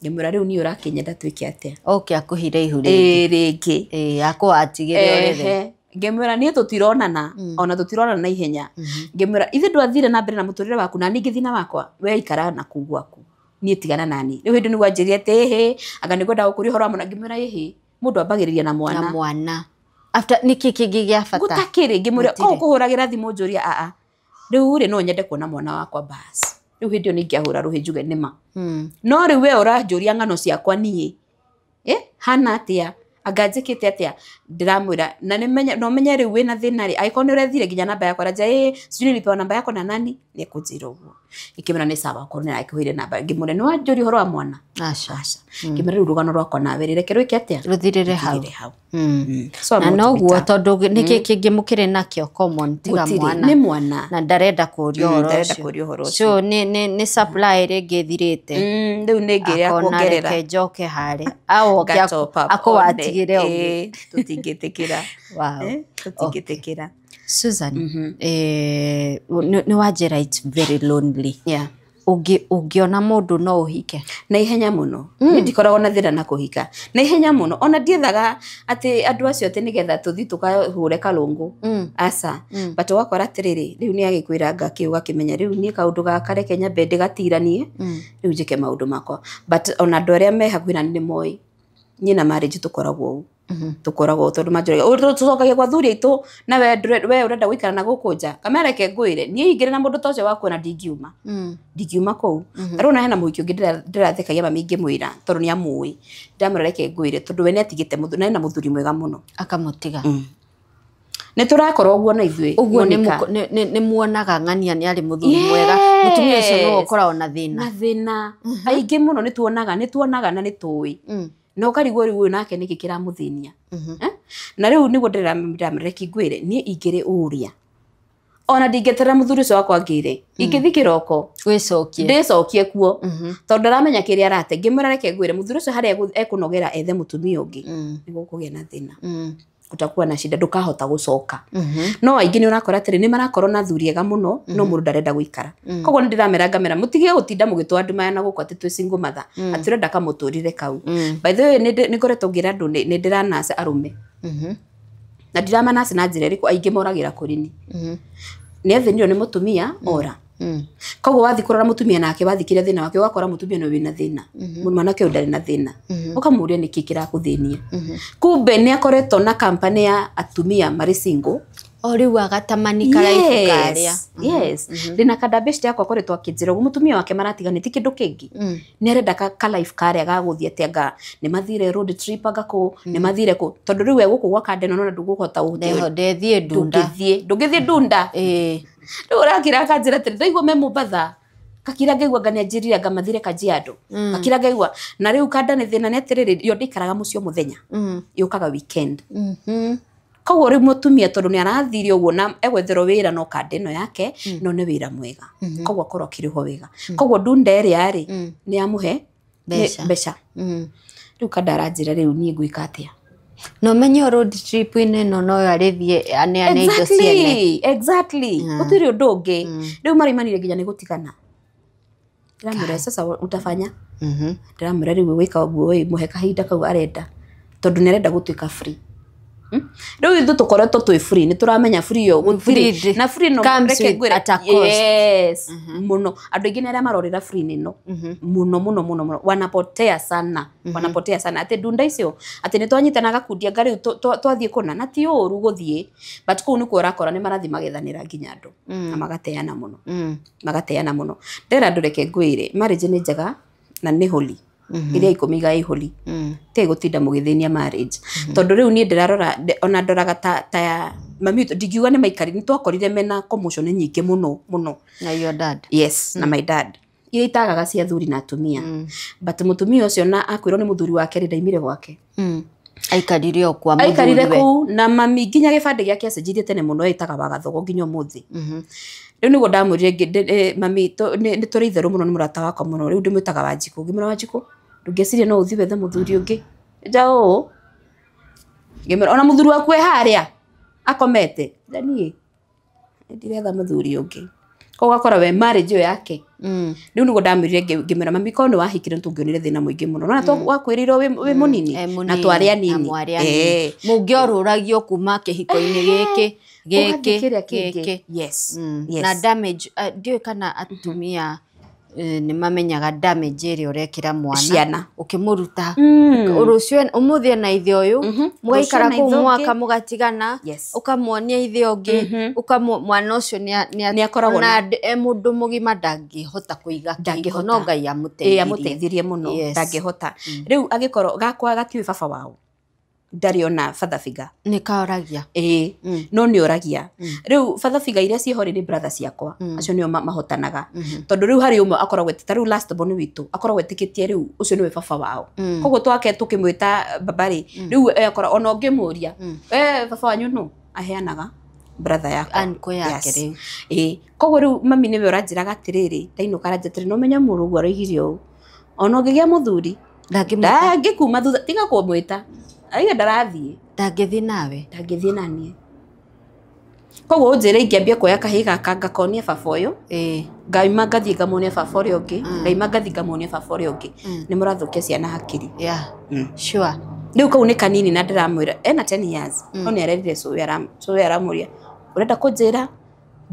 Speaker 2: Ngĩmwĩra rĩu niĩ ũrakĩnyenda twĩke atĩa?
Speaker 1: Oke akũhire ihu rĩngĩ.
Speaker 2: Ĩĩ rĩngĩ.
Speaker 1: Ĩĩ akũwatigĩre ũrĩrĩ.
Speaker 2: Ehe. Ngĩmwĩra niĩ tũtironana ona tũtironana na ihenya. Ngĩmwĩra ithe ndwathire na mbere na mũtũrĩre waku na niĩ ngĩthiĩ na wakwa we ikara na kũu gwaku niĩ tigana nani. Rĩu hĩndĩ nĩguo anjĩrire atĩ ĩhĩ anga nĩngwenda gũkũria ũhoro wa mwana. Ngĩmwĩra ĩhĩ mũndũ ambagĩrĩria na
Speaker 1: Na
Speaker 2: mwana.
Speaker 1: mwana. After nĩkĩ kĩngĩ gĩa bata?
Speaker 2: Gũtakĩrĩ ngĩmwĩra
Speaker 1: Gũtirĩ.
Speaker 2: kũu kũhũragĩra thimũ njũria aa rĩu rĩ no nyende kuona mwana wakwa bas. Rĩu hĩndĩ ĩyo nĩingĩahũra rũhĩ njuge nĩma. No rĩu we ũranjũria ng'ano ciakwa niĩ hana atĩa anga njĩkĩte atĩa ndĩramwĩra na nĩmenye no menye rĩu wĩna thĩna rĩ angĩkorwo nĩ ũrethire nginya namba yakwa aranja ĩ sijui nilipewa namba yako na nani nĩekũnjĩra ũguo. Ngĩkĩmwĩra nĩ sawa okorwo nĩ arakĩhũire namba ngĩmwĩra nĩ wanjũria ũhoro wa mwana.
Speaker 1: Aca.
Speaker 2: Aca. Ngĩmwĩra rĩu rũgano rwakwa nawe rĩ reke rwĩke atĩa
Speaker 1: Rũthirĩre hau.
Speaker 2: Rũthirĩre hau. So I'm
Speaker 1: Na
Speaker 2: not
Speaker 1: noguo
Speaker 2: bitter.
Speaker 1: tondũ nĩkĩ kĩngĩ mũkĩrĩ nakĩo common tiga
Speaker 2: Gũtirĩ.
Speaker 1: mwana.
Speaker 2: Nĩ mwana.
Speaker 1: Na ndarenda kũrio ũhoro
Speaker 2: Ndarenda
Speaker 1: ũcio.
Speaker 2: kũũrio ũhoro ũcio.
Speaker 1: So nĩ supply rĩngĩ ĩthirĩte.
Speaker 2: Rĩu nĩ ngĩrĩa
Speaker 1: Akona
Speaker 2: kuongerera.
Speaker 1: reke njoke harĩa. Aoke
Speaker 2: Nga top up
Speaker 1: akũwatigĩre
Speaker 2: one.
Speaker 1: ũngĩ.
Speaker 2: Ĩĩ, tũtingĩtĩkĩra.
Speaker 1: Wow.
Speaker 2: Tũtingĩtĩkĩra.
Speaker 1: Susan, nĩ wanjĩra it's very lonely.
Speaker 2: Yeah.
Speaker 1: Ũngĩona mũndũ no ũhike.
Speaker 2: Na ihenya mũno. Niĩ ndikoragwo na thĩna na kũhika. Na ihenya mũno. Ona ndiethaga atĩ andũ acio atĩ nĩgetha tũthiĩ tũkahũre karũngũ. Aca. But ũgakora atĩrĩrĩ, rĩu nĩ agĩkwĩra ngakĩ ũgakĩmenya rĩu niĩ kaũndũ gaka reke nyambe ndĩgatiranie, rĩu njĩke maũndũ makwa. But ona andũ arĩa me hakuhĩ nani nĩ moĩ. Niĩ na marriage tũkoragwo ũũ. Tũkoragwo tondũ manjũragia tũcokagia gwa athuri aitũ na we we ũrenda gũikara na gũkũ nja. Kamera reke ngwĩre niĩ ingĩrĩ na mũndũ ta ũcio wakuona ndingiuma. Ndingiuma kũu. Ta rĩu ona hena mũhiki ũngĩ ndĩrathekagia mami ngĩmwĩra tondũ nĩ amũĩ. Ndamwĩra reke ngwĩre tondũ we nĩ atigĩte mũthuri na ena mũthuri mwega mũno.
Speaker 1: Akamũtiga.
Speaker 2: Nĩ tũrakorwo ũguo na ithuĩ.
Speaker 1: Ũguo
Speaker 2: Monica.
Speaker 1: nĩ muonaga ng'ania nĩ arĩ mũthuri mwega. Mũtumia ũcio nĩwe ũkoragwo na thĩna.
Speaker 2: Na thĩna. Aingĩ mũno nĩ tuonaga na nĩ tũĩ. Na ũkarigwo rĩu ũyũ nake nĩkĩ kĩramũthĩnia. Na rĩu nĩguo ndĩramwĩra reke ngwĩre niĩ ingĩrĩ ũrĩa. Ona ndingĩeterera mũthuri ũcio wakwa angĩre. Ingĩthiĩ kĩroko.
Speaker 1: Wĩcokie.
Speaker 2: Ndĩcokie kuo. Tondũ ndaramenya kĩrĩa arate. Ngĩmwĩra reke ngwĩre mũthuri ũcio harĩa ekũnogera ethe mũtumia ũngĩ. Nĩguo kũgĩa na thĩna. Utakuwa na shida ndũkahota gũcoka. No aingĩ nĩ ũrakora atĩrĩ nĩ marakorwo na athuri ega mũno no mũndũ ndarenda gũikara. Koguo nĩ ndĩramera ngamera mũtige gũtinda mũgĩtwa andũ maya na gũkũ atĩ twĩ single mother. Atĩ ũrenda kamũtũrĩre kau. By the way nĩ ngoretwo ngĩra andũ nĩ ndĩranace arũme. Na ndiramanace na njĩra ĩrĩkũ aingĩ moragĩra kũrĩ niĩ. Nĩ athĩnirio nĩ mũtumia ora. Koguo wathiĩ kũrora mũtumia nake wathiĩ kĩrĩa thĩna wake ũgakora mũtumia nĩwe wĩna thĩna. Mwanake ũyũ ndarĩ na thĩna. Ũkamũria nĩkĩ kĩrakũthĩnia. Kumbe nĩ akoretwo na kampani ya atumia marĩ single.
Speaker 1: O rĩu agatamani karaibu karĩa.
Speaker 2: Yes. Ndĩna kandabĩcite yakwa akoretwo akĩnjĩra ũguo mũtumia wake maratiganĩte ti kĩndũ kĩngĩ. Nĩ arenda ka life karĩa ga gũthiĩ atĩ anga nĩ mathire road trip anga kũ, nĩ mathire kũ. Tondũ rĩu we gũkũ gwa kanda ĩno nona ndũgũhota gũthiĩ.
Speaker 1: Ndethiĩ ndunda.
Speaker 2: Ndũngĩthiĩ ndunda. Rĩu ũrakira akanjĩra atĩrĩ ndaigua me Mombatha. Kakira ngaigua anga nĩanjĩrire anga mathire Kajiado. Kakira ngaigua na rĩu kanda nĩ thĩna nĩ atĩrĩrĩ yo ndĩikaraga mũciĩ o mũthenya. Yũkaga weekend. Koguo rĩu mũtumia tondũ nĩ arathire ũguo na egwetherwo wĩra no kanda ĩno yake no nĩ wĩra mwega. Koguo akorwo akĩrĩhwo wega. Koguo ndunda ĩrĩa rĩ nĩ yamũhe mbeca. Rĩu kanda aranjĩra rĩu niĩ ngwĩka atĩa.
Speaker 1: No menye road trip ĩno no arĩthiĩ aneane indo ciene.
Speaker 2: Exactly. Gũtirĩ ũndũ ũngĩ. Rĩu maraimanire nginya nĩ gũtigana. Ndĩramwĩra sasa utafanya. Ndĩramwĩra rĩu wĩka ũguo ĩ mũhe kahinda kau arenda. Tondũ nĩ arenda gũtuĩka free. Rĩu ithuĩ tũkoretwo twĩ free nĩ tũramenya free ĩyo gũtirĩ na free no reke ngwĩre
Speaker 1: at a cost.
Speaker 2: Yes. Mũno andũ aingĩ nĩ arĩa marorĩra free nĩno. Mũno mũno mũno mũno wanapotea sana. Wanapotea sana atĩ ndunda icio atĩ nĩ twanyitana gakundi anga rĩu twathiĩ kũna na ti ũru gũthiĩ but kũu nĩkuo ũrakora nĩ marathiĩ magethanĩra nginya andũ na magateana mũno. Magateana mũno. Ndĩrera andũ reke ngwĩre marriage nĩ njega na nĩ holy. Iria ikũmi igai holy. Tigai gũtinda mũgĩthĩnia marriage. Tondũ rĩu niĩ ndĩrarora ona ndoraga ta ya mami witũ ndingiuga nĩ maikari nĩ twakorire mena commotion nyingĩ mũno mũno.
Speaker 1: Na your dad.
Speaker 2: Yes, na my dad. Iria itagaga cia athuri na atumia. But mũtumia ũcio na akwĩrwo nĩ mũthuri wake rĩ ndaimire gwake.
Speaker 1: Aikarire o kwa
Speaker 2: aikarire kũu na mami nginya gĩbandĩ gĩake acenjirie tene mũno ĩtaga Wagathogo nginya ũmũthĩ. Rĩu nĩguo ndamwĩrire mami nĩ tũrĩ itherũ mũno nĩ mũrata wakwa mũno rĩu ndĩmwĩtaga Wanjikũ ngĩmwĩra Wanjikũ ndũngĩciria no ũthiĩ wethe mũthuri ũngĩ nja ũũ ngĩmwĩra ona mũthuri waku e harĩa akomete nja niĩ ndiretha mũthuri ũngĩ koguo akora we marriage ĩyo yake. Rĩu nĩguo ndamwĩrire ngĩmwĩra mami korwo nĩ wahikire nĩ tũngĩonire thĩna mũingĩ mũno nona wakwĩrĩirwo wĩ mũnini na twarĩ anini
Speaker 1: mũngĩorũragio kuma kĩhiko-inĩ gĩkĩ gĩkĩ gĩkĩ.
Speaker 2: Yes. Yes.
Speaker 1: Na damage ndiũĩ kana atumia nĩ mamenyaga damage ĩrĩa ũrekĩra mwana
Speaker 2: ciana
Speaker 1: ũkĩmũruta rũciũ ũmũthĩ na ithe ũyũ mũgaikara kũu mwaka mũgatigana ũkamuonia ithe ũngĩ mwana ũcio
Speaker 2: nĩ akoragwo
Speaker 1: na mũndũ mũgima ndangĩhota kũiga kĩhiko no Ngai
Speaker 2: amũteithirie mũno ndangĩhota. Rĩu agĩkorwo gakwa gatiũĩ baba wao ndarĩ ona father figure
Speaker 1: nĩ kaoragia
Speaker 2: no nĩ oragia. Rĩu father figure iria ciĩho rĩ nĩ brother ciakwa acio nĩo mahotanaga tondũ rĩu harĩ ũmwe akoragwo ta rĩu last born witũ akoragwo etĩkĩtie rĩu ũcio nĩwe baba wao koguo twake tũkĩmwĩta baba rĩ rĩu akora ona ũngĩmũria baba wanyu nũ aheanaga brother yakwa
Speaker 1: uncle yake rĩu.
Speaker 2: Koguo rĩu mami nĩwe ũranjĩraga atĩrĩrĩ ndainũka aranjĩra atĩrĩ no menya mũrũ ũguo aroigire ũũ ona ũngĩgĩa mũthuri ndangĩkuma thutha tiga kũmwĩta aiga ndarathiĩ
Speaker 1: ndangĩthiĩ nawe
Speaker 2: ndangĩthiĩ naniĩ. Koguo ũnjĩre ingĩambia kuoya kahĩĩ gaka ngakonia baba ũyũ ngaima ngathiĩ ngamuonia baba ũrĩa ũngĩ ngaima ngathiĩ ngamuonia baba ũrĩa ũngĩ nĩ mũrathũkia ciana hakiri.
Speaker 1: Sure.
Speaker 2: Rĩu kau nĩ kanini na ndĩramwĩra ena 10 years no nĩ arerire cũwe aramũria ũrenda kũnjĩra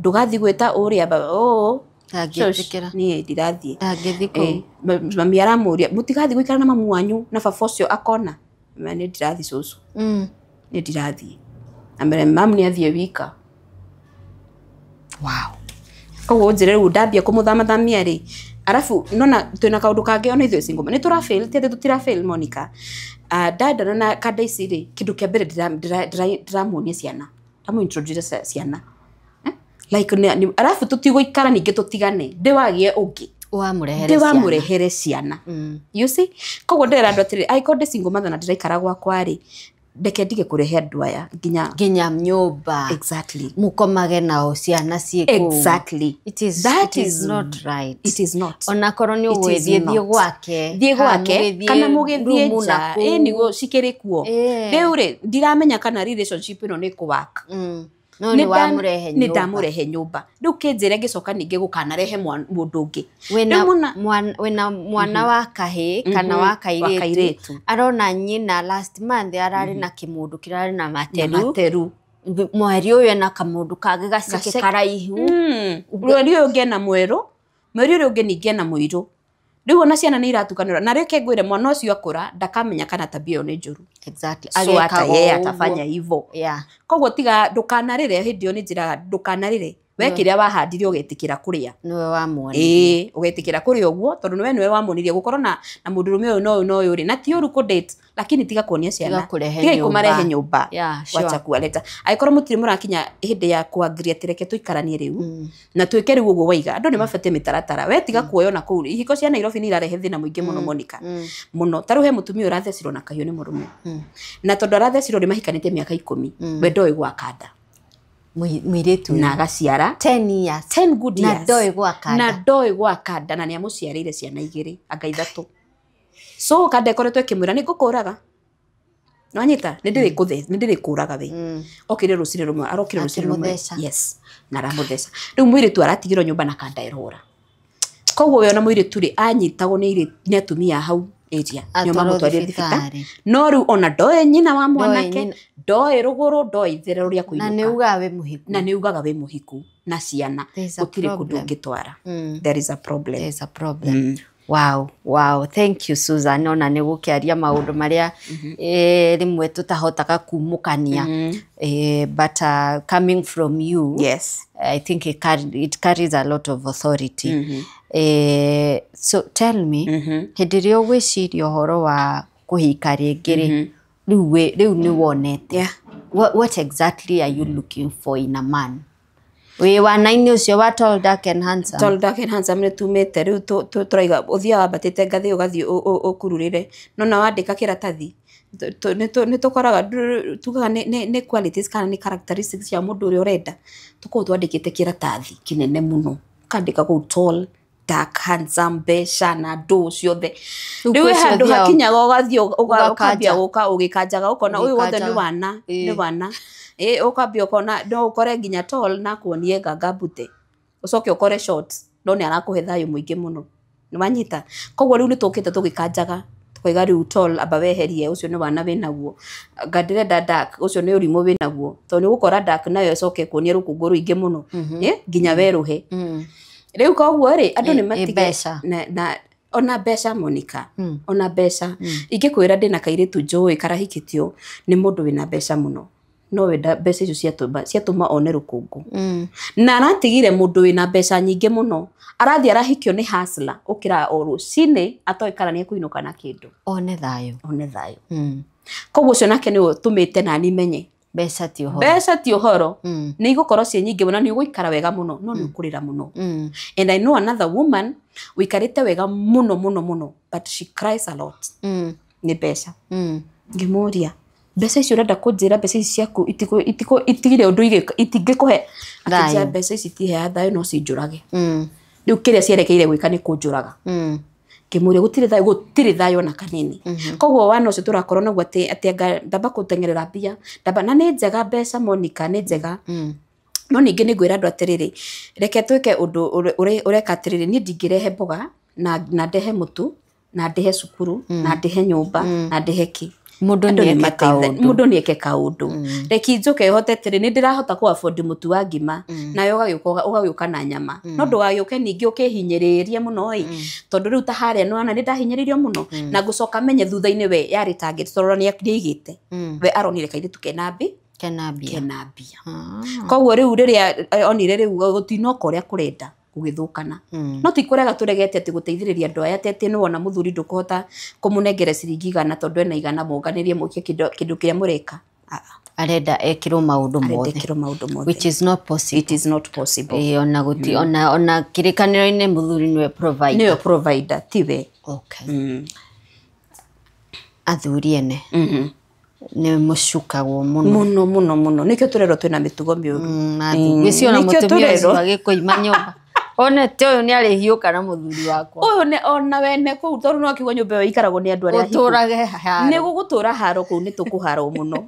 Speaker 2: ndũgathiĩ gwĩta ũrĩa baba ũũ
Speaker 1: ndangĩtĩkĩra
Speaker 2: niĩ ndirathiĩ
Speaker 1: ndangĩthiĩ kũu.
Speaker 2: Mami aramũria mũtigathiĩ gũikara na mamu wanyu na baba ũcio akona ma nĩ ndirathiĩ cũcũ nĩ ndirathiĩ amere mamu nĩ athiĩ wika.
Speaker 1: Wow.
Speaker 2: Koguo njĩre rĩu ndambia kũmũthamathamia rĩ arabu nona twĩna kaũndũ kangĩ ona ithuĩ single nĩ tũra fail ti atĩ tũtira fail Monica. Ndandana na kanda ici rĩ kĩndũ kĩa mbere ndĩramuonia ciana ndamũ introduce ciana like arabu tũtigũikara ningĩ tũtigane ndĩwagie ũngĩ ndĩwamũrehere ciana. You see koguo ndĩrera andũ atĩrĩrĩ angĩkorwo ndĩ single mother na ndĩraikara gwakwa rĩ ndeke ndige kũrehe andũ aya
Speaker 1: nginya nyũmba.
Speaker 2: Exactly.
Speaker 1: Mũkomage nao ciana ciĩ kũu.
Speaker 2: Exactly.
Speaker 1: It is, that is not right.
Speaker 2: It is not.
Speaker 1: Onakorwo nĩ ũgũgĩthiĩ thiĩ gwake
Speaker 2: thiĩ gwake kana mũgĩthiĩ nja ĩ nĩguo cikĩrĩ kuo. Rĩu rĩ ndiramenya kana relationship ĩno nĩ ĩkũ-work.
Speaker 1: No nĩ wamũrehe nyũmba.
Speaker 2: Nĩ ndamũrehe nyũmba. Rĩu kĩnjĩre ngĩcoka ningĩ gũkanarehe mũndũ ũngĩ.
Speaker 1: Wĩna mwana wa kahĩĩ kana wa kairĩtu arona nyina last month ararĩ na kĩmũndũ kĩrarĩ na materu mweri ũyũ ena kamũndũ kangĩ gaceke karaihu
Speaker 2: mweri ũyũ ũngĩ ena mwerũ mweri ũrĩa ũngĩ ningĩ ena mũirũ. Rĩu ona ciana nĩ iratukanĩrwo na rĩke ngwĩre mwana ũcio akũra ndakamenya kana tabia ĩyo nĩ njũru.
Speaker 1: Exactly.
Speaker 2: So hata yeye atafanya hivyo. Koguo tiga ndũkanarĩre hĩndĩ ĩyo nĩ njĩraga ndũkanarĩre we kĩrĩa wahandire ũgetĩkĩra kũrĩa
Speaker 1: nĩwe wamuonirie
Speaker 2: ũgetĩkĩra kũrĩa ũguo tondũ nĩwe nĩwe wamuonirie gũkorwo na mũndũrũme ũyũ na ũyũ na ũyũ rĩ na ti ũru kũ date lakini tiga kuonia ciana tiga kũmarehe nyũmba wacha kuwaleta angĩkorwo mũtirĩ mũrakinya hĩndĩ ya kũ-agree atĩ reke tũikaranie rĩu na twĩke rĩu ũguo waiga andũ nĩ mabatiĩ mĩtaratara we tiga kuoywo na kũu ihiko cia Nairobi nĩ irarehe thĩna mũingĩ mũno Monica mũno ta rĩu he mũtumia ũrathecirwo na kahiũ nĩ mũrũme na tondũ arathecirwo nĩ mahikanĩtie mĩaka 10 we ndoĩ gwaka nda
Speaker 1: mũirĩtu
Speaker 2: na agaciara
Speaker 1: 10 years
Speaker 2: 10 good years
Speaker 1: na ndoĩ gwaka nda
Speaker 2: na ndoĩ gwaka nda na nĩ amũciarĩire ciana 2 anga 3 so kanda ĩkoretwo ĩkĩmwĩra nĩ ngũkũraga nwanyita nĩ ndĩrĩkũraga we okire rũcinĩ rũmwe arokire rũcinĩ rũmwe yes na aramũtheca rĩu mũirĩtu aratigirwo nyũmba na kanda ĩrora koguo we ona mũirĩtu rĩ anyitagwo nĩ atumia hau area nĩo mamũtwarire thibitarĩ no rĩu ona ndoĩ nyina wa mwanake ndoĩ rũgũrũ ndoĩ itherero rĩa kũinũka
Speaker 1: na nĩ ugaga wĩ mũhiku
Speaker 2: na nĩ ugaga wĩ mũhiku na ciana gũtirĩ kũndũ ũngĩtwara. There is a problem.
Speaker 1: There is a problem. Wow, wow. Thank you Susan ona nĩ gũkĩaria maũndũ marĩa rĩmwe tũtahotaga kumũkania but coming from you
Speaker 2: yes
Speaker 1: I think it carries a lot of authority. So tell me hĩndĩ ĩrĩa ũgwĩciria ũhoro wa kũhika rĩngĩ rĩ rĩu nĩ wonete what exactly are you looking for in a man? Wĩ wana-inĩ ũcio wa tall dark and handsome.
Speaker 2: Tall dark and handsome nĩ tumĩte rĩu tũraiga ũthiaga wambatĩte ngathĩ ũgathiĩ ũkururĩre no na wandĩka kĩratathi Nĩ tũkoraga tugaga nĩ qualities kana nĩ characteristics cia mũndũ ũrĩa ũrenda. Tũkoragwo twandĩkĩte kĩratathi kĩnene mũno, ũkandĩka kũu tall, dark, handsome, mbeca na ndũ ciothe.
Speaker 1: Rĩu
Speaker 2: Rĩu
Speaker 1: kwĩ
Speaker 2: handũ
Speaker 1: ciothiaga
Speaker 2: hakinyaga ũgathiĩ
Speaker 1: ũgakanja.
Speaker 2: Ũkambia gũka ũgĩkanjaga, ũkona ũyũ wothe nĩ
Speaker 1: Ũgĩkanjaga.
Speaker 2: wana, nĩ wana. Ĩ ũkambia ũkona no ũkore nginya tall na kuonie nganga mbute, ũcoke ũkore short no nĩ arakũhe thayũ mũingĩ mũno. Nĩ wanyita? Koguo rĩu nĩ tũkĩte tũgĩkanjaga, tũkauga rĩu tall amba weherie, ũcio nĩ wana wĩnaguo. Anga ndĩrenda dark, ũcio nĩ ũrimũ wĩnaguo, tondũ nĩ ũgũkora dark nayo ĩcoke ĩkuonie rũkũngũ rũingĩ mũno, nginya werũhe. Rĩu koguo rĩ, andũ nĩ matige
Speaker 1: mbeca.
Speaker 2: Na ona mbeca, Monica, ona mbeca. Ingĩkwĩra ndĩna kairĩtu njũĩ karahikĩtio nĩ mũndũ wĩna mbeca mũno, no wenda mbeca icio ciatũma one rũkũngũ, na aratigire mũndũ wĩna mbeca nyingĩ mũno, arathiĩ arahikio nĩ hustler ũkĩra o rũcinĩ atoĩ kana nĩ ekũinũka na kĩndũ.
Speaker 1: One thayũ.
Speaker 2: One thayũ. Koguo ũcio nake nĩ ũtũmĩte nani menye
Speaker 1: Mbeca ti ũhoro.
Speaker 2: Mbeca ti ũhoro. Nĩ igũkorwo ciĩ nyingĩ mũno, nĩ ũgũikara wega mũno, no nĩ ũkũrĩra mũno. And I know another woman ũikarĩte wega mũno mũno mũno, but she cries a lot. Nĩ mbeca. Ngĩmũria, mbeca icio ũrenda kũnjĩra, mbeca ici ciaku itigire ũndũ itingĩkũhe? Akĩnjĩra
Speaker 1: Thayũ.
Speaker 2: Mbeca ici itiheaga thayũ, no cinjũrage. Rĩu kĩrĩa cierekeire gwĩka nĩ kũnjũraga. Ngĩmũria, gũtirĩ thayũ, gũtirĩ thayũ ona kanini. Koguo wana ũcio tũrakorwo naguo atĩ anga ndamba gũteng'erera mbia, ndamba, na nĩ njega mbeca, Monica, nĩ njega, no ningĩ nĩ ngwĩra andũ atĩrĩrĩ, reke twĩke ũndũ ũreka atĩrĩrĩ, niĩ ndingĩrehe mboga na ndehe mũtu na ndĩhe cukuru na ndĩhe nyũmba na ndĩhe kĩ.
Speaker 1: Mũndũ
Speaker 2: Andũ
Speaker 1: nĩ
Speaker 2: nĩ
Speaker 1: eke kaũndũ.
Speaker 2: Mũndũ nĩ eke kaũndũ. Reke njũke hote atĩrĩ, nĩ ndĩrahota kũ afford mũtu wa ngima, nawe ũgagĩũka na nyama, no ndũgagĩũke ningĩ ũkĩhinyĩrĩrie mũno ĩ, tondũ rĩu ta harĩa nĩwona nĩ ndahinyĩrĩirio mũno, na ngũcoka menye thutha-inĩ we yarĩ target, tondũ nĩ aigĩte, we aronire kairĩtu kena mbi
Speaker 1: Kena mbia.
Speaker 2: Kena mbia. Koguo rĩu rĩrĩa onire rĩu gũtinoka ũrĩa kũrenda, gũgĩthũkana. No ti kũrega tũregete atĩ gũteithĩrĩria andũ aya, atĩ atĩ nĩwona mũthuri ndũkũhota kũmũnengera ciringi 100 tondũ ena 100, mũnganĩrie mũikie kĩndũ kĩrĩa mũreka. Ah, ah.
Speaker 1: Arenda ekĩrwo maũndũ
Speaker 2: Arenda
Speaker 1: mothe.
Speaker 2: ekĩrwo maũndũ mothe.
Speaker 1: Which is not possible.
Speaker 2: It is not possible.
Speaker 1: Ĩĩ, ona gũti ona kĩrĩkanĩro-inĩ mũthuri nĩwe provider.
Speaker 2: Nĩwe provider, tiwe.
Speaker 1: Okay. Athuri ene nĩ mũcukagwo mũno.
Speaker 2: Mũno mũno mũno, nĩkĩo tũrerwo twĩna mĩtugo mĩũru.
Speaker 1: Gwĩcio ona
Speaker 2: Nĩkĩo
Speaker 1: mũtumia ũcio
Speaker 2: tũrerwo.
Speaker 1: agĩkũima nyũmba, one ti ũyũ nĩ arĩhiũka na mũthuri wakwa.
Speaker 2: Ũyũ nĩ ona wene kũu, tondũ no akiuga nyũmba ĩyo ĩikaragwo nĩ andũ arĩa ahiku.
Speaker 1: Ũtũrage haro.
Speaker 2: Nĩ gũgũtũra haro kũu, nĩ tũkũharwo mũno.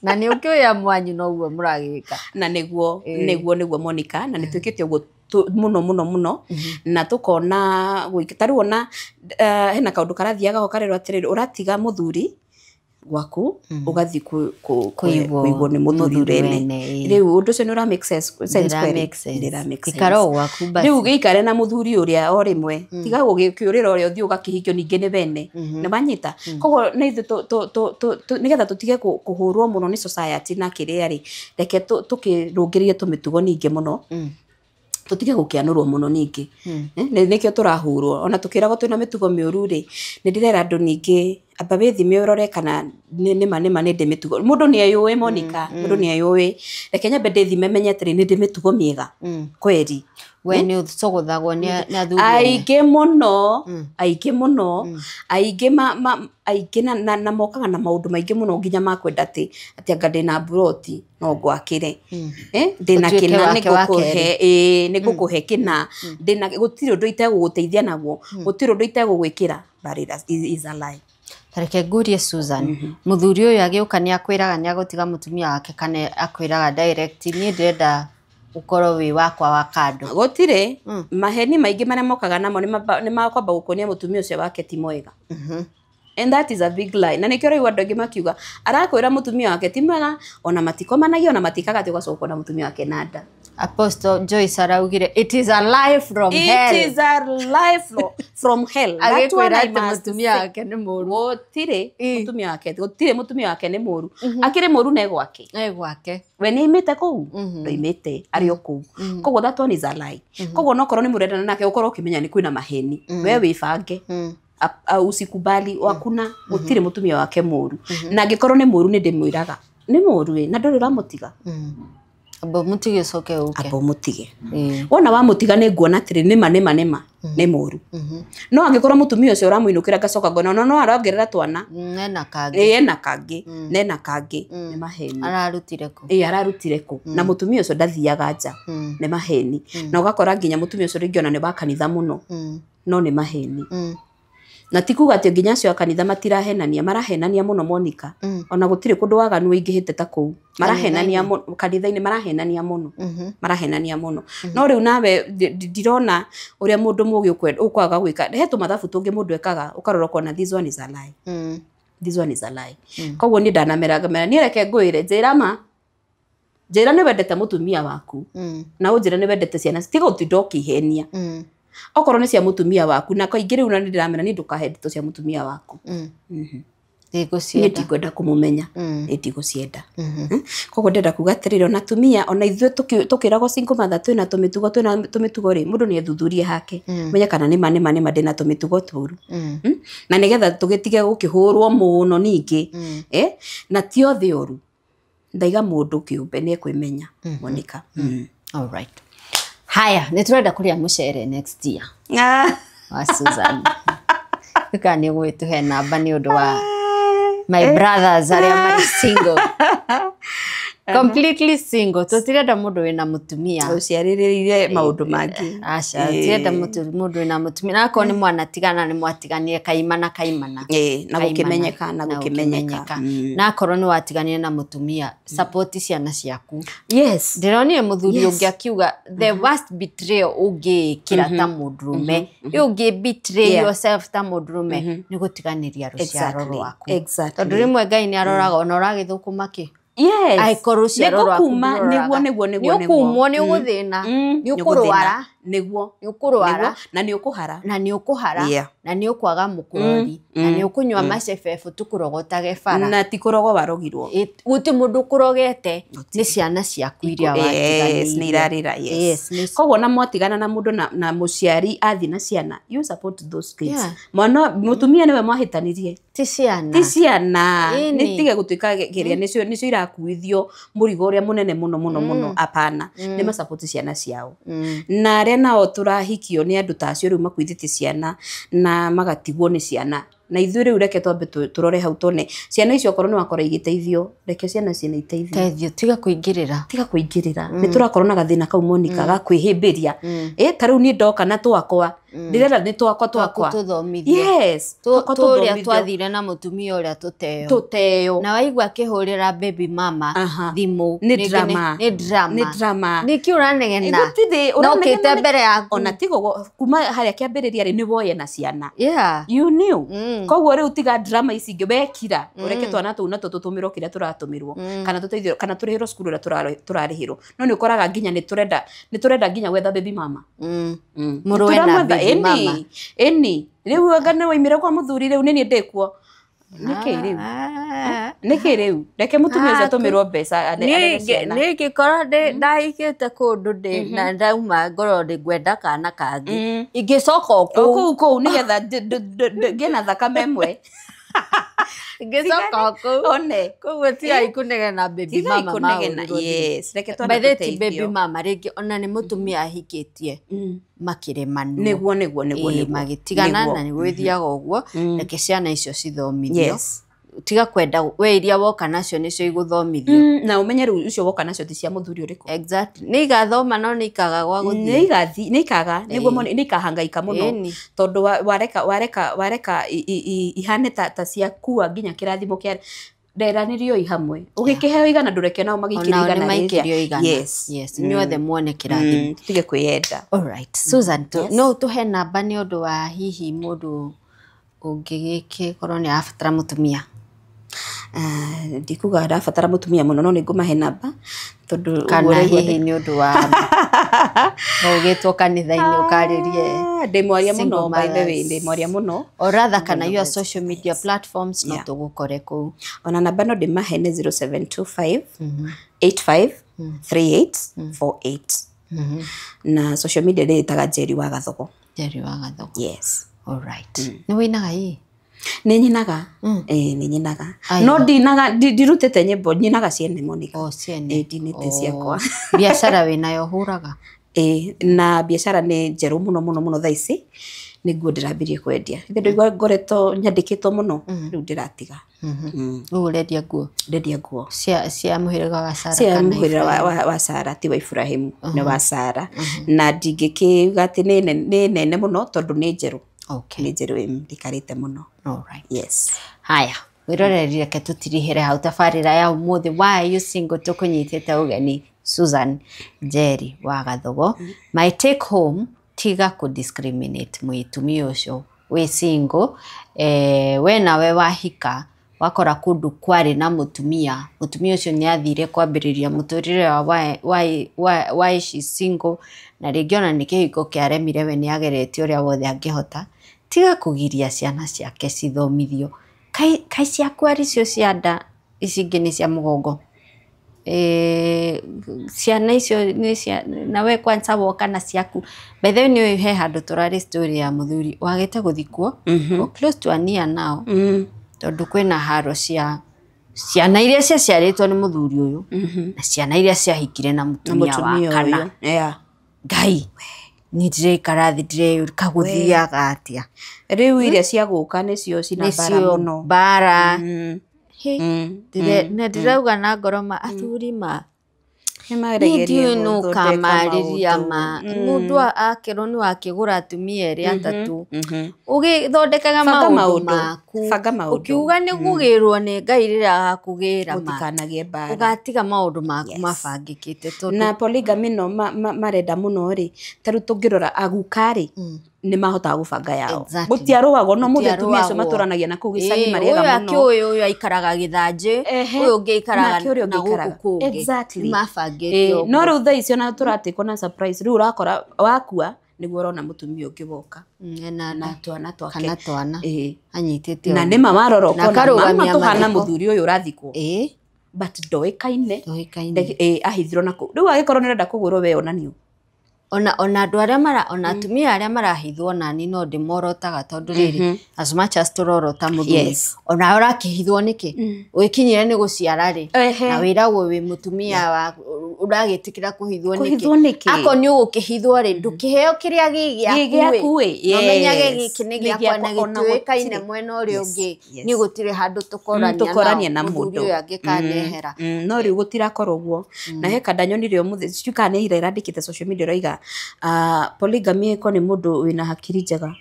Speaker 1: Na nĩ ũkĩũya mwanyu noguo mũragĩka.
Speaker 2: Na nĩguo Monica, na nĩ twĩkĩte ũguo mũno mũno mũno, na tũkona ta rĩu ona hena kaũndũ karathiaga ho karerwo atĩrĩrĩ, ũratiga mũthuri gwaku ũgathiĩ
Speaker 1: Kũigwo
Speaker 2: kũigwo nĩ mũthuri
Speaker 1: mũthuri
Speaker 2: wene.
Speaker 1: Wene, ĩĩ.
Speaker 2: Rĩu ũndũ ũcio nĩ ũra make sense
Speaker 1: Ndĩra
Speaker 2: kweri?
Speaker 1: make sense.
Speaker 2: Ndĩra make sense.
Speaker 1: Ikara o gwaku basi.
Speaker 2: Rĩu gĩikare na mũthuri ũrĩa o rĩmwe, tiga gũgĩkĩũrĩra ũrĩa ũthiĩ ũgakĩhikio ningĩ nĩ wene. Nĩ wanyita? Koguo nĩ ithuĩ nĩgetha tũtige kũhũrwo mũno nĩ society na kĩrĩa rĩ, reke tũkĩrũngĩrĩrie tũmĩtugo ningĩ mũno, tũtige gũkĩanũrwo mũno ningĩ. Nĩkĩo tũrahũrwo ona tũkĩragwo twĩna mĩtugo mĩũru rĩ. Nĩ ndĩrera andũ ningĩ, amba wĩthime ũrore kana nĩma nĩma nĩ ndĩ mĩtugo. Mũndũ nĩ eyũĩ, Monica, mũndũ nĩ eyũĩ. Reke nyambe ndĩthime menye atĩrĩ, nĩ ndĩ mĩtugo mĩega kweri?
Speaker 1: We nĩ ũcogothagwo nĩ athuri ene?
Speaker 2: Aingĩ mũno, aingĩ mũno, aingĩ aingĩ na mokaga na maũndũ maingĩ mũno, nginya makwenda atĩ anga ndĩna mburoti no ngwakĩre, ndĩna
Speaker 1: Ũtuĩke
Speaker 2: kĩna
Speaker 1: wake wa
Speaker 2: nĩngũkũhe, ĩĩ, nĩngũkũhe kĩna, ndĩna, gũtirĩ ũndũ itegũgũteithia naguo, gũtirĩ ũndũ itegũgwĩkĩra, but it is a lie.
Speaker 1: Tareke ngurie Susan, mũthuri ũyũ agĩũka nĩ akwĩraga nĩ agũtiga mũtumia wake, kana akwĩraga direct, niĩ ndĩrenda ũkorwo wĩ wakwa wa kando?
Speaker 2: Gũtirĩ maheni maingĩ marĩa mokaga namo nĩ makwamba gũkuonia mũtumia ũcio wake ti mwega, and that is a big lie. Na nĩkĩo rĩu andũ aingĩ makiuga arakwĩra mũtumia wake ti mwega, ona matikomanagia, ona matikaga atĩ ũgacoka kuona mũtumia wake na nda.
Speaker 1: Apostle Joyce araugire it is a lie from
Speaker 2: It
Speaker 1: hell.
Speaker 2: is a lie from hell. That one
Speaker 1: Agĩkwĩra
Speaker 2: I
Speaker 1: atĩ
Speaker 2: must
Speaker 1: mũtumia
Speaker 2: say.
Speaker 1: wake nĩ mũru.
Speaker 2: Gũtirĩ mũtumia wake, gũtirĩ mũtumia wake nĩ mũru, akĩrĩ mũru ne gwake.
Speaker 1: E gwake.
Speaker 2: We nĩ aimĩte kũu? Ndoimĩte, arĩ o kũu. Koguo that one is a lie. Koguo nokorwo nĩ mũrendana nake, ũkorwo ũkĩmenya nĩ kwĩna maheni, we wĩbange. Usikubali wakuna gũtirĩ mũtumia wake mũru, na angĩkorwo nĩ mũru, nĩ ndĩmwĩraga nĩ mũru ĩ, na ndũrĩ ũramũtiga.
Speaker 1: Amba mũtige ũcoke ũke.
Speaker 2: Amba ũmũtige. Wona wamũtiga nĩ nguona atĩrĩ nĩma nĩma nĩma nĩ mũru. No angĩkorwo mũtumia ũcio ũramũinũkĩra ngacoka ngona ona no arongerera twana.
Speaker 1: Nena kangĩ.
Speaker 2: Ena kangĩ. Nena kangĩ. Nĩ maheni.
Speaker 1: Ararutire kũ?
Speaker 2: Ararutire kũ? Na mũtumia ũcio ndathiaga nja. Nĩ maheni. Na ũgakora nginya mũtumia ũcio rĩngĩ ona nĩ wa kanitha mũno. No nĩ maheni. Na ti kuga atĩ nginya acio a kanitha matirahenania, marahenania mũno Monica. Ona gũtirĩ kũndũ waganu wĩingĩhĩte ta kũu. Marahenania mũno kanitha-inĩ, marahenania mũno. Marahenania mũno. No rĩu nawe ndirona ũrĩa mũndũ mũgĩ ũkwaga gwĩka. He tũmathabu tũngĩ mũndũ ekaga ũkarora ũkona this one is a lie. This one is a lie. Koguo niĩ ndanamera ngamera niĩ reke ngwĩre njĩra ma. Njĩra nĩ wendete mũtumia waku. Na ũnjĩre nĩ wendete ciana. Tiga ũtinda ũkĩhenia. Okorwo nĩ cia mũtumia waku na kaingĩ rĩu na nĩndĩramera niĩ ndũkahe ndeto cia mũtumia waku.
Speaker 1: Ndigũcienda.
Speaker 2: Niĩ ndikwenda kũmũmenya. Niĩ ndigũcienda. Koguo ndĩrenda kuga atĩrĩrĩ ona atumia ona ithuĩ tũkĩragwo single mother twĩna tũmĩtugo twĩna tũmĩtugo rĩ mũndũ nĩ ethuthurie hake. Menye kana nĩma nĩma nĩma ndĩna tũmĩtugo tũru. Na nĩgetha tũgĩtige gũkĩhũrwo mũno ningĩ. Na ti othe oru. Ndaiga mũndũ kĩũmbe nĩ ekwĩmenya Monica.
Speaker 1: All right. Haya, nĩ tũrenda kũrĩa mũcere next year. Wa Susan. Kana nĩ ũgũgĩtũhe namba nĩ ũndũ wa my brothers arĩa marĩ single. Completely single. Tũtirenda mũndũ wĩna mũtumia.
Speaker 2: Ũciarĩrĩire maũndũ mangĩ.
Speaker 1: Aca, tũtirenda mũndũ wĩna mũtumia. Na akorwo nĩ mwanatigana nĩ mwatiganire kaimana kaimana.
Speaker 2: Na gũkĩmenyeka, na gũkĩmenyeka.
Speaker 1: Na akorwo nĩ watiganire na mũtumia, support ciana ciaku.
Speaker 2: Yes.
Speaker 1: Ndĩronire mũthuri ũngĩ akiuga the worst betrayal ũngĩĩkĩra ta mũndũrũme, ũngĩ betray yourself ta mũndũrũme nĩ gũtiganĩria rũciaro rwaku. Tondũ rĩmwe Ngai nĩ aroraga ona ũragĩthũkũma kĩ.
Speaker 2: Yes.
Speaker 1: Aikorwo rũciaro rwaku
Speaker 2: nĩguo nĩguo nĩguo
Speaker 1: nĩ ũkumwo nĩ ũgũthĩna nĩ ũkũrwara
Speaker 2: nĩguo
Speaker 1: nĩ ũkũrwara
Speaker 2: na nĩ ũkũhara
Speaker 1: na nĩ ũkũhara na nĩ ũkwaga mũkũrori na nĩ ũkũnyua macebebũ tũkũrogotage bara
Speaker 2: na ti kũrogwo warogirwo
Speaker 1: gũtirĩ mũndũ ũkũrogete nĩ ciana ciaku iria watiganĩirie.
Speaker 2: Yes, nĩ irarĩra. Yes. Koguo na mwatigana na mũndũ na mũciari athiĩ na ciana, you support those kids. Mwana mũtumia nĩwe mwahĩtanirie.
Speaker 1: Ti ciana.
Speaker 2: Ti ciana. Nĩ tige gũtuĩka kĩrĩa nĩcio irakuithio mũrigo ũrĩa mũnene mũno mũno mũno. Apana. Nĩ ma support ciana ciao. Na arĩa nao tũrahikio nĩ andũ ta acio rĩu makuithĩtie ciana na magatigwo nĩ ciana. Na ithuĩ rĩu reke twambe tũrore hau tuone ciana icio okorwo nĩ wakora igĩteithio, reke ciana ciene iteithio.
Speaker 1: Teithio, tiga kũingĩrĩra.
Speaker 2: Tiga kũingĩrĩra. Nĩ tũrakorwo na gathĩna kau Monica ga kwĩhĩmbĩria. Ta rĩu niĩ ndoka na twakwa. Ndĩrenda nĩ twakwa twakwa.
Speaker 1: Tũthomithio.
Speaker 2: Yes.
Speaker 1: Tũrĩa twathire na mũtumia ũrĩa tũteo.
Speaker 2: Tũteo.
Speaker 1: Na waigua akĩhũrĩra baby mama thimũ.
Speaker 2: Nĩ drama.
Speaker 1: Nĩ drama.
Speaker 2: Nĩ drama.
Speaker 1: Nĩkĩ ũranegena? Na ũkĩte mbere yaku.
Speaker 2: Ona tigo kuma harĩa kĩambĩrĩria rĩ nĩ woye na ciana.
Speaker 1: Yeah.
Speaker 2: You knew. Koguo rĩu tiga drama ici ingĩ wekira ũreke twana tũu natuo tũtũmĩrwo kĩrĩa tũratũmĩrwo kana tũteithio kana tũrĩhĩrwo cukuru ũrĩa tũrarĩhĩrwo. No nĩ ũkoraga nginya nĩ tũrenda nginya gwetha baby mama.
Speaker 1: Mũrũe na baby mama.
Speaker 2: Ĩni rĩu anga nĩ waimire kwa mũthuri rĩu nĩ niĩ ndĩkuo. Nĩkĩ rĩu? Nĩkĩ rĩu? Reke mũtumia ũcio atũmĩrwo mbeca arere ciana.
Speaker 1: Niĩ ingĩkorwo ndahikĩte kũndũ na ndauma ngorwo ngwenda kana kangĩ ingĩcoka o
Speaker 2: kũu kũu kũu nĩgetha ngĩe na thakame ĩmwe.
Speaker 1: Ingĩcoka o kũu
Speaker 2: one.
Speaker 1: Koguo tigai kũnegena baby mama
Speaker 2: kũnegena. Yes. Reke twana
Speaker 1: By the way, ti
Speaker 2: tũteithio.
Speaker 1: baby mama rĩngĩ ona nĩ mũtumia ahikĩtie makĩremanwo.
Speaker 2: Nĩguo nĩguo nĩguo nĩguo.
Speaker 1: Magĩtigana na nĩ gwĩthiaga ũguo. Reke ciana icio cithomithio.
Speaker 2: Yes.
Speaker 1: Tiga kwenda we iria woka nacio nĩcio igũthomithio.
Speaker 2: Na ũmenye rĩu icio woka nacio ti cia mũthuri ũrĩkũ.
Speaker 1: Exactly. Nĩ igathoma no nĩ ikaga gwa gũthiĩ.
Speaker 2: Nĩ ikaga nĩguo nĩ ikahangaika mũno tondũ wareka ihane ta ciakua nginya kĩrathimo kĩa nderanĩrio i hamwe. Ũgĩkĩheo igana ndũreke nao magĩikĩrio igana
Speaker 1: rĩrĩa.
Speaker 2: Yes.
Speaker 1: Yes. Inyuothe muone kĩrathimo.
Speaker 2: Tige kwĩyenda.
Speaker 1: All right. Susan, no ũtũhe namba nĩ ũndũ wa hihi mũndũ ũngĩgĩkorwo nĩ arabatara mũtumia.
Speaker 2: Ndikuga arabatara mũtumia mũno no nĩ ngũmahe namba tondũ
Speaker 1: kana hihi nĩ ũndũ wa no ũgĩtwo kanitha-inĩ ũkarĩrie.
Speaker 2: Ndĩ mwaria mũno by the way, ndĩ mwaria mũno.
Speaker 1: Or rather kana your social media platforms no tũgũkore kũu.
Speaker 2: Ona namba no ndĩmahe nĩ 0725 85 38 48. Na social media ndĩĩtaga Njeri wa Gathogo.
Speaker 1: Njeri wa Gathogo.
Speaker 2: Yes.
Speaker 1: All right. Nĩ wĩinaga ĩ?
Speaker 2: Nĩ nyinaga. Nĩ nyinaga. No ndinaga, ndirutĩte nyĩmbo, nyinaga ciene Monica.
Speaker 1: Oh, ciene.
Speaker 2: Ndinĩte ciakwa.
Speaker 1: Biacara wĩnayo hũraga?
Speaker 2: Na biacara nĩ njerũ mũno mũno mũno thaa ici. Nĩ nguo ndĩrambirie kwendia. Ithe ndũigua ngoretwo nyandĩkĩtwo mũno, rĩu ndĩratiga.
Speaker 1: Rĩu ũrendia nguo?
Speaker 2: Ndendia nguo.
Speaker 1: Cia mũhĩrĩga wa Sara?
Speaker 2: Cia mũhĩrĩga wa Sara, ti wa Ibrahimu, nĩ wa Sara. Na ndingĩkiuga atĩ nĩ nene mũno tondũ nĩ njerũ. Nĩ njerũ ndikarĩte mũno. Yes.
Speaker 1: Haya, wĩroreri reke tũtirihĩre hau tabarĩra ya ũmũthĩ Why Are You Single tũkũnyitĩte ũgeni Susan Njeri wa Gathogo. My take home, tiga kũ discriminate mũtumia ũcio wĩ single. We nawe wahika wakora kũndũ kwarĩ na mũtumia, mũtumia ũcio nĩ athire kwambĩrĩria mũtũrĩre wa why she's single, na rĩngĩ ona nĩ kĩhiko kĩaremire, we nĩ ageretie ũrĩa wothe angĩhota. Tiga kũgiria ciana ciake cithomithio. Kai ciaku arĩ cio cia nda, ici ingĩ nĩ cia mũgongo. Ciana icio nĩ cia nawe kwanza woka na ciaku. By the way, nĩ he handũ tũrarĩ story ya mũthuri wagĩte gũthikwo close to a year now, tondũ kwĩna haro cia ciana iria ciaciarĩtwo nĩ mũthuri ũyũ na ciana iria ciahikire na mũtumia wa kana. Ngai, niĩ ndĩraikara thĩ ndĩreyũria gũthiaga atĩa.
Speaker 2: Rĩu iria cia gũka nĩcio cina mbara mũno.
Speaker 1: Mbara. Na ndĩrauga na ngoro ma athuri ma
Speaker 2: Nĩmageretie
Speaker 1: nĩ
Speaker 2: gũthondeka
Speaker 1: ũkamarĩria
Speaker 2: maũndũ.
Speaker 1: Ma mũndũ akerwo nĩ wakĩgũra atumia erĩ atatũ, ũgĩthondekaga maũndũ maku, ũkiuga nĩ kũgĩrwo nĩ Ngai rĩrĩa agakũgĩra ma,
Speaker 2: Gũtikanagĩe mbara,
Speaker 1: ũgatiga maũndũ maku mabangĩkĩte. Tondũ
Speaker 2: na polygamy no marenda mũno rĩ, ta rĩu tũngĩrora aguka rĩ, nĩ mahotaga gũbanga yao. Gũtiarũagwo, no mũthĩ atumia acio matũranagia na kũu gĩcagi marĩega mũno.
Speaker 1: Ũyũ ũyũ aikaraga gĩthanjĩ, ũyũ ũngĩ aikaraga na gũkũ kũngĩ. Nĩmabangĩte.
Speaker 2: No rĩu thaa ici ona tũratĩkwo na surprise, rĩu ũrakora wakua nĩguo ũrona mũtumia ũngĩ woka na twana twake.
Speaker 1: Kana twana anyitĩte.
Speaker 2: Na nĩma warora ũkona mama tũhana mũthuri ũyũ ũrathikwo. But ndoĩkaine. Ahithirwo na kũu. Rĩu angĩkorwo nĩ ũrenda kũgũrwo we onanio.
Speaker 1: Ona andũ arĩa mara, ona atumia arĩa marahithwo nani no ndĩmorotaga, tondũ rĩrĩ as much as tũrorota mũthuri, ona ũrakĩhithwo nĩkĩ? Ũgĩkinyire nĩ gũciara rĩ, na wĩragwo wĩ mũtumia wa ũragĩtĩkĩra kũhithwo nĩkĩ? Ako nĩ ũgũkĩhithwo rĩ, ndũkĩheo kĩrĩa gĩ gĩaku ĩ, no menyage gĩkĩ nĩ gĩakwa na gĩtuĩkaine mwena ũrĩa ũngĩ, nĩ gũtirĩ handũ tũkorania na mũthuri ũyũ angĩkanehera.
Speaker 2: No rĩu gũtirakorwo ũguo. Na he kanda nyonire ũmũthĩ, sijui kana nĩ ira ĩrandĩkĩte social media ĩroiga polygamy ĩko nĩ mũndũ wĩna hakiri njega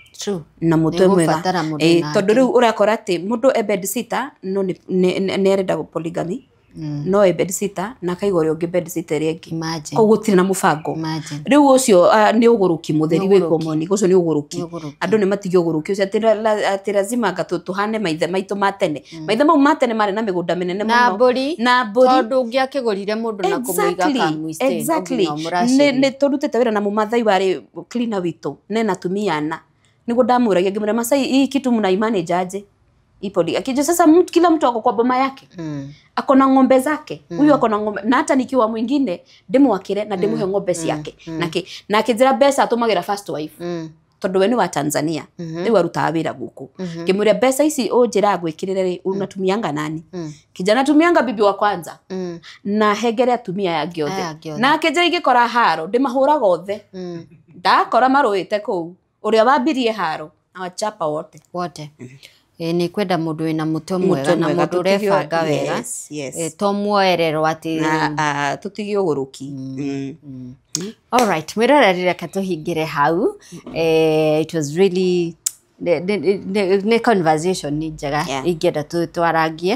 Speaker 2: na mũtwe mwega, tondũ rĩu ũrakora atĩ mũndũ e bedsitter no nĩ arenda polygamy, no e bedsitter na akaiga ũrĩa ũngĩ bedsitter ĩrĩa ĩngĩ, koguo gũtirĩ na mũbango. Rĩu ũcio nĩ ũgũrũki mũtheri wĩkwo Monica, ũcio nĩ ũgũrũki. Andũ nĩ matige ũgũrũki ũcio atĩ lazima anga tũhane maithe maitũ ma tene. Maithe mau ma tene marĩ na mĩgũnda mĩnene mũno
Speaker 1: na mbũri, tondũ ũngĩakĩgũrire mũndũ na kũmũiga kamũicĩ.
Speaker 2: Exactly. Nĩ tũrutĩte wĩra na mũmathai warĩ cleaner witũ nena atumia ana, nĩguo ndamũragia ngĩmwĩra, Masai, hii kitu mnaimanage aje? Akija sasa mtu, kila mtu ako kwa boma yake. Ako na ng'ombe zake. Huyu ako na ng'ombe, na hata nikiwa mwingine ndimwakire na ndimuhe ng'ombe ciake. Na akĩnjĩra mbeca atũmagĩra first wife. Tondũ we nĩ wa Tanzania. Rĩu arutaga wĩra gũkũ. Ngĩmwĩra mbeca ici ũnjĩraga gwĩkĩrĩre rĩ, unatumianga nani? Kijana tumianga bibi wa kwanza. Na hengere atumia aya angĩ othe. Na akĩnjĩra ingĩkora haro ndĩmahũraga othe. Ndakora marũĩte kũu. Ũrĩa wambirie haro awachapa wote.
Speaker 1: Wote. Nĩ kwenda mũndũ wĩna mũtwe mwega na mũndũ ũrebanga wega, to muoererwo atĩ
Speaker 2: tũtige ũgũrũki.
Speaker 1: All right, mwĩroreri reke tũhingĩre hau. It was really nĩ conversation nĩ njega ingĩenda twarangie,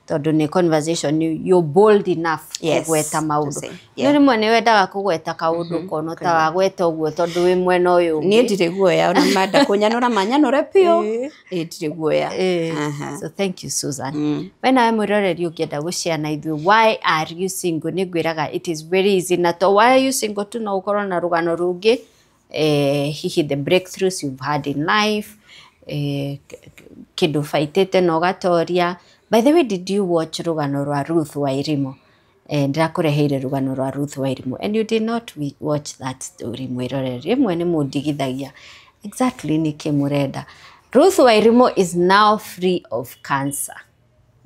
Speaker 1: tondũ nĩ conversation you're bold enough kũgweta maũndũ. No rĩmwe nĩ wendaga kũgweta kaũndũ kono ta wagweta ũguo tondũ wĩ mwena ũyũ ũngĩ.
Speaker 2: Niĩ ndirĩ guoya, ona manda kũnyanũra manyanũre biũ. Ndirĩ guoya.
Speaker 1: So thank you Susan. We nawe mwĩroreri ũngĩenda gũshare na ithuĩ why are you single, nĩ ngwĩraga it is very easy, na to why are you single tu no ũkorwo na rũgano rũngĩ, hihi the breakthroughs you've had in life, kĩndũ baitĩte na ũgatoria. By the way, did you watch rũgano rwa Ruth Wairimu? Ndĩrakũreheire rũgano rwa Ruth Wairimu and you did not watch that story. Mwĩroreri, rĩmwe nĩ mũndigithagia exactly nĩkĩ mũrenda. Ruth Wairimu is now free of cancer.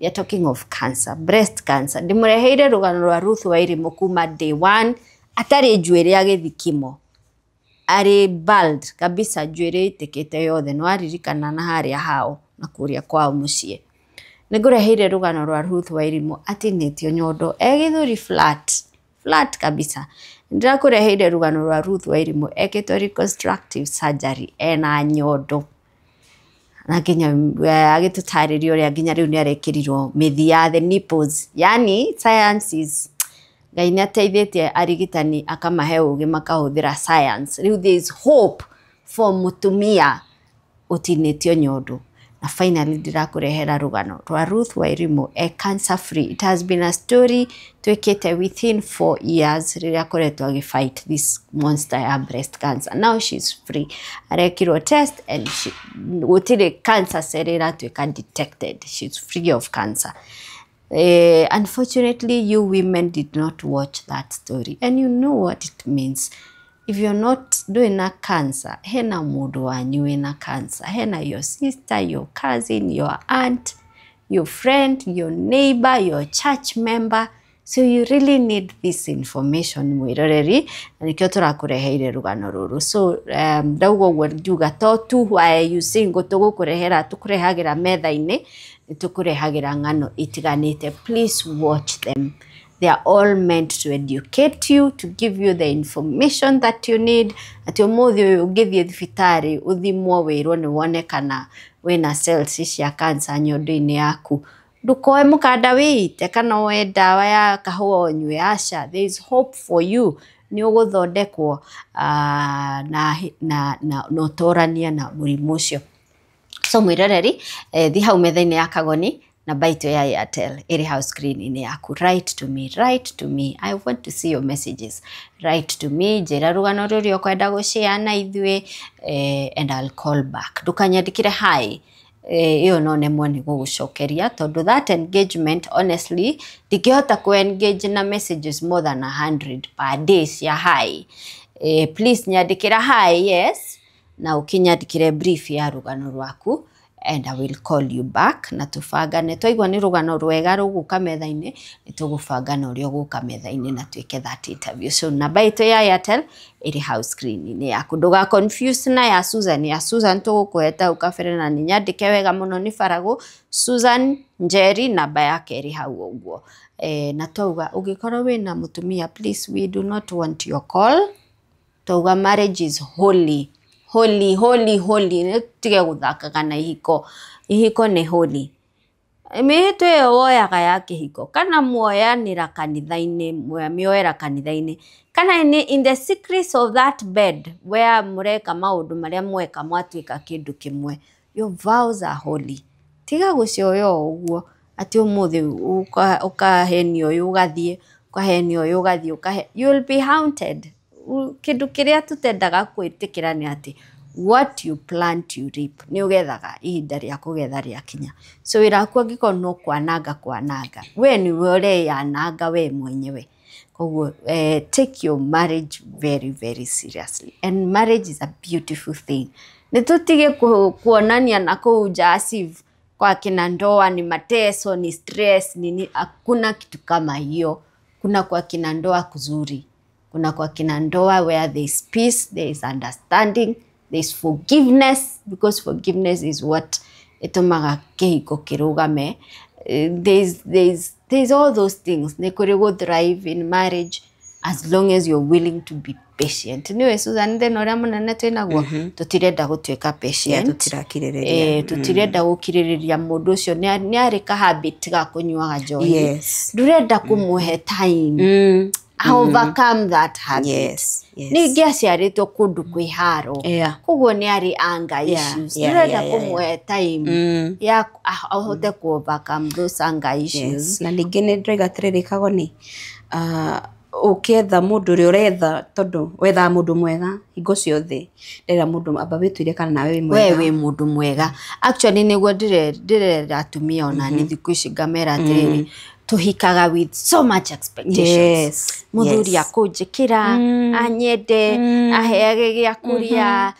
Speaker 1: We are talking of cancer, breast cancer. Ndĩmũreheire rũgano rwa Ruth Wairimu kuma day one, atarĩ njuĩrĩ ya gĩthikimo, arĩ bald kabisa, njuĩrĩ ĩtĩkĩte yothe, nĩ waririkana na harĩa hao na kũrĩa kwao mũciĩ. Nĩngũreheire rũgano rwa Ruth Wairimu atinĩtio nyondo e gĩthũri flat flat kabisa. Ndĩrakũreheire rũgano rwa Ruth Wairimu ekĩtwo reconstructive surgery ena nyondo, na nginya agĩtũtarĩria ũrĩa nginya rĩu nĩ arekĩrirwo mĩthia, the nipples. Yani science is, Ngai nĩ ateithĩtie arigitani akamahe ũgĩ makahũthĩra science. Rĩu there is hope for mũtumia ũtinĩtio nyondo. Na finally ndĩrakũrehera rũgano rwa Ruth Wairimu e cancer free. It has been a story twĩkĩte within 4 years rĩrĩa akoretwo agĩfight this monster ya breast cancer. Now she's free. Arekirwo test and gũtirĩ cancer cell ĩratuĩka detected. She's free of cancer. Unfortunately, you women did not watch that story, and you know what it means. If you're not doing a cancer, hena mũndũ wanyu wĩna cancer, hena your sister, your cousin, your aunt, your friend, your neighbor, your church member. So you really need this information, mwĩroreri, na nĩkĩo tũrakũreheire rũgano rũrũ. So ndauga ũguo ngiuga to tu why you single, tũgũkũrehera, tũkũrehagĩra metha-inĩ, nĩtũkũrehagĩra ng'ano itiganĩte. Please watch them. They are all meant to educate you, to give you the information that you need. Atĩ ũmũthĩ ũyũ ũngĩthiĩ thibitarĩ ũthimwo wĩrwo nĩ wonekana wĩna cells cia cancer nyondo-inĩ yaku, ndũkoe mũkanda wĩite kana woe ndawa ya kahũa ũnyue. Aca, there is hope for you. Nĩ ũgũthondekwo na ũtũranie na mũrimũ ũcio. So mwĩroreri, thi hau metha-inĩ ya Kagoni, namba itũ ya Airtel ĩrĩ hau screen-inĩ yaku. Write to me, write to me. I want to see your messages. Write to me, njĩra rũgano rũrĩa ũkwenda gũshare na ithuĩ, and I'll call back. Ndũkanyandĩkĩre hi, ĩyo no nemwo nĩ gũgũcokeria, tondũ that engagement, honestly, ndingĩhota kũ engage na messages more than 100 per day cia hi. Please nyandĩkĩra hi, yes, na ũkĩnyandĩkĩre brief ya rũgano rwaku, and I will call you back na tũbangane. Twaigua nĩ rũgano rwega rũgũka metha-inĩ, nĩ tũgũbangana ũrĩa ũgũka metha-inĩ na twĩke that interview. So namba itũ ya Airtel ĩrĩ hau screen-inĩ yaku. Ndũga confuse na ya Susan. Ya Susan tũgũkũhe hau kabere na nĩ nyandĩke wega mũno nĩ Faragũ Susan Njeri, namba yake ĩrĩ hau ũguo. Na twauga ũngĩkorwo wĩna mũtumia, please, we do not want your call. Twauga marriage is holy, holy, holy, holy. Nĩ tige gũthakaga na ihiko. Ihiko nĩ holy. Mĩhĩtwa ĩyo woyaga ya kĩhiko kana muoyanĩra kanitha-inĩ, mĩoera kanitha-inĩ, kana in the secrets of that bed where mũreka maũndũ marĩa mweka mwatuĩka kĩndũ kĩmwe. Your vows are holy. Tiga gũcioya o ũguo atĩ ũmũthĩ ũkahenio ũyũ ũgathiĩ, ũkahenio ũyũ ũgathiĩ, you will be haunted. Kĩndũ kĩrĩa tũtendaga gwĩtĩkĩra nĩ atĩ what you plant you reap. Nĩ ũgethaga ihinda rĩa kũgetha rĩakinya. So wĩra waku angĩkorwo no kwananga kwananga, we nĩwe ũreyananga we mwenyewe. Koguo take your marriage very very seriously, and marriage is a beautiful thing. Nĩ tũtige kuonania na kũu nja as if kwa kina ndoa ni mateso, ni stress, nini. Hakuna kitu kama hiyo. Kuna kwa kina ndoa kuzuri. Kuna kwa kina ndoa where there is peace, there is understanding, there is forgiveness, because forgiveness is what ĩtũmaga kĩhiko kĩrũgame. There's all those things. Nĩ kũrĩ gũ thrive in marriage as long as you're willing to be patient. Nĩwe Susan, thĩna ũrĩa mũnene twĩnaguo, tũtirenda gũtuĩka patient.
Speaker 2: Tũtirakirĩrĩria.
Speaker 1: Tũtirenda gũkirĩrĩria mũndũ ũcio nĩ arĩ ka habit ga kũnyuaga njohi.
Speaker 2: Yes.
Speaker 1: Ndũrenda kũmũhe time overcome that habit.
Speaker 2: Yes, yes.
Speaker 1: Ningĩ aciarĩtwo kũndũ kwĩ haro. Koguo nĩ arĩ anger issues. Ndũrenda kũmũhe time ya ahote kũ overcome those anger issues.
Speaker 2: Yes. Na ningĩ nĩ ndĩroiga atĩrĩrĩ Kagoni, ũkĩetha mũndũ ũrĩa ũretha, tondũ wethaga mũndũ mwega hingo ciothe, ndĩrera mũndũ amba wĩtuire kana nawe wĩ mwega.
Speaker 1: We wĩ mũndũ mwega. Actually nĩguo ndĩrera atumia ona nĩ thikũ ici ngamera atĩrĩrĩ, Tuhikaga with so much expectations.
Speaker 2: Yes,
Speaker 1: Muthuri
Speaker 2: yes.
Speaker 1: akunjikira, anyende, aheage gĩa kũrĩa,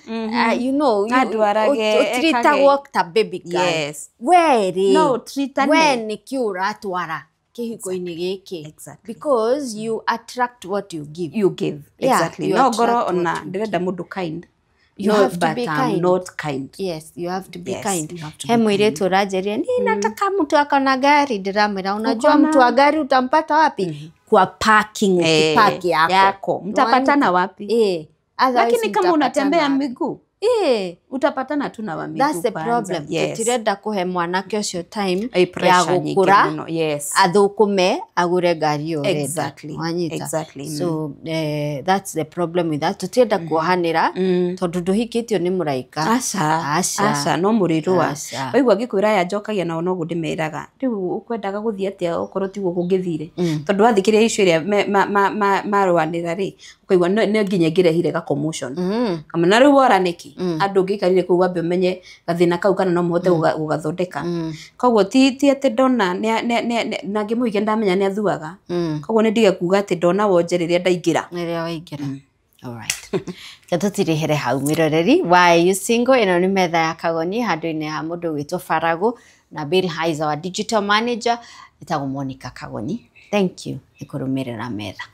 Speaker 1: you know,
Speaker 2: Andwarage,
Speaker 1: ũtritagwo
Speaker 2: ekage.
Speaker 1: ta baby girl.
Speaker 2: Yes.
Speaker 1: We rĩ,
Speaker 2: No ũtritane.
Speaker 1: we nĩkĩ ũratwara kĩhiko-inĩ gĩkĩ?
Speaker 2: Exactly.
Speaker 1: Because you attract what you give.
Speaker 2: You give.
Speaker 1: Yeah,
Speaker 2: Exactly.
Speaker 1: you
Speaker 2: No ngorwo
Speaker 1: attract
Speaker 2: ona
Speaker 1: what you
Speaker 2: ndĩrenda mũndũ kind.
Speaker 1: You
Speaker 2: No,
Speaker 1: have to
Speaker 2: but
Speaker 1: be
Speaker 2: I'm
Speaker 1: kind.
Speaker 2: not kind.
Speaker 1: Yes, you have to be
Speaker 2: Yes,
Speaker 1: kind.
Speaker 2: you have to
Speaker 1: He
Speaker 2: be
Speaker 1: mwĩrĩtu ũranjĩria ni nataka mtu akona gari, ndĩramwĩra unajua
Speaker 2: Ukona-
Speaker 1: mtu wa gari utampata wapi? Kwa parking,
Speaker 2: Eh,
Speaker 1: ukipaki yako.
Speaker 2: yako. Mtapatana wapi?
Speaker 1: Eh, otherwise
Speaker 2: Lakini kama unatembea
Speaker 1: mtapatana.
Speaker 2: miguu
Speaker 1: Eh,
Speaker 2: utapatana tu na wa miguu
Speaker 1: that's the
Speaker 2: kwanza.
Speaker 1: problem.
Speaker 2: Yes.
Speaker 1: Tũtirenda kũhe mwanake ũcio time
Speaker 2: Eh,
Speaker 1: ya
Speaker 2: pressure nyingĩ
Speaker 1: gũkũra
Speaker 2: mũno. Yes.
Speaker 1: athũkũme agũre ngari ĩyo ũrenda.
Speaker 2: Exactly.
Speaker 1: Wanyita?
Speaker 2: Exactly.
Speaker 1: So that's the problem with that. Tũtirenda kuohanĩra tondũ ndũhikĩtio nĩ mũraika.
Speaker 2: Aca,
Speaker 1: Aca.
Speaker 2: aca, no mũrĩrũa.
Speaker 1: Aca.
Speaker 2: Waigua ngĩkwĩra aya njokagia nao noguo ndĩmeraga. Rĩu ũkwendaga gũthiĩ atĩa okorwo tiguo kũngĩthire. Tondũ wathikĩrĩria icio iria marũanĩra rĩ, ũkaigua no nginya ĩngĩrehire ga commotion. Kama na rĩu wora nĩkĩ? Andũ ũngĩikarire kũu wambe ũmenye gathĩna kau kana no mũhote gũgathondeka. Koguo ti atĩ ndona na ngĩmũhikia ndamenya nĩ athuaga. Koguo nĩ ndige kuga atĩ ndona wonje rĩrĩa ndaingĩra.
Speaker 1: Rĩrĩa waingĩra. Alright. Reke tũtirĩhere hau mwĩroreri. Why you single? Ĩno nĩ metha ya Kagoni handũ-inĩ ha mũndũ ũgwĩtwo Farago na Bill Haiser wa digital manager. Ĩtagwo Monica Kagoni. Thank you nĩ kũrũmĩrĩra metha.